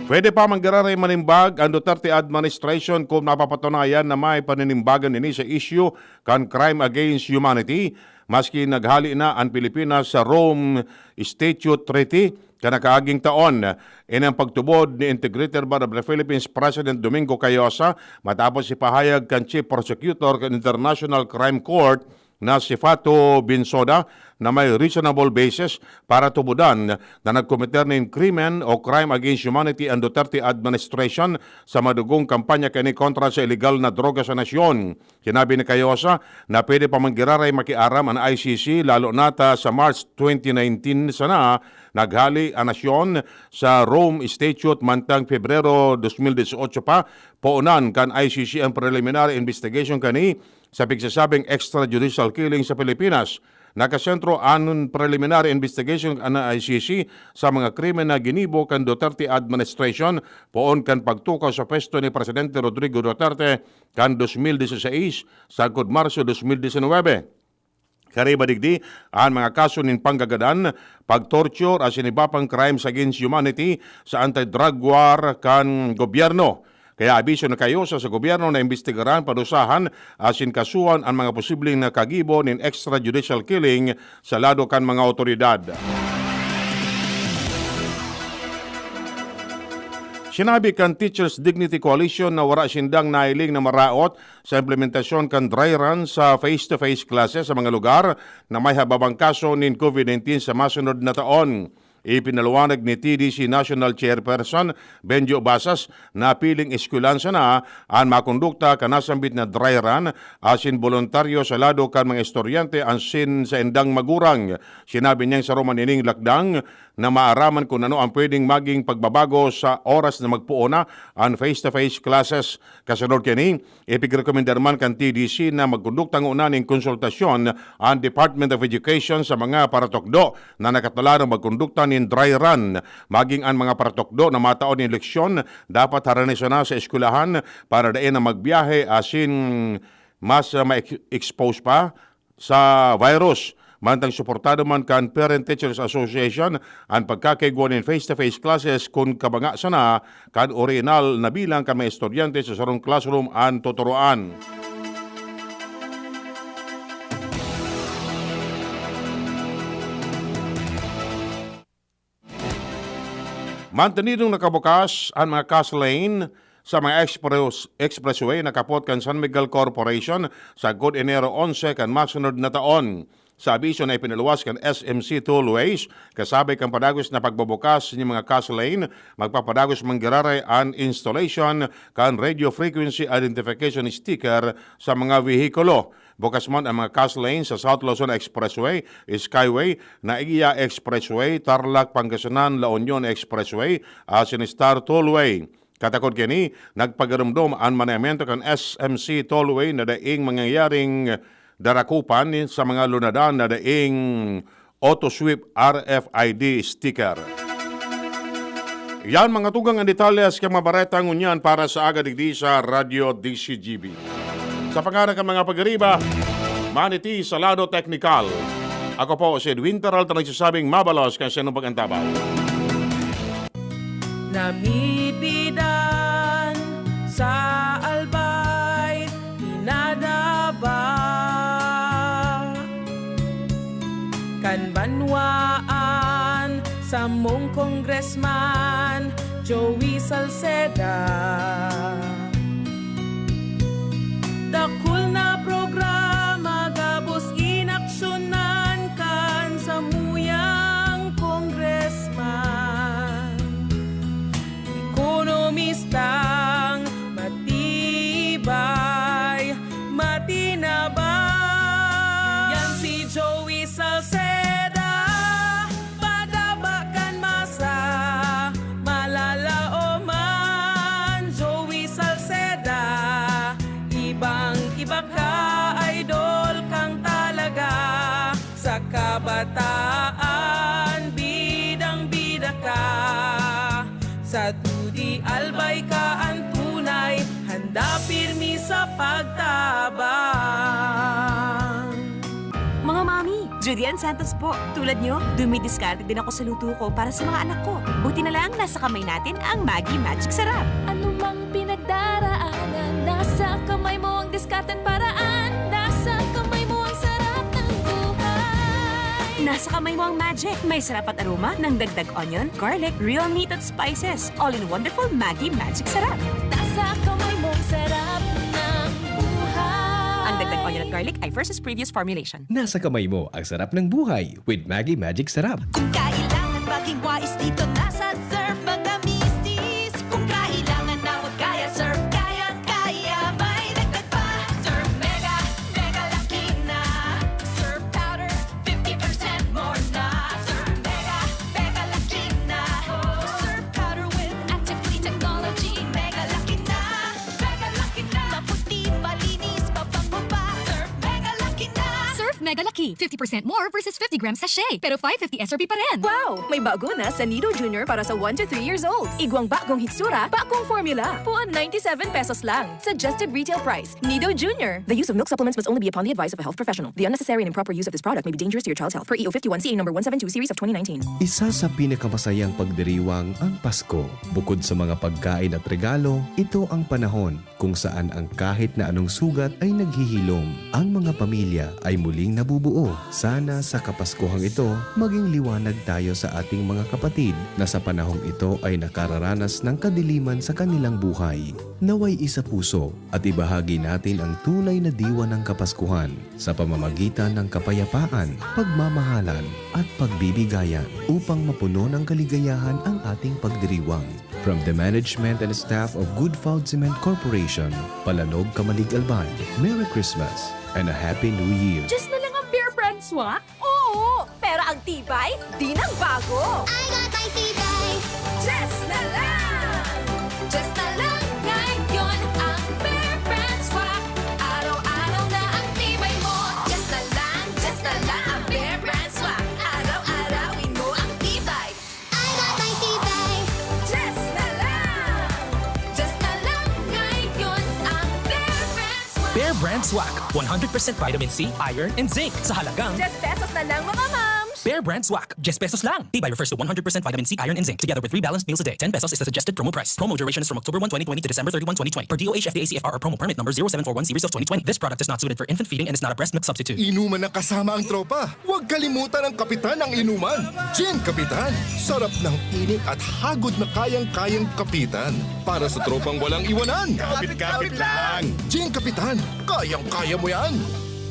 Pwede pa manggiraray manimbag an Duterte administration kun mapapatunayan na may paninimbagan ini sa isyu kan crime against humanity, maski naghali na an Pilipinas sa Rome Statute Treaty kan nakaaging taon. Ini ang pagtubod ni Integrated Bar of the Philippines President Domingo Cayosa matapos ipahayag kan Chief Prosecutor kan International Crime Court na si Fatu Binsoda na may reasonable basis para tubodan na nagkometer nin krimen o crime against humanity ang Duterte administration sa madugong kampanya kani kontra sa iligal na droga sa nasyon. Sinabi ni Cayosa na pwede pa manggiraray makiaram an I C C, lalo na ta sa March twenty nineteen sana naghali an nasyon sa Rome Statute, mantang Pebrero dos mil dieciocho pa, poonan kan I C C ang preliminary investigation kani sa pigsasabing extrajudicial killing sa Pilipinas. Nakasentro an preliminary investigation kan I C C sa mga krimen na ginibo kan Duterte administration poon kan pagtukaw sa pwesto ni Presidente Rodrigo Duterte kan dos mil dieciséis sagkod Marso dos mil diecinuebe. Kariba digdi, an mga kaso nin panggagadan, pag-torture asin iba pang crimes against humanity sa anti-drug war kan gobyerno. Kaya abiso na kayo sa, sa gobyerno na imbestigaran, padusahan asin kasuhan an mga posibleng nakagibo nin extrajudicial killing sa lado kan mga awtoridad. Sinabi kan Teachers Dignity Coalition na wara sindang nahiling na maraot sa implementasyon kan dry run sa face-to-face classes sa mga lugar na may hababang kaso nin COVID nineteen sa masunod na taon. Ipinaliwanag ni T D C National Chairperson Benjo Basas na piling eskwelahan sana an makondukta kan nasambit na dry run asin boluntaryo sa lado kan mga estudyante asin sa indang magurang. Sinabi niyang sa Roman ining lakdang na maaraman kun ano ang pwedeng maging pagbabago sa oras na magpoon na an face-to-face classes. Kasunod kini, ipigrekomendar man kan T D C na magkondukta ngona nin konsultasyon an Department of Education sa mga paratukdo na nakatala na magkondukta nin dry run. Maging an mga paratukdo na matao nin leksyon dapat haraniso na sa eskwelahan para dai na magbiyahe asin mas, ah, ma-ex-, expose pa sa virus. Mantang suportado man kan Parent Teachers Association an pagkakaigwa nin face-to-face classes kun kabanga sana kan orihinal na bilang kan mga estudyante sa sarong classroom an tuturoan. Mantenidong nakabukas an mga CAS lane sa mga express-, expressway na kapot kan San Miguel Corporation sagkod Enero onse kan masunod na taon. Sa abiso na ipinaluwas kan S M C Tollways, kasabay kan padagos na pagbubukas nin mga CAS lane, magpapadagos man giraray an installation kan radio frequency identification sticker sa mga vehikulo. Bukas man ang mga CAS lane sa South Luzon Expressway, Skyway, Naia Expressway, Tarlac, Pangasinan, La Union Expressway, asin Star Tollway. Katakod kaini, nagpagarumdom an manehamento kan S M C Tollway na daing mangyayaring darakupan sa mga lunadan na daing auto-sweep R F I D sticker. Yan, mga tugang, an detalye sa mga bareta ngunyan para sa aga digdi sa Radyo D C G B. Sa pangaran kan mga pagiriba, Maniti sa lado teknikal. Ako po si Edwin Peralta, nagsasabing mabalos kan saindong pag-antabay. Namibidan sa Albay, pinadaba kan banwaan samong Congressman Joey Salceda. Dakul na programa gabos inaksyonan kan samuyang congressman. Ekonomistang matibay, matinabang. Yan si Joey Salceda, padaba kan masa, malalaoman. Joey Salceda, ibang-iba ka, idol kang talaga. Sa kabataan, bidang-bida ka. Sa dudi, albay ka an tunay, handa pirmi sa pagtabang. Mga mami, Judy Ann Santos po. Tulad nyo, dumidiskarte din ako sa luto ko para sa mga anak ko. Buti na lang, nasa kamay natin ang Maggi Magic Sarap. Anumang pinagdaraanan, nasa kamay mo ang diskarte at paraan. Nasa kamay mo ang sarap ng buhay. Nasa kamay mo ang magic. May sarap at aroma ng dagdag onion, garlic, real meat at spices. All in wonderful Maggi Magic Sarap. Nasa kamay mo ang sarap ng buhay. Ang dagdag onion at garlic ay versus previous formulation. Nasa kamay mo ang sarap ng buhay with Maggi Magic Sarap. Kung kailangan maging wais dito, nasa Surf mga misis. Kung kailangan na huwag kaya, Surf kaya, kaya may dagdag pa. Surf Mega, Mega Laki na. Surf Powder, fifty percent more na. Surf Mega, Mega Laki na. Surf Powder with active clean technology, Mega Laki na. Mega Laki na. Maputi, malinis, mabango pa. Surf Mega Laki na. Surf Mega Laki, fifty percent more versus fifty gram sachet, pero five fifty S R P pa rin. Wow! May bago na sa Nido Junior para sa one to three years old. Igwang bagong hitsura, bagong formula. Puon ninety-seven pesos lang. Suggested retail price. Nido Junior. The use of milk supplements must only be upon the advice of a health professional. The unnecessary and improper use of this product may be dangerous to your child's health. Per E O fifty-one C A number one seven two series of twenty nineteen. Isa sa pinakamasayang pagdiriwang ang Pasko. Bukod sa mga pagkain at regalo, ito ang panahon kung saan ang kahit na anong sugat ay naghihilom. Ang mga pamilya ay muling nabubuo. Sana sa Kapaskuhang ito, maging liwanag tayo sa ating mga kapatid na sa panahong ito ay nakararanas ng kadiliman sa kanilang buhay. Naway isa puso at ibahagi natin ang tunay na diwa ng Kapaskuhan sa pamamagitan ng kapayapaan, pagmamahalan, at pagbibigayan upang mapuno ng kaligayahan ang ating pagdiriwang. From the management and staff of Good Food Cement Corporation, Palanog, Camalig, Albay, Merry Christmas and a Happy New Year! Diyos na lang ang beer brand swak? Oo! Pero Tibay, di nang bago. I got my Tibay. Just na lang. Just na lang ngayon ang Bear Brand Swak. Araw-araw na ang tibay mo. Just na lang, just na lang ang Bear Brand Swak. Araw-arawin mo ang tibay. I got my Tibay. Just na lang. Just na lang ngayon ang Bear Brand Swak. Bear Brand Swak, one hundred percent vitamin C, iron, and zinc sa halagang ten pesos na lang, mga ma'am. Bear Brand Swak, ten pesos lang. Tibay refers to one hundred percent vitamin C, iron, and zinc, together with three balanced meals a day. Ten pesos is the suggested promo price. Promo duration is from October one, twenty twenty to December thirty-one, twenty twenty. Per D O H F D A C F R or promo permit number zero seven four one series of twenty twenty. This product is not suited for infant feeding and is not a breast milk substitute. Inuman na kasama ang tropa. Huwag kalimutan ang kapitan ng inuman. Gin Kapitan. Sarap ng init at hagod na kayang-kayang kapitan. Para sa tropang walang iwanan. Kapit-kapit lang. Gin Kapitan. Kayang-kaya mo yan.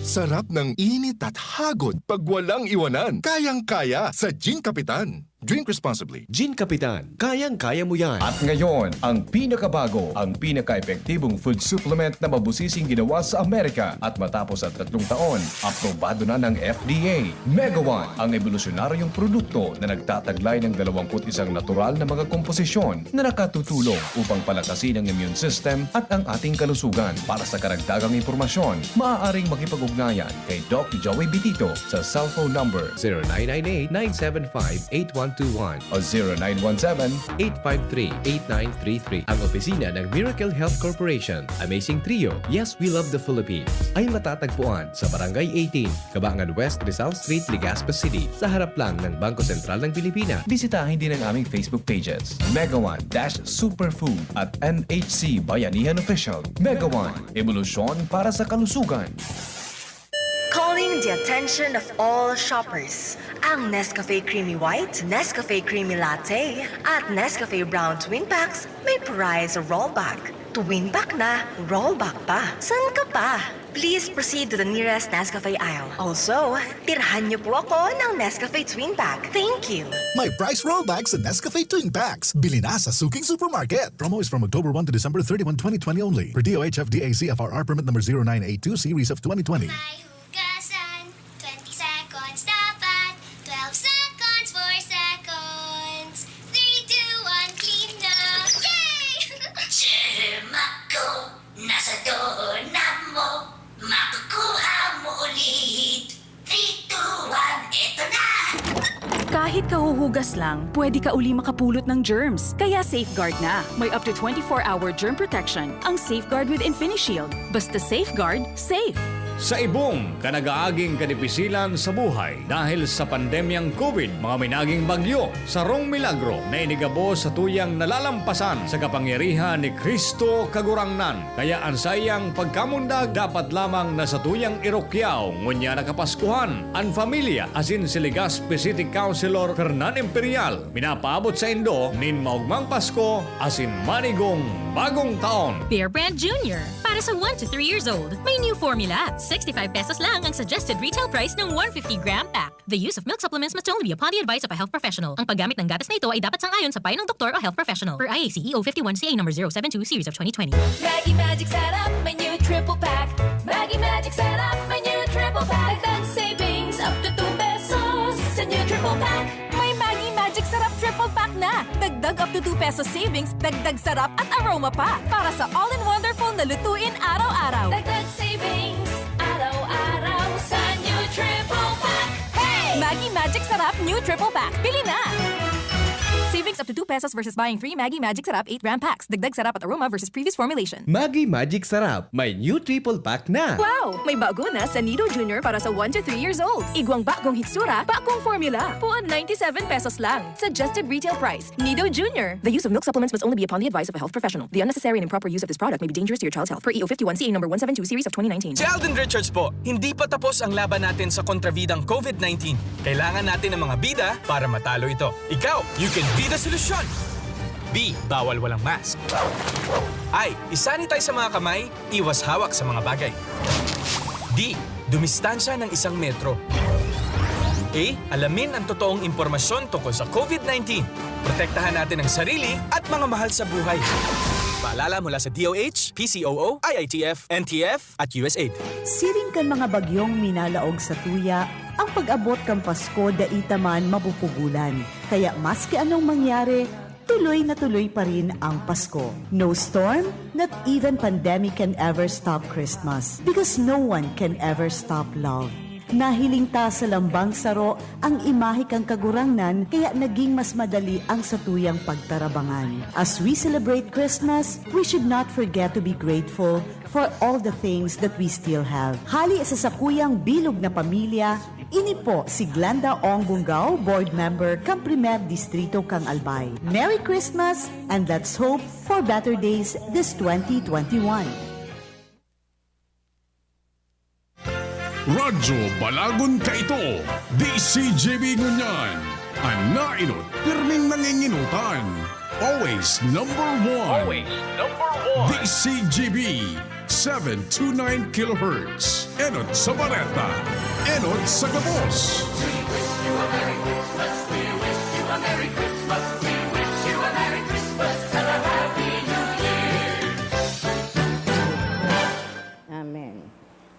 Sarap ng init at hagod pag walang iwanan. Kayang-kaya sa Gin Kapitan. Drink responsibly. Gin Kapitan, kayang-kaya mo yan. At ngayon, ang pinakabago, ang pinaka-epektibong food supplement na mabusising ginawa sa Amerika. At matapos ang tatlong taon, aprobado na ng F D A. Mega One, ang ebolusyonaryong produkto na nagtataglay ng dalawampu't isang natural na mga komposisyon na nakatutulong upang palakasin ang immune system at ang ating kalusugan. Para sa karagdagang impormasyon, maaaring makipag-ugnayan kay Doc Joey Bitito sa cellphone number zero nine nine eight, nine seven five, eight one two one o zero nine one seven, eight five three, eight nine three three. Ang opisina ng Miracle Health Corporation. Amazing Trio. Yes, we love the Philippines. Ay matatagpuan sa Barangay eighteen, Cabangan West, Rizal Street, Legazpi City, sa harap lang ng Bangko Sentral ng Pilipinas. Bisitahin din ang aming Facebook pages, Mega One dash Superfood at M H C Bayanihan Official. Mega One, ebolusyon para sa kalusugan. Calling the attention of all shoppers. Ang Nescafe Creamy White, Nescafe Creamy Latte, at Nescafe Brown Twin Packs may prize rollback. Twin pack na, rollback pa. San ka pa? Please proceed to the nearest Nescafe aisle. Also, tirhan niyo po ako ng Nescafe Twin Pack. Thank you. May price rollback sa Nescafe Twin Packs. Bili na sa suking supermarket. Promo is from October one to December thirty-one, twenty twenty only. Per D O H F D A C F R R permit number zero nine eight two series of twenty twenty. May hugasan, twenty seconds dapat, twelve seconds, four seconds, three, two, one, clean na! Yay! Germ ako, nasa doon na mo, makukuha mo ulit. Three, two, one, eto na! Kahit kahuhugas lang, pwede ka uli makapulot ng germs. Kaya Safeguard na. May up to twenty-four hour germ protection ang Safeguard with InfiniShield. Basta Safeguard, safe. Sa ibong kan nag-aaging kadipisilan sa buhay dahil sa pandemyang COVID, mga minaging bagyo, sarong milagro na inigabos sa tuyang nalalampasan sa kapangyarihan ni Cristo Kagurangnan. Kaya an saiyang pagkamundag dapat lamang na satuyang irukyaw ngunyan na Kapaskuhan. An pamilya asin si Legazpi City Councilor Fernan Imperial minapaabot saindo nin maogmang Pasko asin manigong bagong taon. Bear Brand Junior, para sa one to three years old. May new formula. Sixty-five pesos lang ang suggested retail price ng one fifty gram pack. The use of milk supplements must only be upon the advice of a health professional. Ang paggamit ng gatas na ito ay dapat sang-ayon sa payo ng doktor o health professional. Per I A C E O fifty-one C A number zero seven two series of twenty twenty. Maggi Magic Sarap, may new triple pack. Maggi Magic Sarap, may new triple pack. Dagdag savings up to two pesos sa new triple pack. May Maggi Magic Sarap triple pack na. Dagdag up to two pesos savings, dagdag sarap at aroma pa. Para sa all-in-wonderful na lutuin araw-araw. Dagdag savings, araw-araw sa new triple pack. Hey! Maggi Magic Sarap New Triple Pack. Bili na! Savings up to two pesos versus buying three Maggi Magic Sarap eight gram packs. Dagdag sarap at aroma versus previous formulation. Maggi Magic Sarap, may new triple pack na. Wow! May bago na sa Nido Junior para sa one to three years old. Igwang bagong hitsura, bagong formula. Puon ninety-seven pesos lang. Suggested retail price. Nido Junior. The use of milk supplements must only be upon the advice of a health professional. The unnecessary and improper use of this product may be dangerous to your child's health. Per E O fifty-one C A number one seven two series of twenty nineteen. Si Alden Richards po. Hindi pa tapos ang laban natin sa kontrabidang COVID nineteen. Kailangan natin ng mga bida para matalo ito. Ikaw, you can be the solution! B. Bawal walang mask. I. I-sanitize sa mga kamay, iwas hawak sa mga bagay. D. Dumistansya ng isang metro. A. Alamin ang totoong impormasyon tungkol sa COVID nineteen. Protektahan natin ang sarili at mga mahal sa buhay. Paalala mula sa D O H, P C O O, I I T F, N T F, at U S A I D. Siring kan mga bagyong minalaog sa tuya, ang pag-abot kan Pasko dai ta man mapupugulan. Kaya maski anong mangyari, tuloy na tuloy pa rin ang Pasko. No storm, not even pandemic can ever stop Christmas because no one can ever stop love. Nahiling ta sa lambang saro ang imahe kan Kagurangnan, kaya naging mas madali ang satuyang pagtarabangan. As we celebrate Christmas, we should not forget to be grateful for all the things that we still have. Hali sa sakuyang bilog na pamilya, ini po si Glenda Ong Bungao, Board Member kan Primer Distrito kan Albay. Merry Christmas and let's hope for better days this twenty twenty-one. Radyo Balagon kaito, D C G B ngunyan, an naenot pirming nangingenotan. Always number one. Always number one. D C G B, seven two nine kilohertz. Enot sa bareta, enot sa gabos. Amen.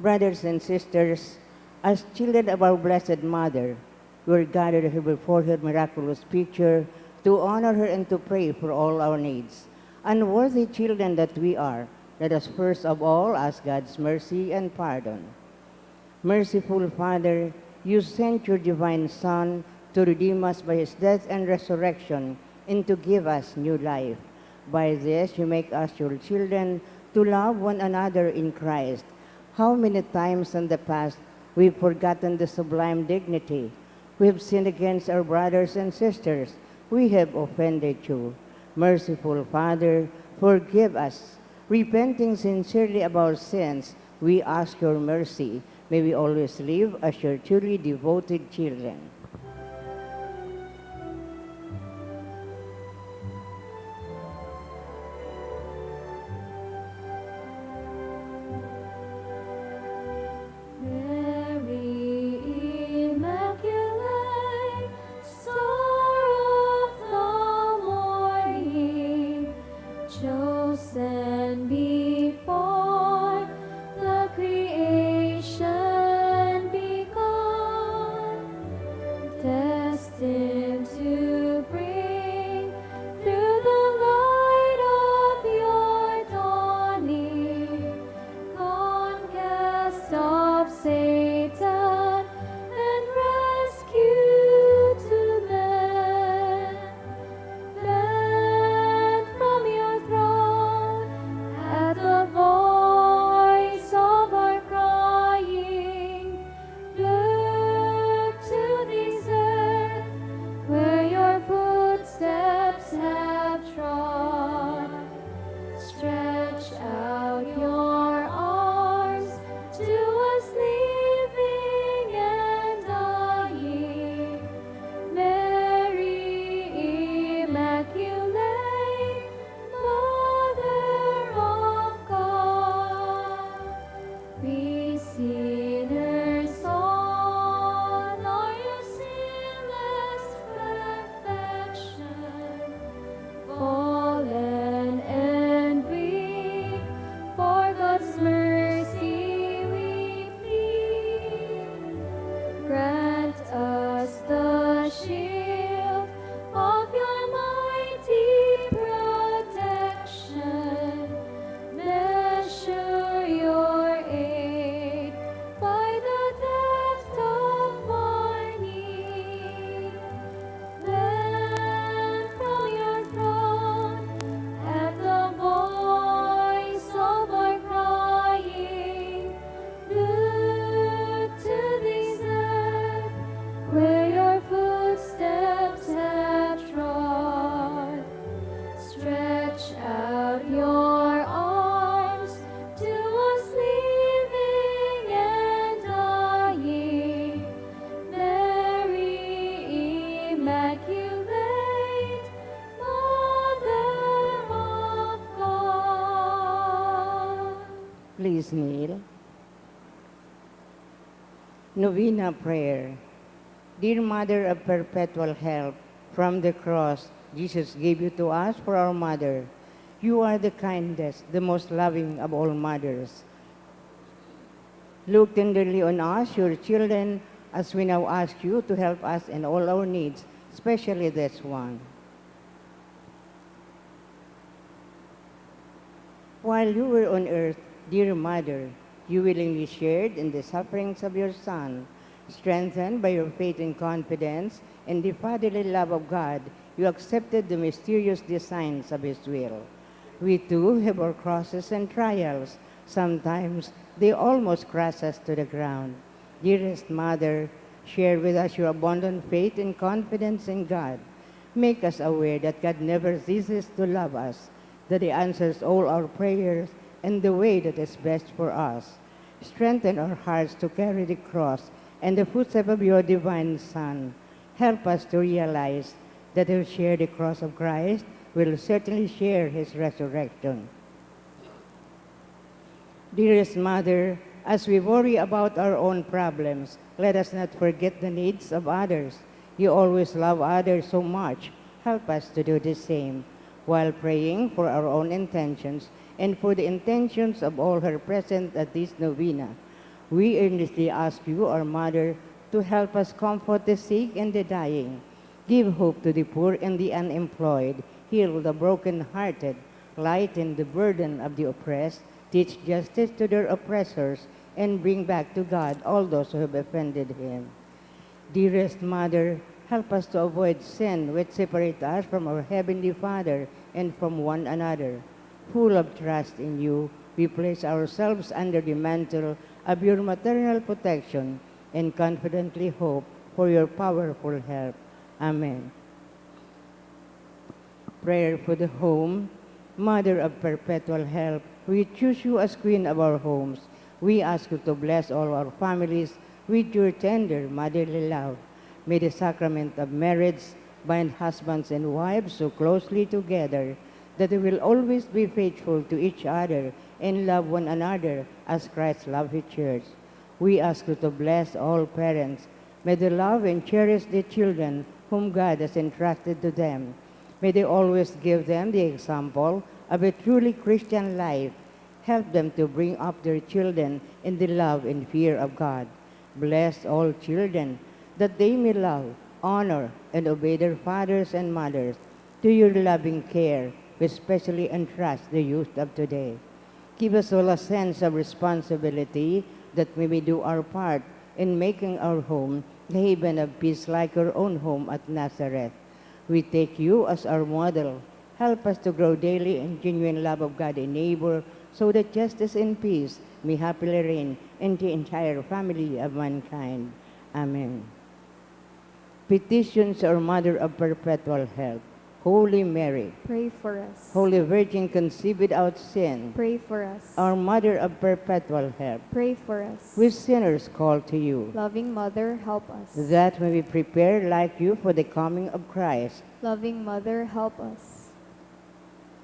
Brothers and sisters, as children of our Blessed Mother, we're gathered here before her miraculous picture to honor her and to pray for all our needs. Unworthy children that we are, let us first of all ask God's mercy and pardon. Merciful Father, you sent your divine Son to redeem us by his death and resurrection and to give us new life. By this, you make us your children to love one another in Christ. How many times in the past we've forgotten the sublime dignity? We have sinned against our brothers and sisters. We have offended you. Merciful Father, forgive us. Repenting sincerely of our sins, we ask your mercy. May we always live as your truly devoted children. Mary Immaculate, Star of the morning, chosen before the creation begun, destined to bring through the light of your dawning conquest of Satan and rescue to men. Then from your throne, at the voice of our crying, look to this earth where your footsteps have trod. Stretch out your arms to us living and dying. Mary Immaculate, Mother of God, we sinners all are your sinless perfection. Fallen and weak, for God's mercy we plead. Grant us the shield of your mighty protection. Measure your aid by the depth of our need. Then from your throne, at the voice of our crying, look to this earth where your footsteps have trod. Stretch out your arms to us living and dying. Mary Immaculate, Mother of God. Please kneel. Novena Prayer. Dear Mother of Perpetual Help, from the cross, Jesus gave you to us for our mother. You are the kindest, the most loving of all mothers. Look tenderly on us, your children, as we now ask you to help us in all our needs, especially this one. While you were on earth, dear mother, you willingly shared in the sufferings of your son. Strengthened by your faith and confidence in the fatherly love of God, you accepted the mysterious designs of His will. We too have our crosses and trials. Sometimes they almost crush us to the ground. Dearest Mother, share with us your abundant faith and confidence in God. Make us aware that God never ceases to love us, that He answers all our prayers in the way that is best for us. Strengthen our hearts to carry the cross and the footsteps of your divine Son. Help us to realize that who share the cross of Christ will certainly share His resurrection. Dearest Mother, as we worry about our own problems, let us not forget the needs of others. You always love others so much. Help us to do the same while praying for our own intentions and for the intentions of all who are present at this novena. We earnestly ask you, our Mother, to help us comfort the sick and the dying. Give hope to the poor and the unemployed. Heal the brokenhearted. Lighten the burden of the oppressed. Teach justice to their oppressors, and bring back to God all those who have offended Him. Dearest Mother, help us to avoid sin which separate us from our Heavenly Father and from one another. Full of trust in you, we place ourselves under the mantle of your maternal protection and confidently hope for your powerful help. Amen. Prayer for the home. Mother of perpetual help, we choose you as Queen of our homes. We ask you to bless all our families with your tender motherly love. May the sacrament of marriage bind husbands and wives so closely together that they will always be faithful to each other and love one another as Christ loved His church. We ask you to bless all parents. May they love and cherish the children whom God has entrusted to them. May they always give them the example of a truly Christian life. Help them to bring up their children in the love and fear of God. Bless all children that they may love, honor, and obey their fathers and mothers. To your loving care, we specially entrust the youth of today. Give us all a sense of responsibility that we may do our part in making our home the haven of peace like your own home at Nazareth. We take you as our model. Help us to grow daily in genuine love of God and neighbor, so that justice and peace may happily reign in the entire family of mankind. Amen. Petitions, our Mother of Perpetual Help. Holy Mary, pray for us. Holy Virgin conceived without sin, pray for us. Our Mother of Perpetual Help, pray for us. We sinners call to you. Loving Mother, help us. That we may prepare like you for the coming of Christ. Loving Mother, help us.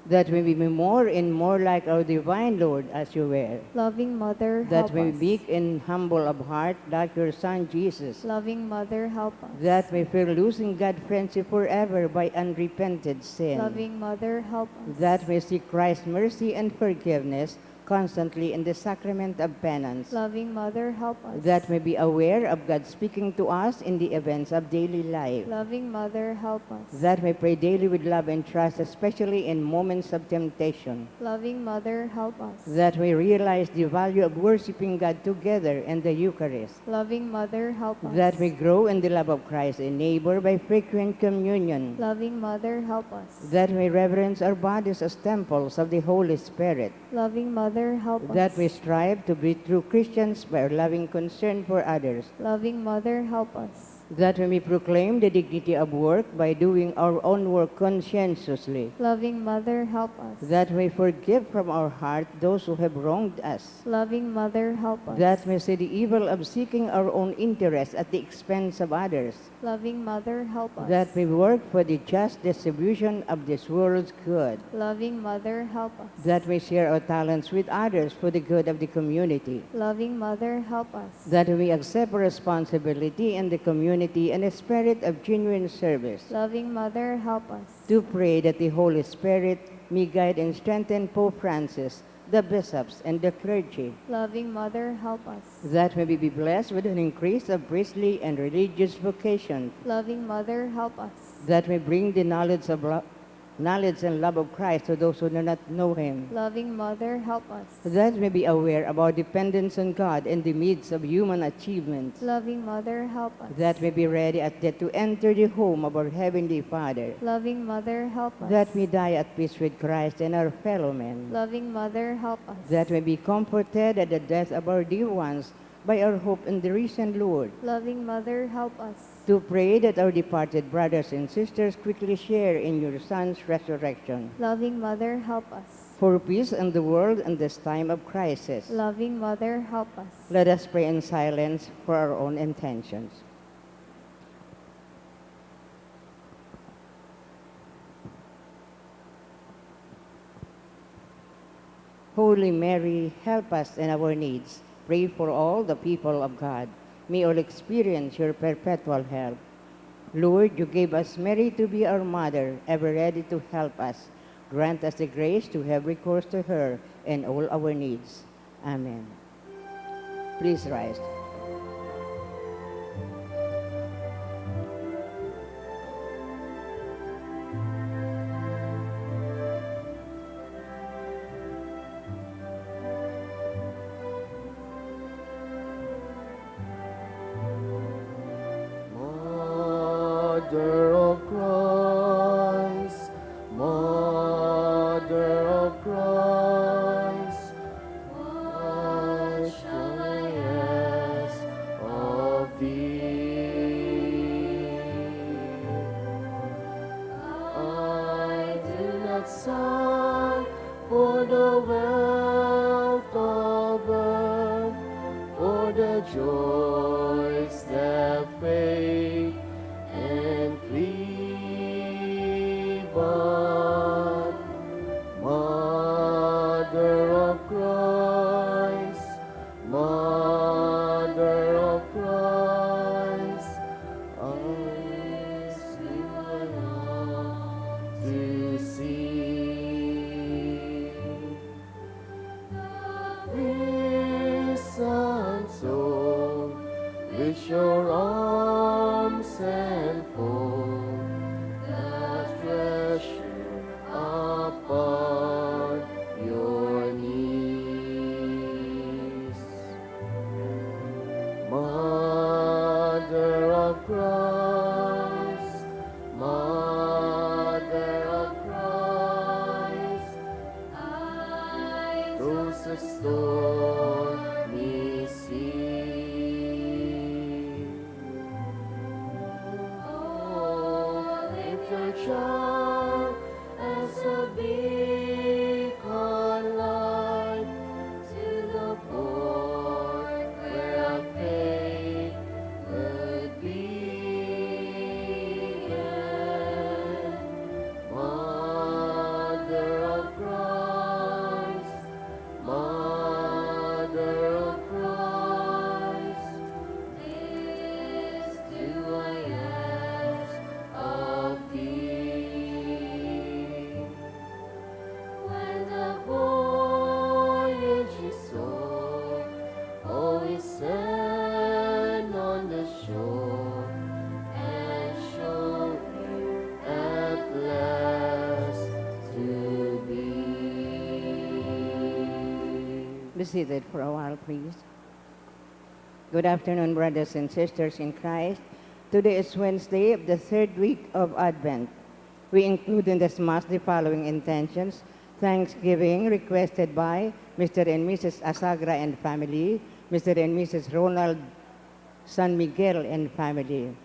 That we may be more and more like our divine Lord as you were. Loving Mother, help us. That we may meek and humble of heart like your Son Jesus. Loving Mother, help us. That we fear losing God friendship forever by unrepented sin. Loving Mother, help us. That we seek Christ's mercy and forgiveness constantly in the sacrament of penance. Loving Mother, help us. That we be aware of God speaking to us in the events of daily life. Loving Mother, help us. That we pray daily with love and trust, especially in moments of temptation. Loving Mother, help us. That we realize the value of worshiping God together in the Eucharist. Loving Mother, help us. That we grow in the love of Christ and neighbor by frequent communion. Loving Mother, help us. That we reverence our bodies as temples of the Holy Spirit. Loving Mother, help us. That we strive to be true Christians by our loving concern for others. Loving Mother, help us. That we may proclaim the dignity of work by doing our own work conscientiously. Loving Mother, help us. That we forgive from our heart those who have wronged us. Loving Mother, help us. That we see the evil of seeking our own interests at the expense of others. Loving Mother, help us. That we work for the just distribution of this world's good. Loving Mother, help us. That we share our talents with others for the good of the community. Loving Mother, help us. That we accept responsibility in the community in a spirit of genuine service. Loving Mother, help us. To pray that the Holy Spirit May guide and strengthen Pope Francis, the bishops, and the clergy. Loving Mother, help us. That we may be blessed with an increase of priestly and religious vocation. Loving Mother, help us. That we bring the knowledge of lo-, knowledge and love of Christ to those who do not know Him. Loving Mother, help us. That we be aware of our dependence on God in the midst of human achievements. Loving Mother, help us. That we be ready at death to enter the home of our Heavenly Father. Loving Mother, help us. That we die at peace with Christ and our fellow men. Loving Mother, help us. That we be comforted at the death of our dear ones by our hope in the risen Lord. Loving Mother, help us. To pray that our departed brothers and sisters quickly share in your Son's resurrection. Loving Mother, help us. For peace in the world in this time of crisis. Loving Mother, help us. Let us pray in silence for our own intentions. Holy Mary, help us in our needs. Pray for all the people of God. May all experience your perpetual help. Lord, you gave us Mary to be our mother, ever ready to help us. Grant us the grace to have recourse to her in all our needs. Amen. Please rise. Mother of Christ, Mother of Christ, what shall I ask of thee? I do not sigh for the wealth of earth, for the joys that fade and flee, but Mother of Christ, Mother of Christ, I still long to see. The prison soul, which your arms enfold, the treasure upon your knees. Mother of Christ, Mother of Christ, I through the stormy sea. Oh, lift your child as a beacon light to the port where our faith would be. Mother of Christ, Mother of Christ, this do I ask of thee. When the voyage is o'er, always stand on the shore and show me at last to be. Be seated for a while, please. Good afternoon, brothers and sisters in Christ. Today is Wednesday of the third week of Advent. We include in this Mass the following intentions: Thanksgiving requested by Mister and Missus Asagra and family, Mister and Missus Ronald San Miguel and family.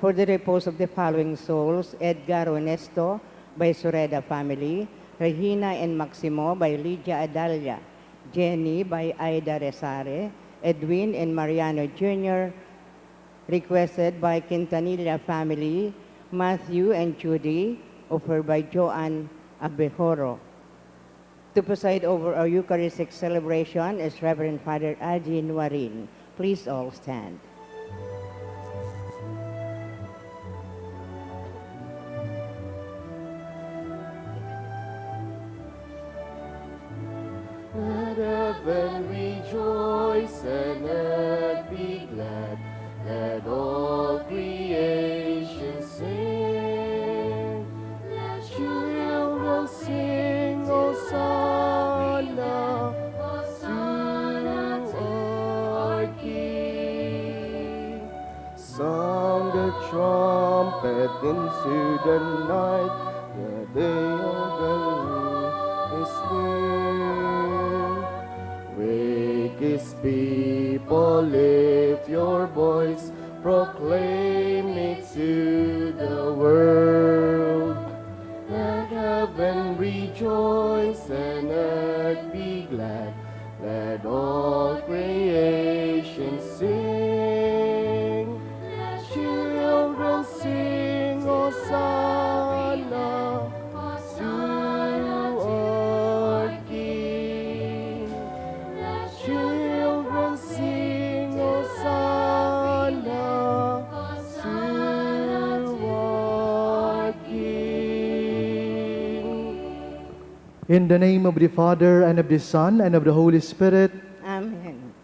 For the repose of the following souls: Edgar Ernesto by Sureda family, Regina and Maximo by Lydia Adalia, Jenny by Aida Resare, Edwin and Mariano Junior, requested by Quintanilla family, Matthew and Judy, offered by Joan Abejoro. To preside over our Eucharistic celebration is Reverend Father Adi Nuarin. Please all stand. Heaven rejoice and earth be glad. Let all creation sing. Let children sing, Hosanna to our King. Sound the trumpet into the night. The day of the Lord is near. Wake his people, lift your voice, proclaim it to the world. Let heaven rejoice and earth be glad. Let all creation sing. Let children sing, Hosanna to our King. Let children sing, Hosanna to our King. In the name of the Father, and of the Son, and of the Holy Spirit. Amen.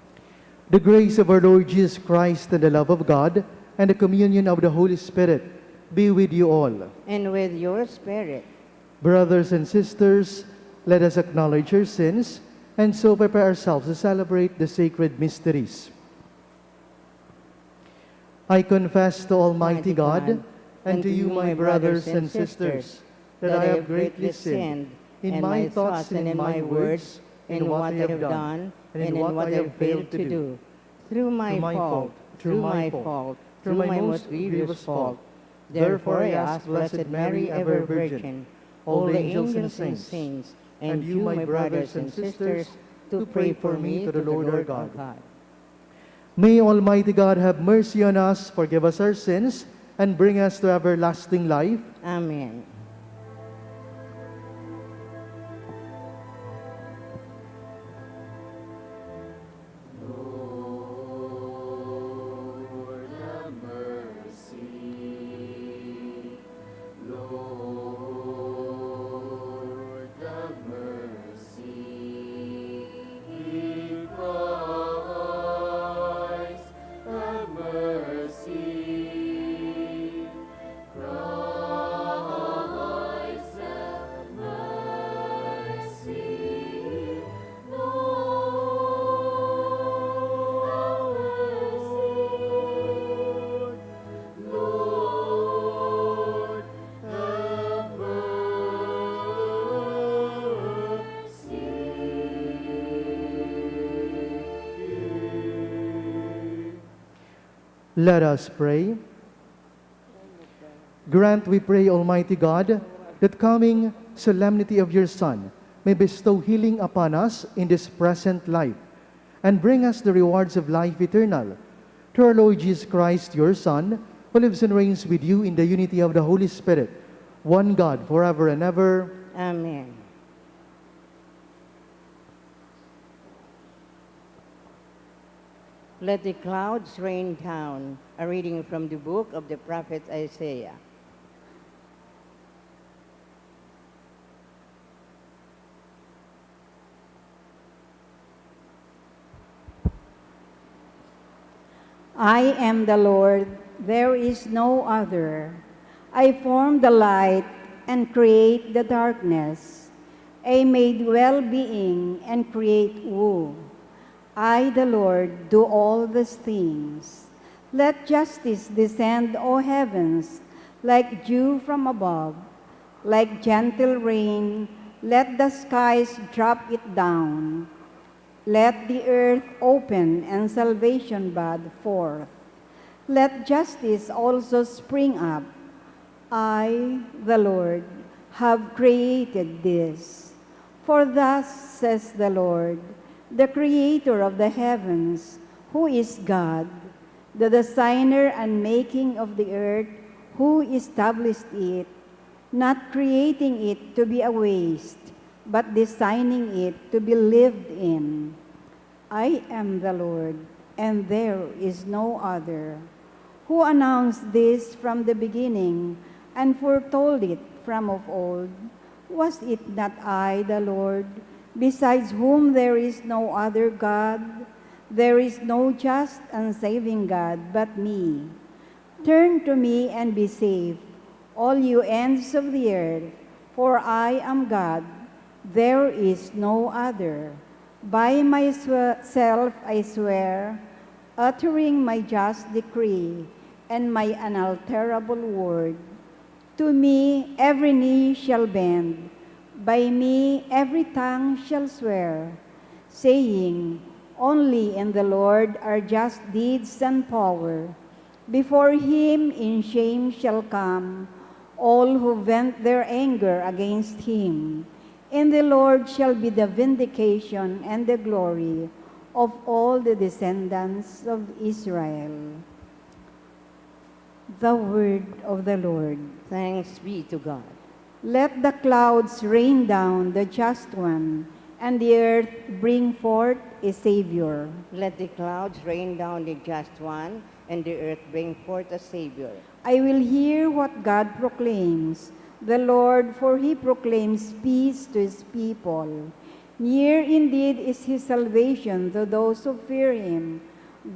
The grace of our Lord Jesus Christ, and the love of God, and the communion of the Holy Spirit be with you all. And with your spirit. Brothers and sisters, let us acknowledge our sins and so prepare ourselves to celebrate the sacred mysteries. I confess to Almighty God and to you, my brothers and sisters, that I have greatly sinned in my thoughts and in my words, in what I have done and in what I have failed to do. Through my fault, through my fault, through my most grievous fault. Therefore I ask Blessed Mary, ever Virgin, all the angels and saints, and you, my brothers and sisters, to pray for me to the Lord our God. May Almighty God have mercy on us, forgive us our sins, and bring us to everlasting life. Amen. Lord, have mercy. Lord, have mercy. Christ, have mercy. Christ, have mercy. Lord, have mercy. Lord, have mercy. Let us pray. Grant, we pray, Almighty God, that coming solemnity of your Son may bestow healing upon us in this present life and bring us the rewards of life eternal. Through our Lord Jesus Christ, your Son, who lives and reigns with you in the unity of the Holy Spirit, one God, forever and ever. Amen. Let the clouds rain down. A reading from the book of the prophet Isaiah. I am the Lord, there is no other. I form the light and create the darkness. I made well-being and create woe. I, the Lord, do all these things. Let justice descend, O heavens, like dew from above, like gentle rain, let the skies drop it down. Let the earth open and salvation bud forth. Let justice also spring up. I, the Lord, have created this. For thus says the Lord, the Creator of the heavens, who is God, the designer and making of the earth, who established it, not creating it to be a waste, but designing it to be lived in. I am the Lord, and there is no other, who announced this from the beginning and foretold it from of old. Was it not I, the Lord, besides whom there is no other God, there is no just and saving God but me. Turn to me and be saved, all you ends of the earth, for I am God, there is no other. By myself I swear, uttering my just decree and my unalterable word. To me every knee shall bend, by me every tongue shall swear, saying, "Only in the Lord are just deeds and power." Before him in shame shall come all who vent their anger against him. In the Lord shall be the vindication and the glory of all the descendants of Israel. The word of the Lord. Thanks be to God. Let the clouds rain down the just one, and the earth bring forth a Savior. Let the clouds rain down the just one, and the earth bring forth a Savior. I will hear what God proclaims, the Lord, for he proclaims peace to his people. Near indeed is his salvation to those who fear him,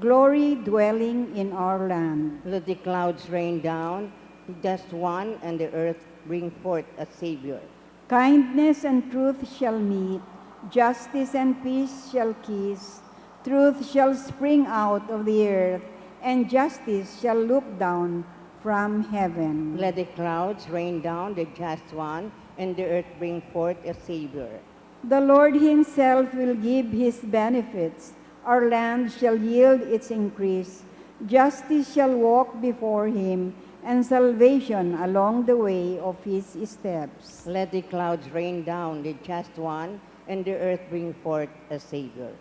glory dwelling in our land. Let the clouds rain down, just one, and the earth bring forth a Savior. Kindness and truth shall meet, justice and peace shall kiss, truth shall spring out of the earth, and justice shall look down from heaven. Let the clouds rain down the just one, and the earth bring forth a Savior. The Lord himself will give his benefits. Our land shall yield its increase. Justice shall walk before him, and salvation along the way of his steps. Let the clouds rain down the just one, and the earth bring forth a Savior.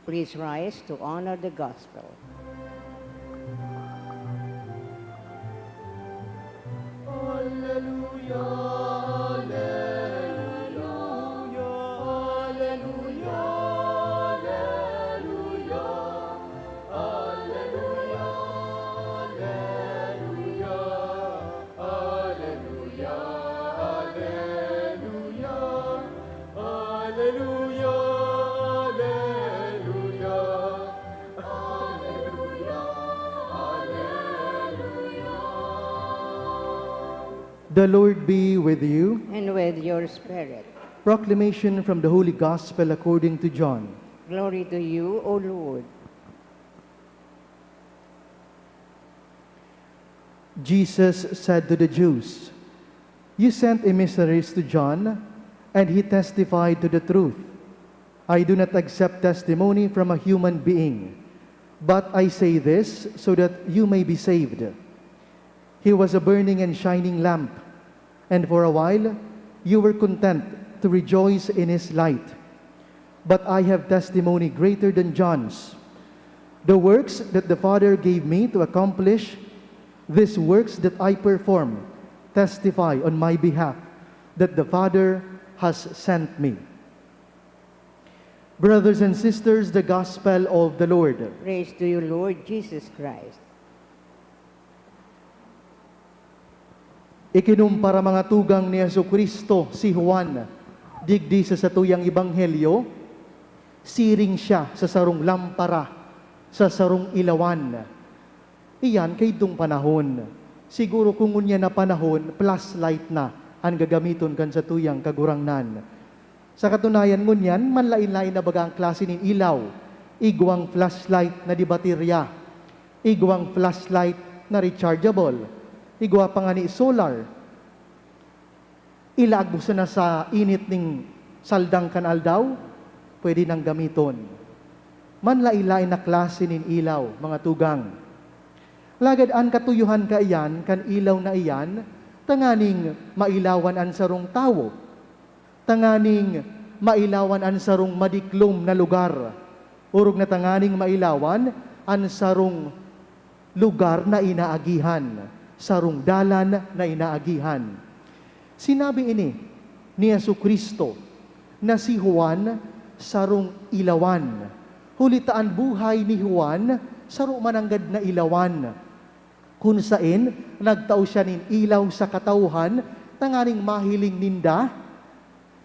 Please rise to honor the gospel. Alleluia, alleluia, alleluia, alleluia, alleluia, alleluia, alleluia, alleluia, alleluia, alleluia, alleluia, alleluia. The Lord be with you. And with your spirit. Proclamation from the Holy Gospel according to John. Glory to you, O Lord. Jesus said to the Jews, "You sent emissaries to John, and he testified to the truth. I do not accept testimony from a human being, but I say this so that you may be saved. He was a burning and shining lamp, and for a while you were content to rejoice in his light. But I have testimony greater than John's. The works that the Father gave me to accomplish, these works that I perform, testify on my behalf that the Father has sent me." Brothers and sisters, the Gospel of the Lord. Praise to you, Lord Jesus Christ. Ikinumpara, mga tugang, ni Jesu-Cristo si Juan digdi sa satuyang ebanghelyo, siring siya sa sarong lampara, sa sarong ilawan. Iyan kaidtong panahon. Siguro kung ngunyan na panahon, flashlight na an gagamiton kan satuyang Kagurangnan. Sa katunayan, ngunyan, manlaen-laen na baga an klase nin ilaw. Igwang flashlight na di baterya. Igwang flashlight na rechargeable. Igwa pa ngani solar. Ilaag mo sana sa init nin saldang kan aldaw, pwede nang gamiton. Manlaen-laen na klase nin ilaw, mga tugang. Alagad an katuyohan kaiyan kan ilaw na iyan, tanganing mailawan an sarong tawo, tanganing mailawan an sarong madiklom na lugar, orog na tanganing mailawan an sarong lugar na inaagihan, sarong dalan na inaagihan. Sinabi ini ni Jesu-Cristo na si Juan sarong ilawan, huli ta an buhay ni Juan saro mananggad na ilawan, kun saen nagtao siya nin ilaw sa katawhan, tanganing mahiling ninda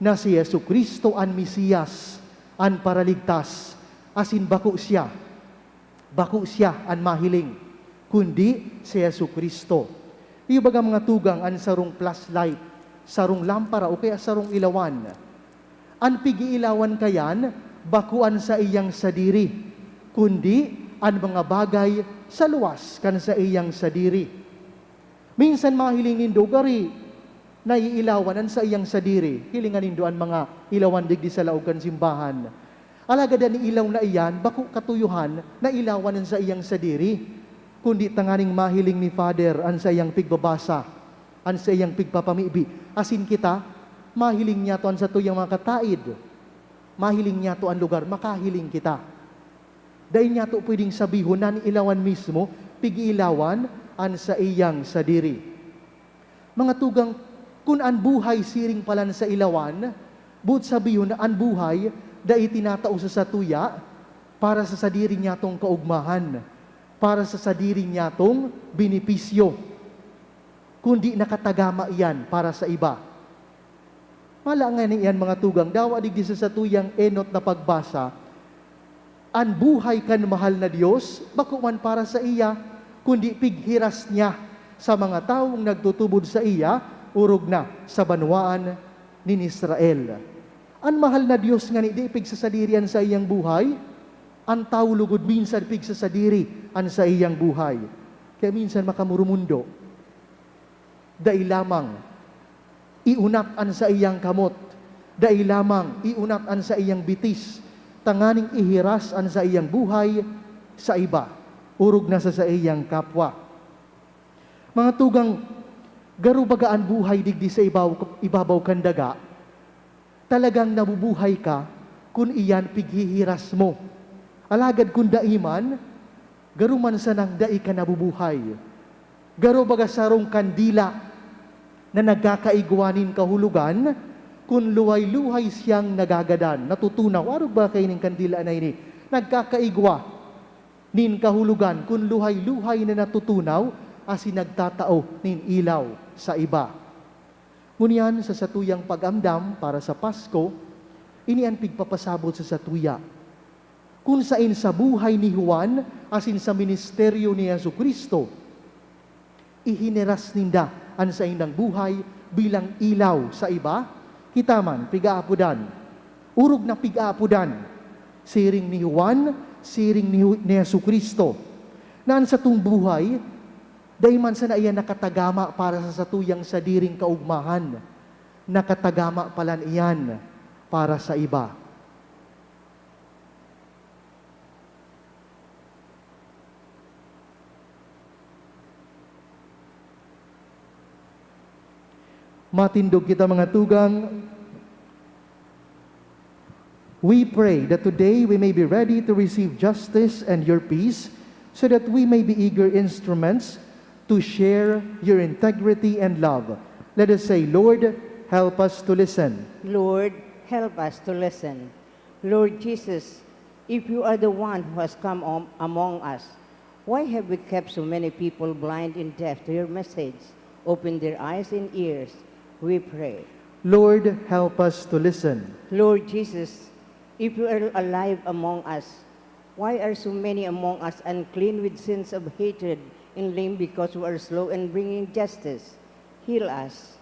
na si Jesu-Cristo an Mesiyas, an Paraligtas, asin bako siya, bako siya an mahiling, kundi si Jesu-Cristo. Iyo baga, mga tugang, an sarong flashlight, sarong lampara, o kaya sarong ilawan. An pig-iilawan kayan, bako an saiyang sadiri, kundi an mga bagay sa luwas kan saiyang sadiri. Minsan mahiling nindo gari naiilawan an saiyang sadiri. Hilinga nindo an mga ilawan digdi sa laog kan simbahan. Alagad an ilaw na iyan bako katuyohan na ilawan an saiyang sadiri, kundi tanganing mahiling ni Father an saiyang pigbabasa, an saiyang pigpapamibi, asin kita, mahiling niyato an satuyang mga kataid, mahiling niyato an lugar, makahiling kita. Dai niyato pwedeng sabihon na an ilawan mismo pig-iilawan an saiyang sadiri. Mga tugang, kun an buhay siring palan sa ilawan, boot sabihon na an buhay dai tinatao sa satuya para sa sadiri niyatong kaogmahan, para sa sadiri niyatong benepisyo, kundi nakatagama iyan para sa iba. Mala ngani iyan, mga tugang, dawa digdi sa satuyang enot na pagbasa, an buhay kan mahal na Dios bako man para saiya, kundi pighiras niya sa mga tawong nagtutubod saiya, orog na sa banwaan nin Israel. An mahal na Dios ngani di pigsasadiri an saiyang buhay, an tawo lugod minsan pigsasadiri an saiyang buhay. Kaya minsan makamurumundo. Dai lamang iunat an saiyang kamot, dai lamang iunat an saiyang bitis, tanganing ihiras an saiyang buhay sa iba, orog na sa saiyang kapwa. Mga tugang, garo baga an buhay digdi sa ibaw-, ibabaw kan daga, talagang nabubuhay ka kun iyan pighihiras mo. Alagad kun dai man, garo man sanang dai ka nabubuhay. Garo baga sarong kandila na nagkakaigwa nin kahulogan kun luhay-luhay siyang nagagadan, natutunaw. Arog ba kaining kandila na ini? Nagkakaigwa nin kahulogan kun luhay-luhay na natutunaw asin nagtatao nin ilaw sa iba. Ngunyan, sa satuyang pag-amdam para sa Pasko, ini an pigpapasabot sa satuya. Kun saen sa buhay ni Juan asin sa ministeryo ni Jesu-Cristo, ihineras ninda an saindang buhay bilang ilaw sa iba, kita man pig-aapodan, orog na pig-aapodan, siring ni Juan, siring ni Ju-, ni Jesu-Cristo, na an satong buhay dai man sana iyan nakatagama para sa satuyang sadiring kaogmahan, nakatagama palan iyan para sa iba. Matindog kita, mga tugang. We pray that today we may be ready to receive justice and your peace, so that we may be eager instruments to share your integrity and love. Let us say, "Lord, help us to listen." Lord, help us to listen. Lord Jesus, if you are the one who has come om-, among us, why have we kept so many people blind and deaf to your message? Open their eyes and ears, we pray. Lord, help us to listen. Lord Jesus, if you are alive among us, why are so many among us unclean with sins of hatred and lame because we are slow in bringing justice? Heal us,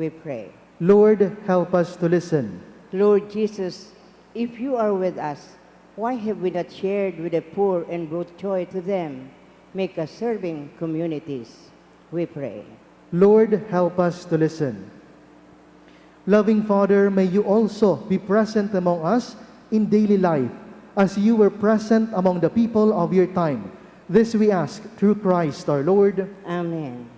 we pray. Lord, help us to listen. Lord Jesus, if you are with us, why have we not shared with the poor and brought joy to them? Make us serving communities, we pray. Lord, help us to listen. Loving Father, may you also be present among us in daily life, as you were present among the people of your time. This we ask through Christ our Lord. Amen.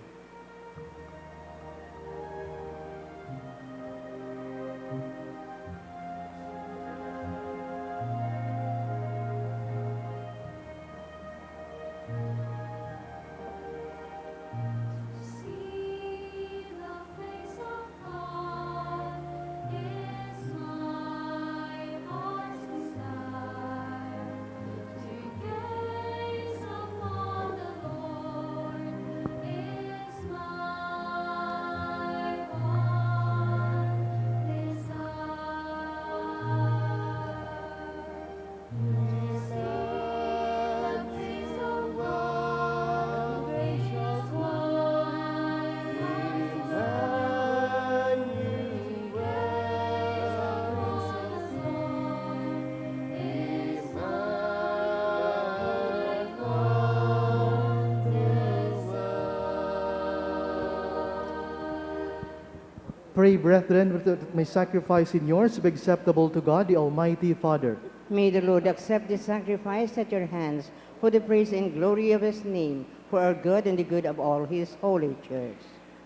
Pray, brethren, that my sacrifice and yours be acceptable to God, the Almighty Father. May the Lord accept this sacrifice at your hands for the praise and glory of his name, for our good and the good of all his holy church.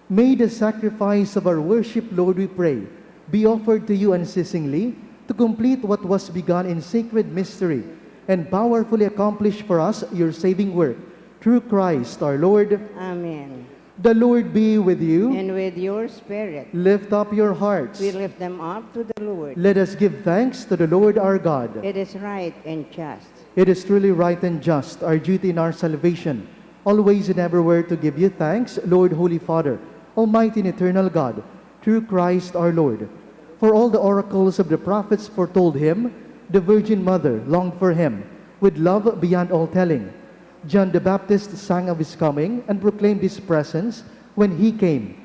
May the sacrifice of our worship, Lord, we pray, be offered to you unceasingly to complete what was begun in sacred mystery and powerfully accomplish for us your saving work. Through Christ our Lord. Amen. The Lord be with you. And with your spirit. Lift up your hearts. We lift them up to the Lord. Let us give thanks to the Lord our God. It is right and just. It is truly right and just, our duty and our salvation, always and everywhere to give you thanks, Lord, Holy Father, Almighty and Eternal God, through Christ our Lord. For all the oracles of the prophets foretold him, the Virgin Mother longed for him, with love beyond all telling. John the Baptist sang of his coming and proclaimed his presence when he came.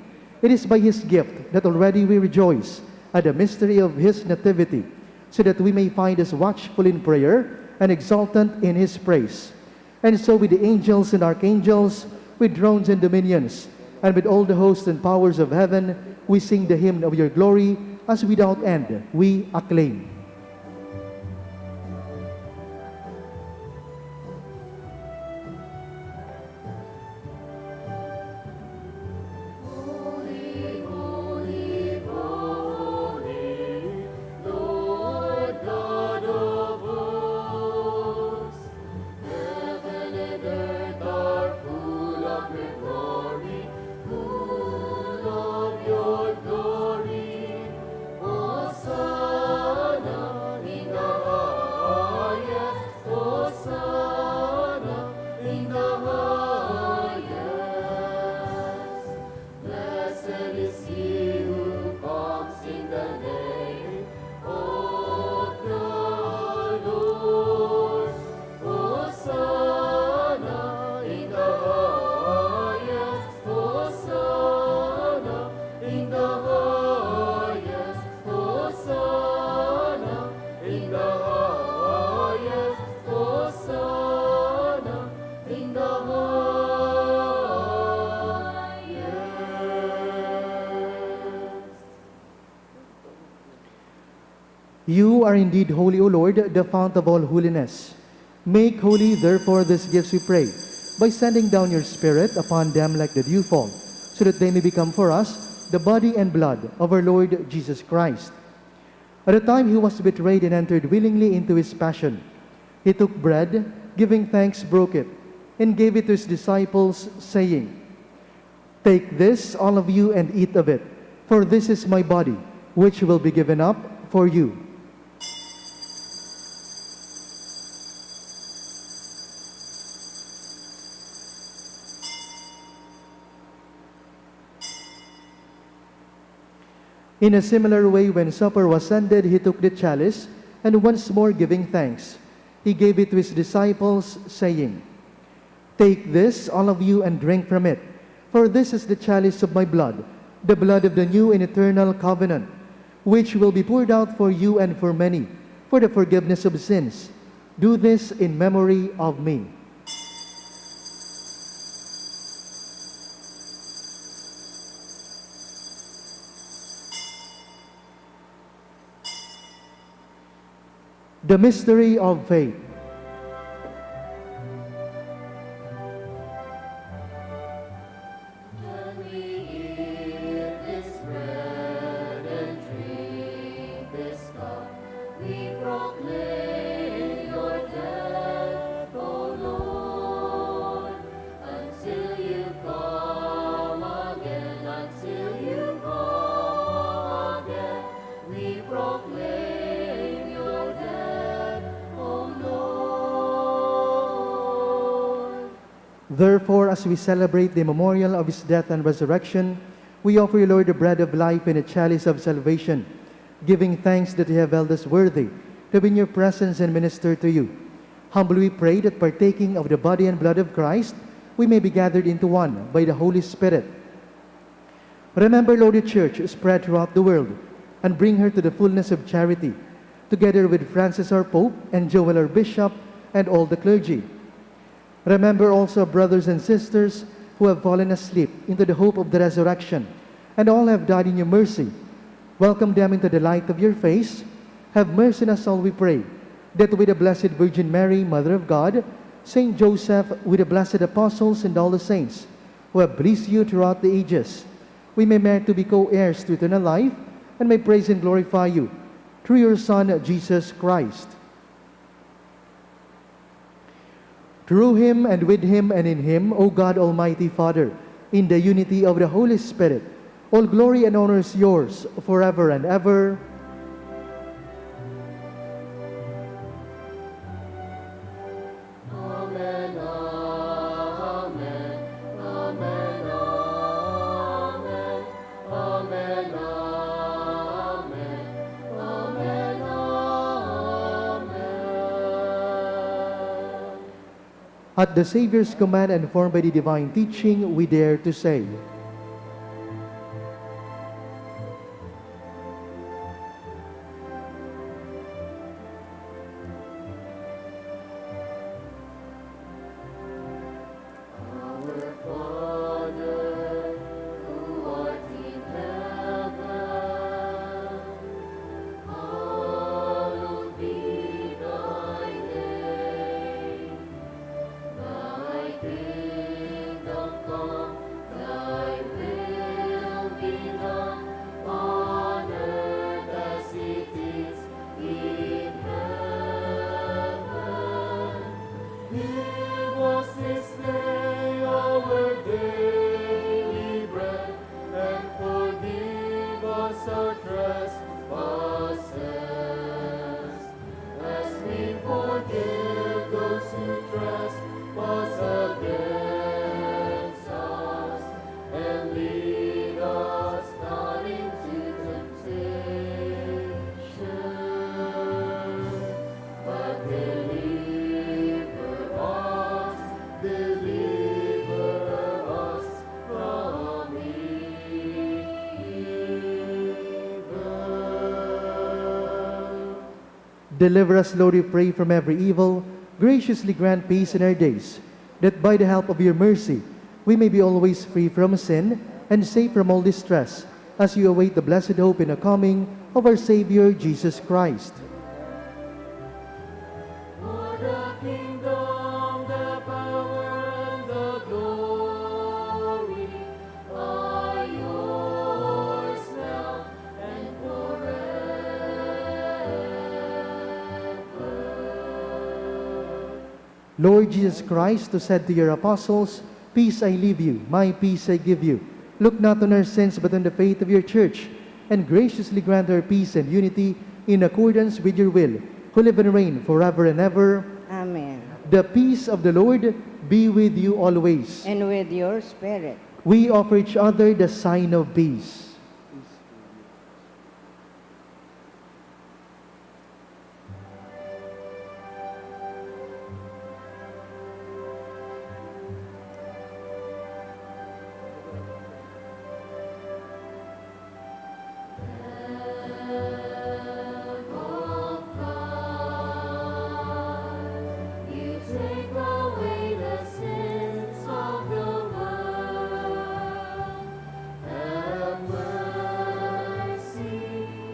It is by his gift that already we rejoice at the mystery of his nativity, so that we may find us watchful in prayer and exultant in his praise. And so with the angels and archangels, with thrones and dominions, and with all the hosts and powers of heaven, we sing the hymn of your glory, as without end we acclaim. You are indeed holy, O Lord, the fount of all holiness. Make holy, therefore, these gifts, we pray, by sending down your Spirit upon them like the dewfall, so that they may become for us the body and blood of our Lord Jesus Christ. At the time he was betrayed and entered willingly into his passion, he took bread, giving thanks, broke it, and gave it to his disciples, saying, "Take this, all of you, and eat of it, for this is my body, which will be given up for you." In a similar way, when supper was ended, he took the chalice, and once more giving thanks, he gave it to his disciples, saying, "Take this, all of you, and drink from it, for this is the chalice of my blood, the blood of the new and eternal covenant, which will be poured out for you and for many for the forgiveness of sins. Do this in memory of me." The mystery of faith. When we eat this bread and drink this cup, we proclaim your death, O Lord, until you come again, until you come again. We proclaim your death, O Lord. Therefore, as we celebrate the memorial of his death and resurrection, we offer you, Lord, the bread of life and the chalice of salvation, giving thanks that you have held us worthy to be in your presence and minister to you. Humbly we pray that, partaking of the body and blood of Christ, we may be gathered into one by the Holy Spirit. Remember, Lord, your church spread throughout the world, and bring her to the fullness of charity, together with Francis our Pope and Joel our Bishop and all the clergy. Remember also brothers and sisters who have fallen asleep into the hope of the resurrection, And all have died in your mercy. Welcome them into the light of your face. Have mercy on us all, we pray, that with the Blessed Virgin Mary, Mother of God, Saint Joseph, with the blessed apostles and all the saints who have pleased you throughout the ages, we may merit to be co-heirs to eternal life and may praise and glorify you through your Son, Jesus Christ. Through him, and with him, and in him, O God, Almighty Father, in the unity of the Holy Spirit, all glory and honor is yours forever and ever. Amen, amen, amen, amen. Amen, amen, amen, amen. At the Savior's command and formed by the divine teaching, we dare to say, Our Father, who art in heaven, hallowed be thy name. Thy kingdom come, thy will be done on earth as it is in heaven. Give us this day our daily bread, and forgive us our trespasses, as we forgive those who trespass against us. And lead us not into temptation, but deliver us, deliver us from evil. Deliver us, Lord, we pray, from every evil. Graciously grant peace in our days, that by the help of your mercy, we may be always free from sin and safe from all distress, as we await the blessed hope in the coming of our Savior, Jesus Christ. For the kingdom, the power, and the glory are yours now and forever. Lord Jesus Christ, who said to your apostles, "Peace I leave you, my peace I give you," look not on our sins but on the faith of your church, and graciously grant her peace and unity in accordance with your will, who live and reign forever and ever. Amen. The peace of the Lord be with you always. And with your spirit. We offer each other the sign of peace. Lamb of God, you take away the sins of the world. Have mercy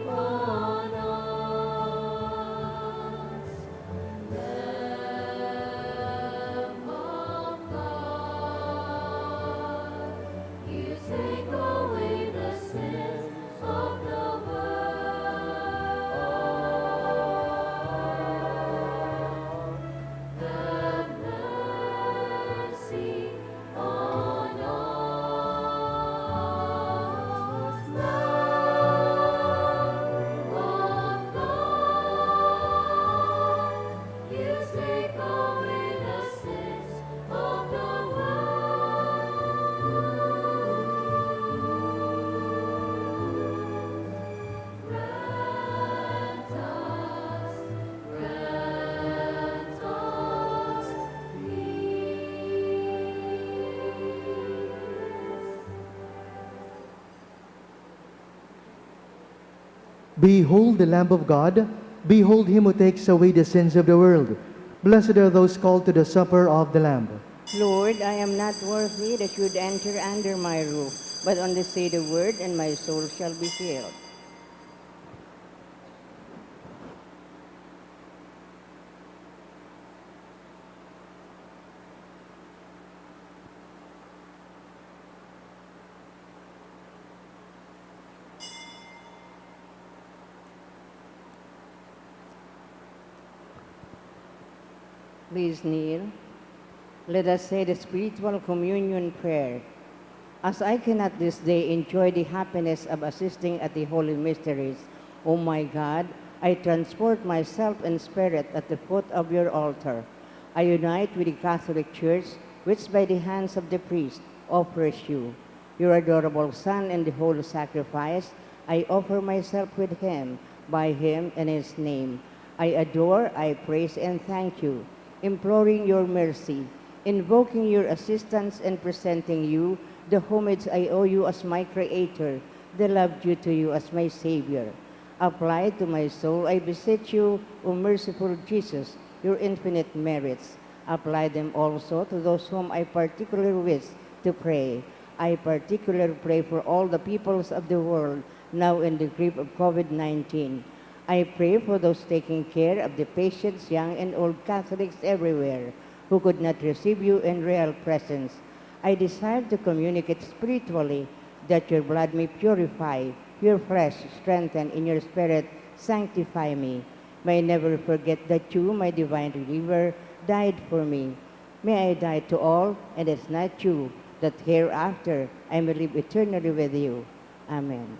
on us. Lamb of God, you take away the sins of the world. Have mercy on us. Lamb of God, you take away the sins of the world. Grant us, grant us peace. Behold the Lamb of God, behold him who takes away the sins of the world. Blessed are those called to the supper of the Lamb. Lord, I am not worthy that you'd enter under my roof, But only say the word, and my soul shall be healed. Please kneel. Let us say the spiritual communion prayer. As I cannot this day enjoy the happiness of assisting at the holy mysteries, O my God, I transport myself in spirit at the foot of your altar. I unite with the Catholic Church, which by the hands of the priest offers you, your adorable Son, in the holy sacrifice. I offer myself with him, by him, in his name. I adore, I praise, and thank you, imploring your mercy, invoking your assistance, and presenting you the homage I owe you as my Creator, the love due to you as my Savior. Apply to my soul, I beseech you, O merciful Jesus, your infinite merits. Apply them also to those whom I particularly wish to pray. I particularly pray for all the peoples of the world now in the grip of COVID nineteen. I pray for those taking care of the patients, young and old, Catholics everywhere, who could not receive you in real presence. I desire to communicate spiritually that your blood may purify, your flesh strengthen, and your spirit sanctify me. May I never forget that you, my divine reliever, died for me. May I die to all, and at night you, that hereafter I may live eternally with you. Amen.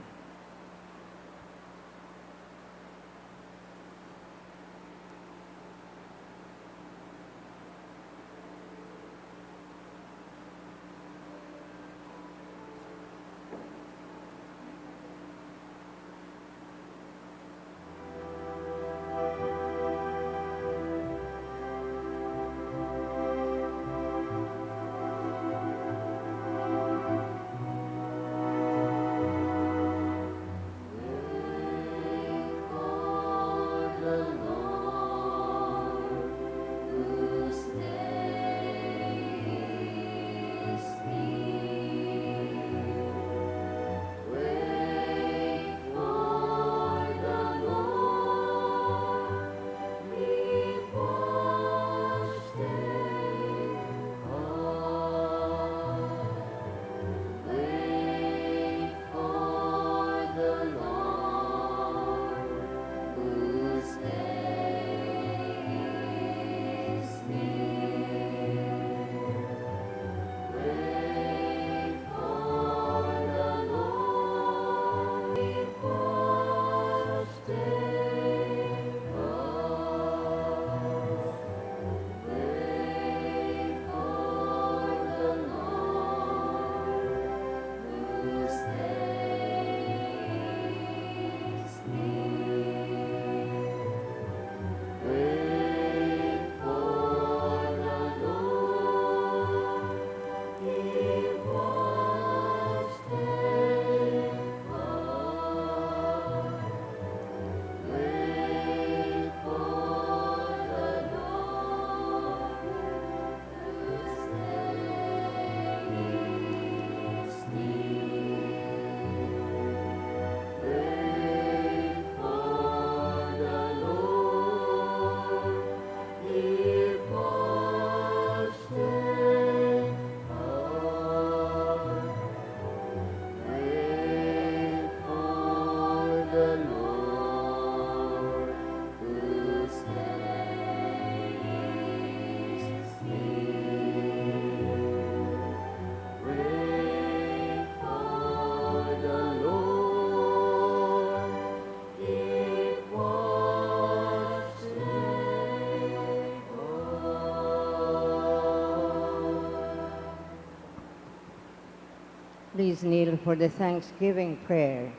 Please kneel for the thanksgiving prayer.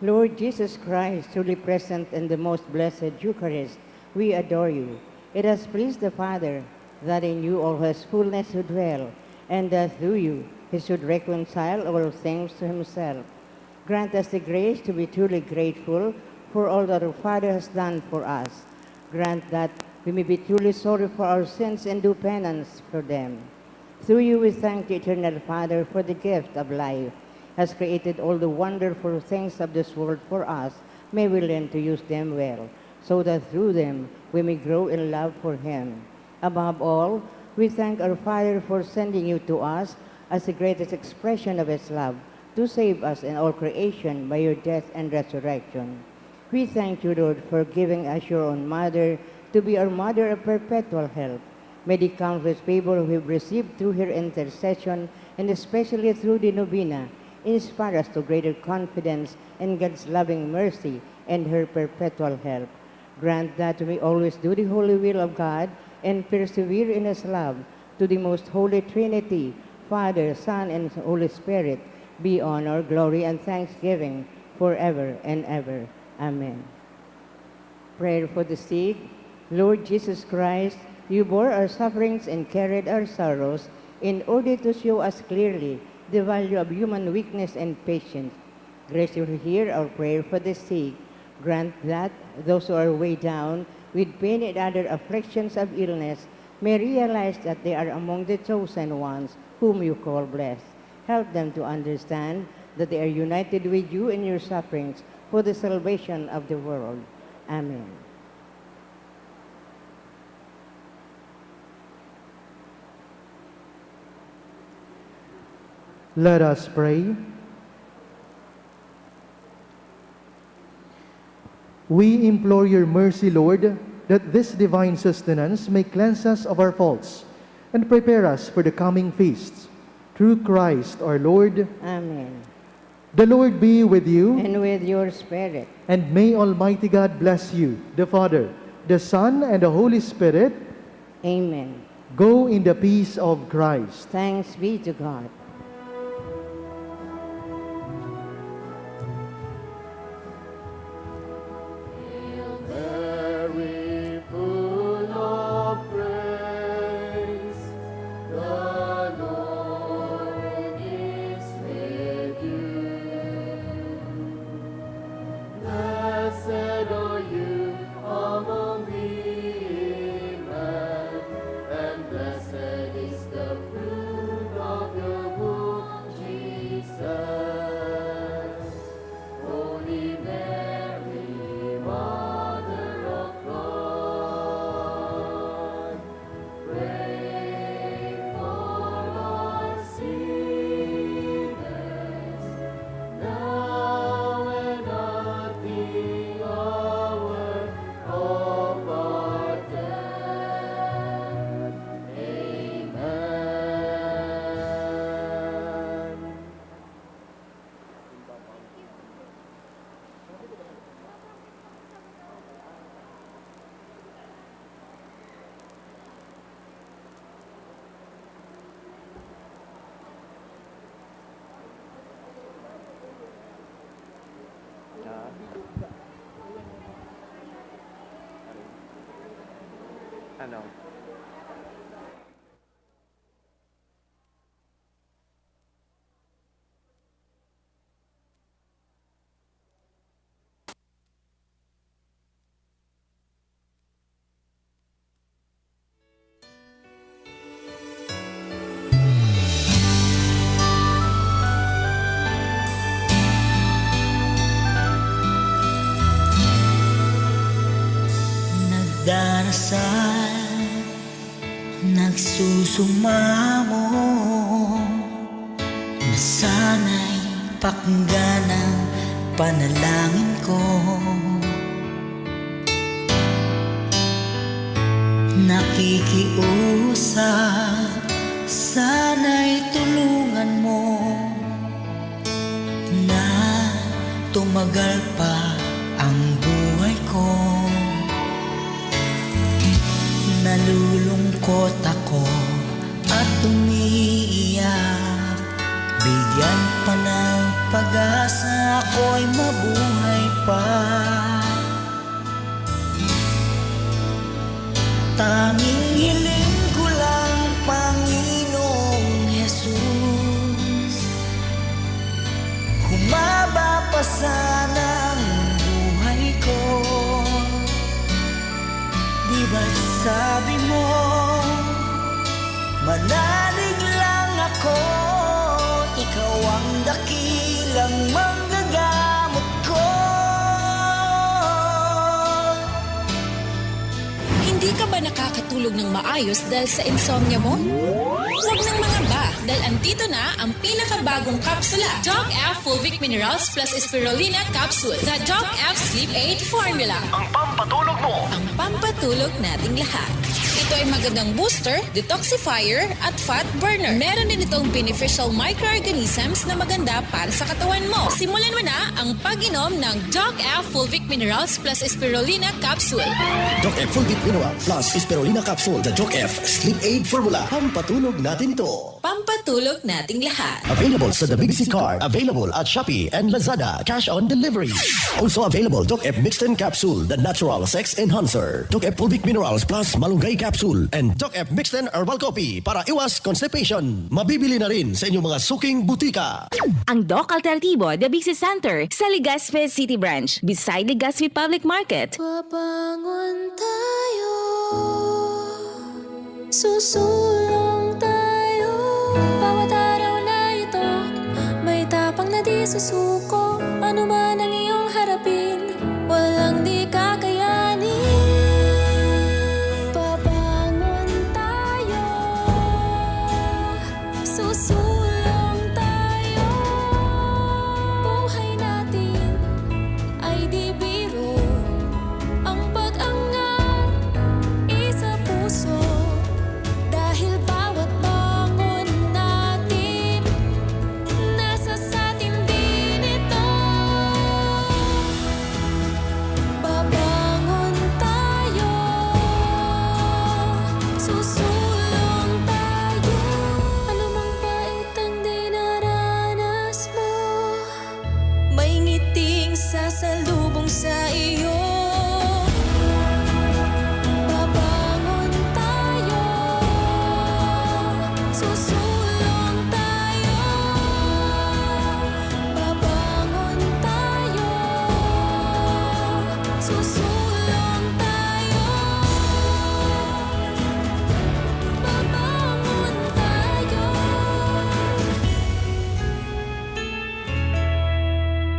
Lord Jesus Christ, truly present in the most blessed Eucharist, we adore you. It has pleased the Father that in you all his fullness should dwell, and that through you he should reconcile all things to himself. Grant us the grace to be truly grateful for all that our Father has done for us. Grant that we may be truly sorry for our sins and do penance for them. Through you we thank the Eternal Father for the gift of life, has created all the wonderful things of this world for us. May we learn to use them well, so that through them we may grow in love for Him. Above all, we thank our Father for sending you to us as the greatest expression of His love to save us and all creation by your death and resurrection. We thank you, Lord, for giving us your own Mother to be our Mother of perpetual help. May the countless favor we've received through her intercession, and especially through the novena, inspire us to greater confidence in God's loving mercy and her perpetual help. Grant that we always do the holy will of God and persevere in His love to the most holy Trinity, Father, Son, and Holy Spirit, be honor, glory, and thanksgiving forever and ever. Amen. Prayer for the sick. Lord Jesus Christ, you bore our sufferings and carried our sorrows in order to show us clearly the value of human weakness and patience. Graciously hear our prayer for the sick. Grant that those who are weighed down with pain and other afflictions of illness may realize that they are among the chosen ones whom you call blessed. Help them to understand that they are united with you in your sufferings for the salvation of the world. Amen. Let us pray. We implore your mercy, Lord, that this divine sustenance may cleanse us of our faults and prepare us for the coming feasts. Through Christ our Lord. Amen. The Lord be with you. And with your spirit. And may Almighty God bless you, the Father, the Son, and the Holy Spirit. Amen. Go in the peace of Christ. Thanks be to God. Hail Mary, full of grace, the Lord is with you. Blessed are you among women, and blessed is the fruit of your womb, Jesus. Holy Mary, Mother of God, pray for us sinners, now and at the hour of our death. Amen. Ah. Ano? Nagdarasal, nagsusumamo, na sana'y pakinggan ang panalangin ko. Nakikiusap, sana'y tulungan mo na tumagal pa ang buhay ko. Nalulungkot ako at umiiyak. Bigyan pa ng pag-asa, ako'y mabuhay pa. Tanging hiling ko lang, Panginoong Jesus, humaba pa sana ang buhay ko. Di ba't sabi mo, manalig Nakakatulog ng maayos dahil sa insomnia mo? Huwag nang mangamba, dahil andito na ang pinakabagong kapsula, Doc F Fulvic Minerals plus Spirulina Capsule, the Doc F Sleep Aid Formula. Ang pampatulog mo. Ang pampatulog nating lahat. Ito ay magandang booster, detoxifier, at fat burner. Meron din itong beneficial microorganisms na maganda para sa katawan mo. Simulan mo na ang pag-inom ng Doc F Fulvic Minerals plus Spirulina Capsule. Doc F Fulvic Mineral plus Spirulina Capsule, the Doc F Sleep Aid Formula. Pampatulog natin ito. Pampatulog nating lahat. Available sa The Big C Card. Available at Shopee and Lazada. Cash on delivery. Also available, Doc F Mixten Capsule, the natural sex enhancer. Doc F Fulvic Minerals plus Malunggay Capsule. And Doc F Mixten Herbal Coffee para iwas constipation. Mabibili na rin sa inyong mga suking butika. Ang Doc Alternativo, The Big C Center, sa Legazpi City Branch, beside Legazpi Public Market. Babangon tayo, susulong tayo. Bawat araw na ito, may tapang na di susuko. Ano man ang iyong harapin, walang di kakayanin. Babangon tayo, susulong tayo. Buhay natin ay di biro. Ang pag-angat isa puso, dahil bawat bangon natin, nasa satin din ito. Babangon tayo, susulong tayo. Anumang pait ang dinaranas mo, may ngiting sasalubong sa iyo. Babangon tayo, susulong tayo. Babangon tayo, susulong tayo. Babangon tayo.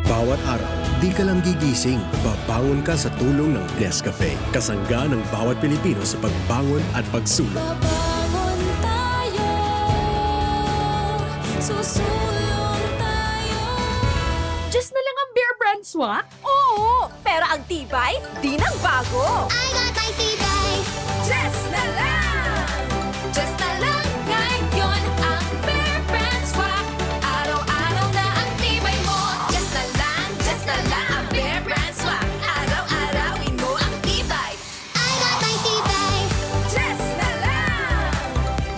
Bawat araw, di ka lang gigising, babangon ka sa tulong ng Nescafe. Kasangga ng bawat Pilipino sa pagbangon at pagsulong. Babangon tayo, susulong tayo. Diyos na lang ang Bear Brand Swak? Oo, pero ang tibay, di nagbago. I got my tibay. Diyos na lang! Diyos na lang ngayon ang Bear Brand Swak. Araw-araw na ang tibay mo. Diyos na lang, Diyos na lang ang Bear Brand Swak. Araw-arawin mo ang tibay. I got my tibay. Diyos na lang!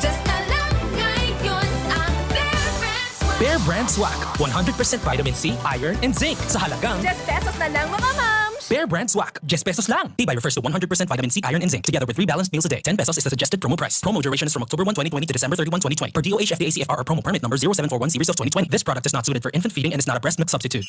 Diyos na lang ngayon ang Bear Brand Swak. Bear Brand Swak, one hundred percent vitamin C, iron, and zinc. Sa halagang diyes pesos na lang, mga mams! Bear Brand Swak, diyes pesos lang. Tibay refers to one hundred percent vitamin C, iron, and zinc, together with three balanced meals a day. Ten pesos is the suggested promo price. Promo duration is from October one, twenty twenty to December thirty-one, twenty twenty. Per D O H F D A C F R or promo permit number zero seven four one series of twenty twenty. This product is not suited for infant feeding and is not a breast milk substitute.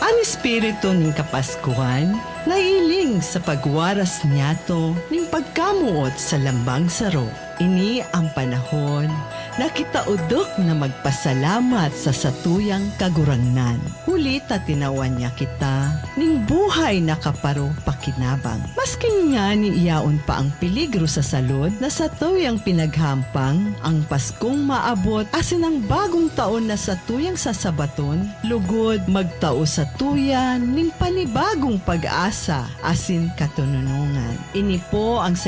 An espiritu nin Kapaskuhan nahihiling sa pagwaras niyato nin pagkamoot sa lambang saro. Ini an panahon na kita odok na magpasalamat sa satuyang Kagurangnan, huli ta tinawan niya kita nin buhay na kaparo pakinabang. Maski ngani yaon pa ang peligro sa salud na satuyang pinaghampang, ang Paskong maabot asin ang Bagong Taon na satuyang sasabaton, lugod magtao satuya nin panibagong pag-asa asin katononongan. Ini po ang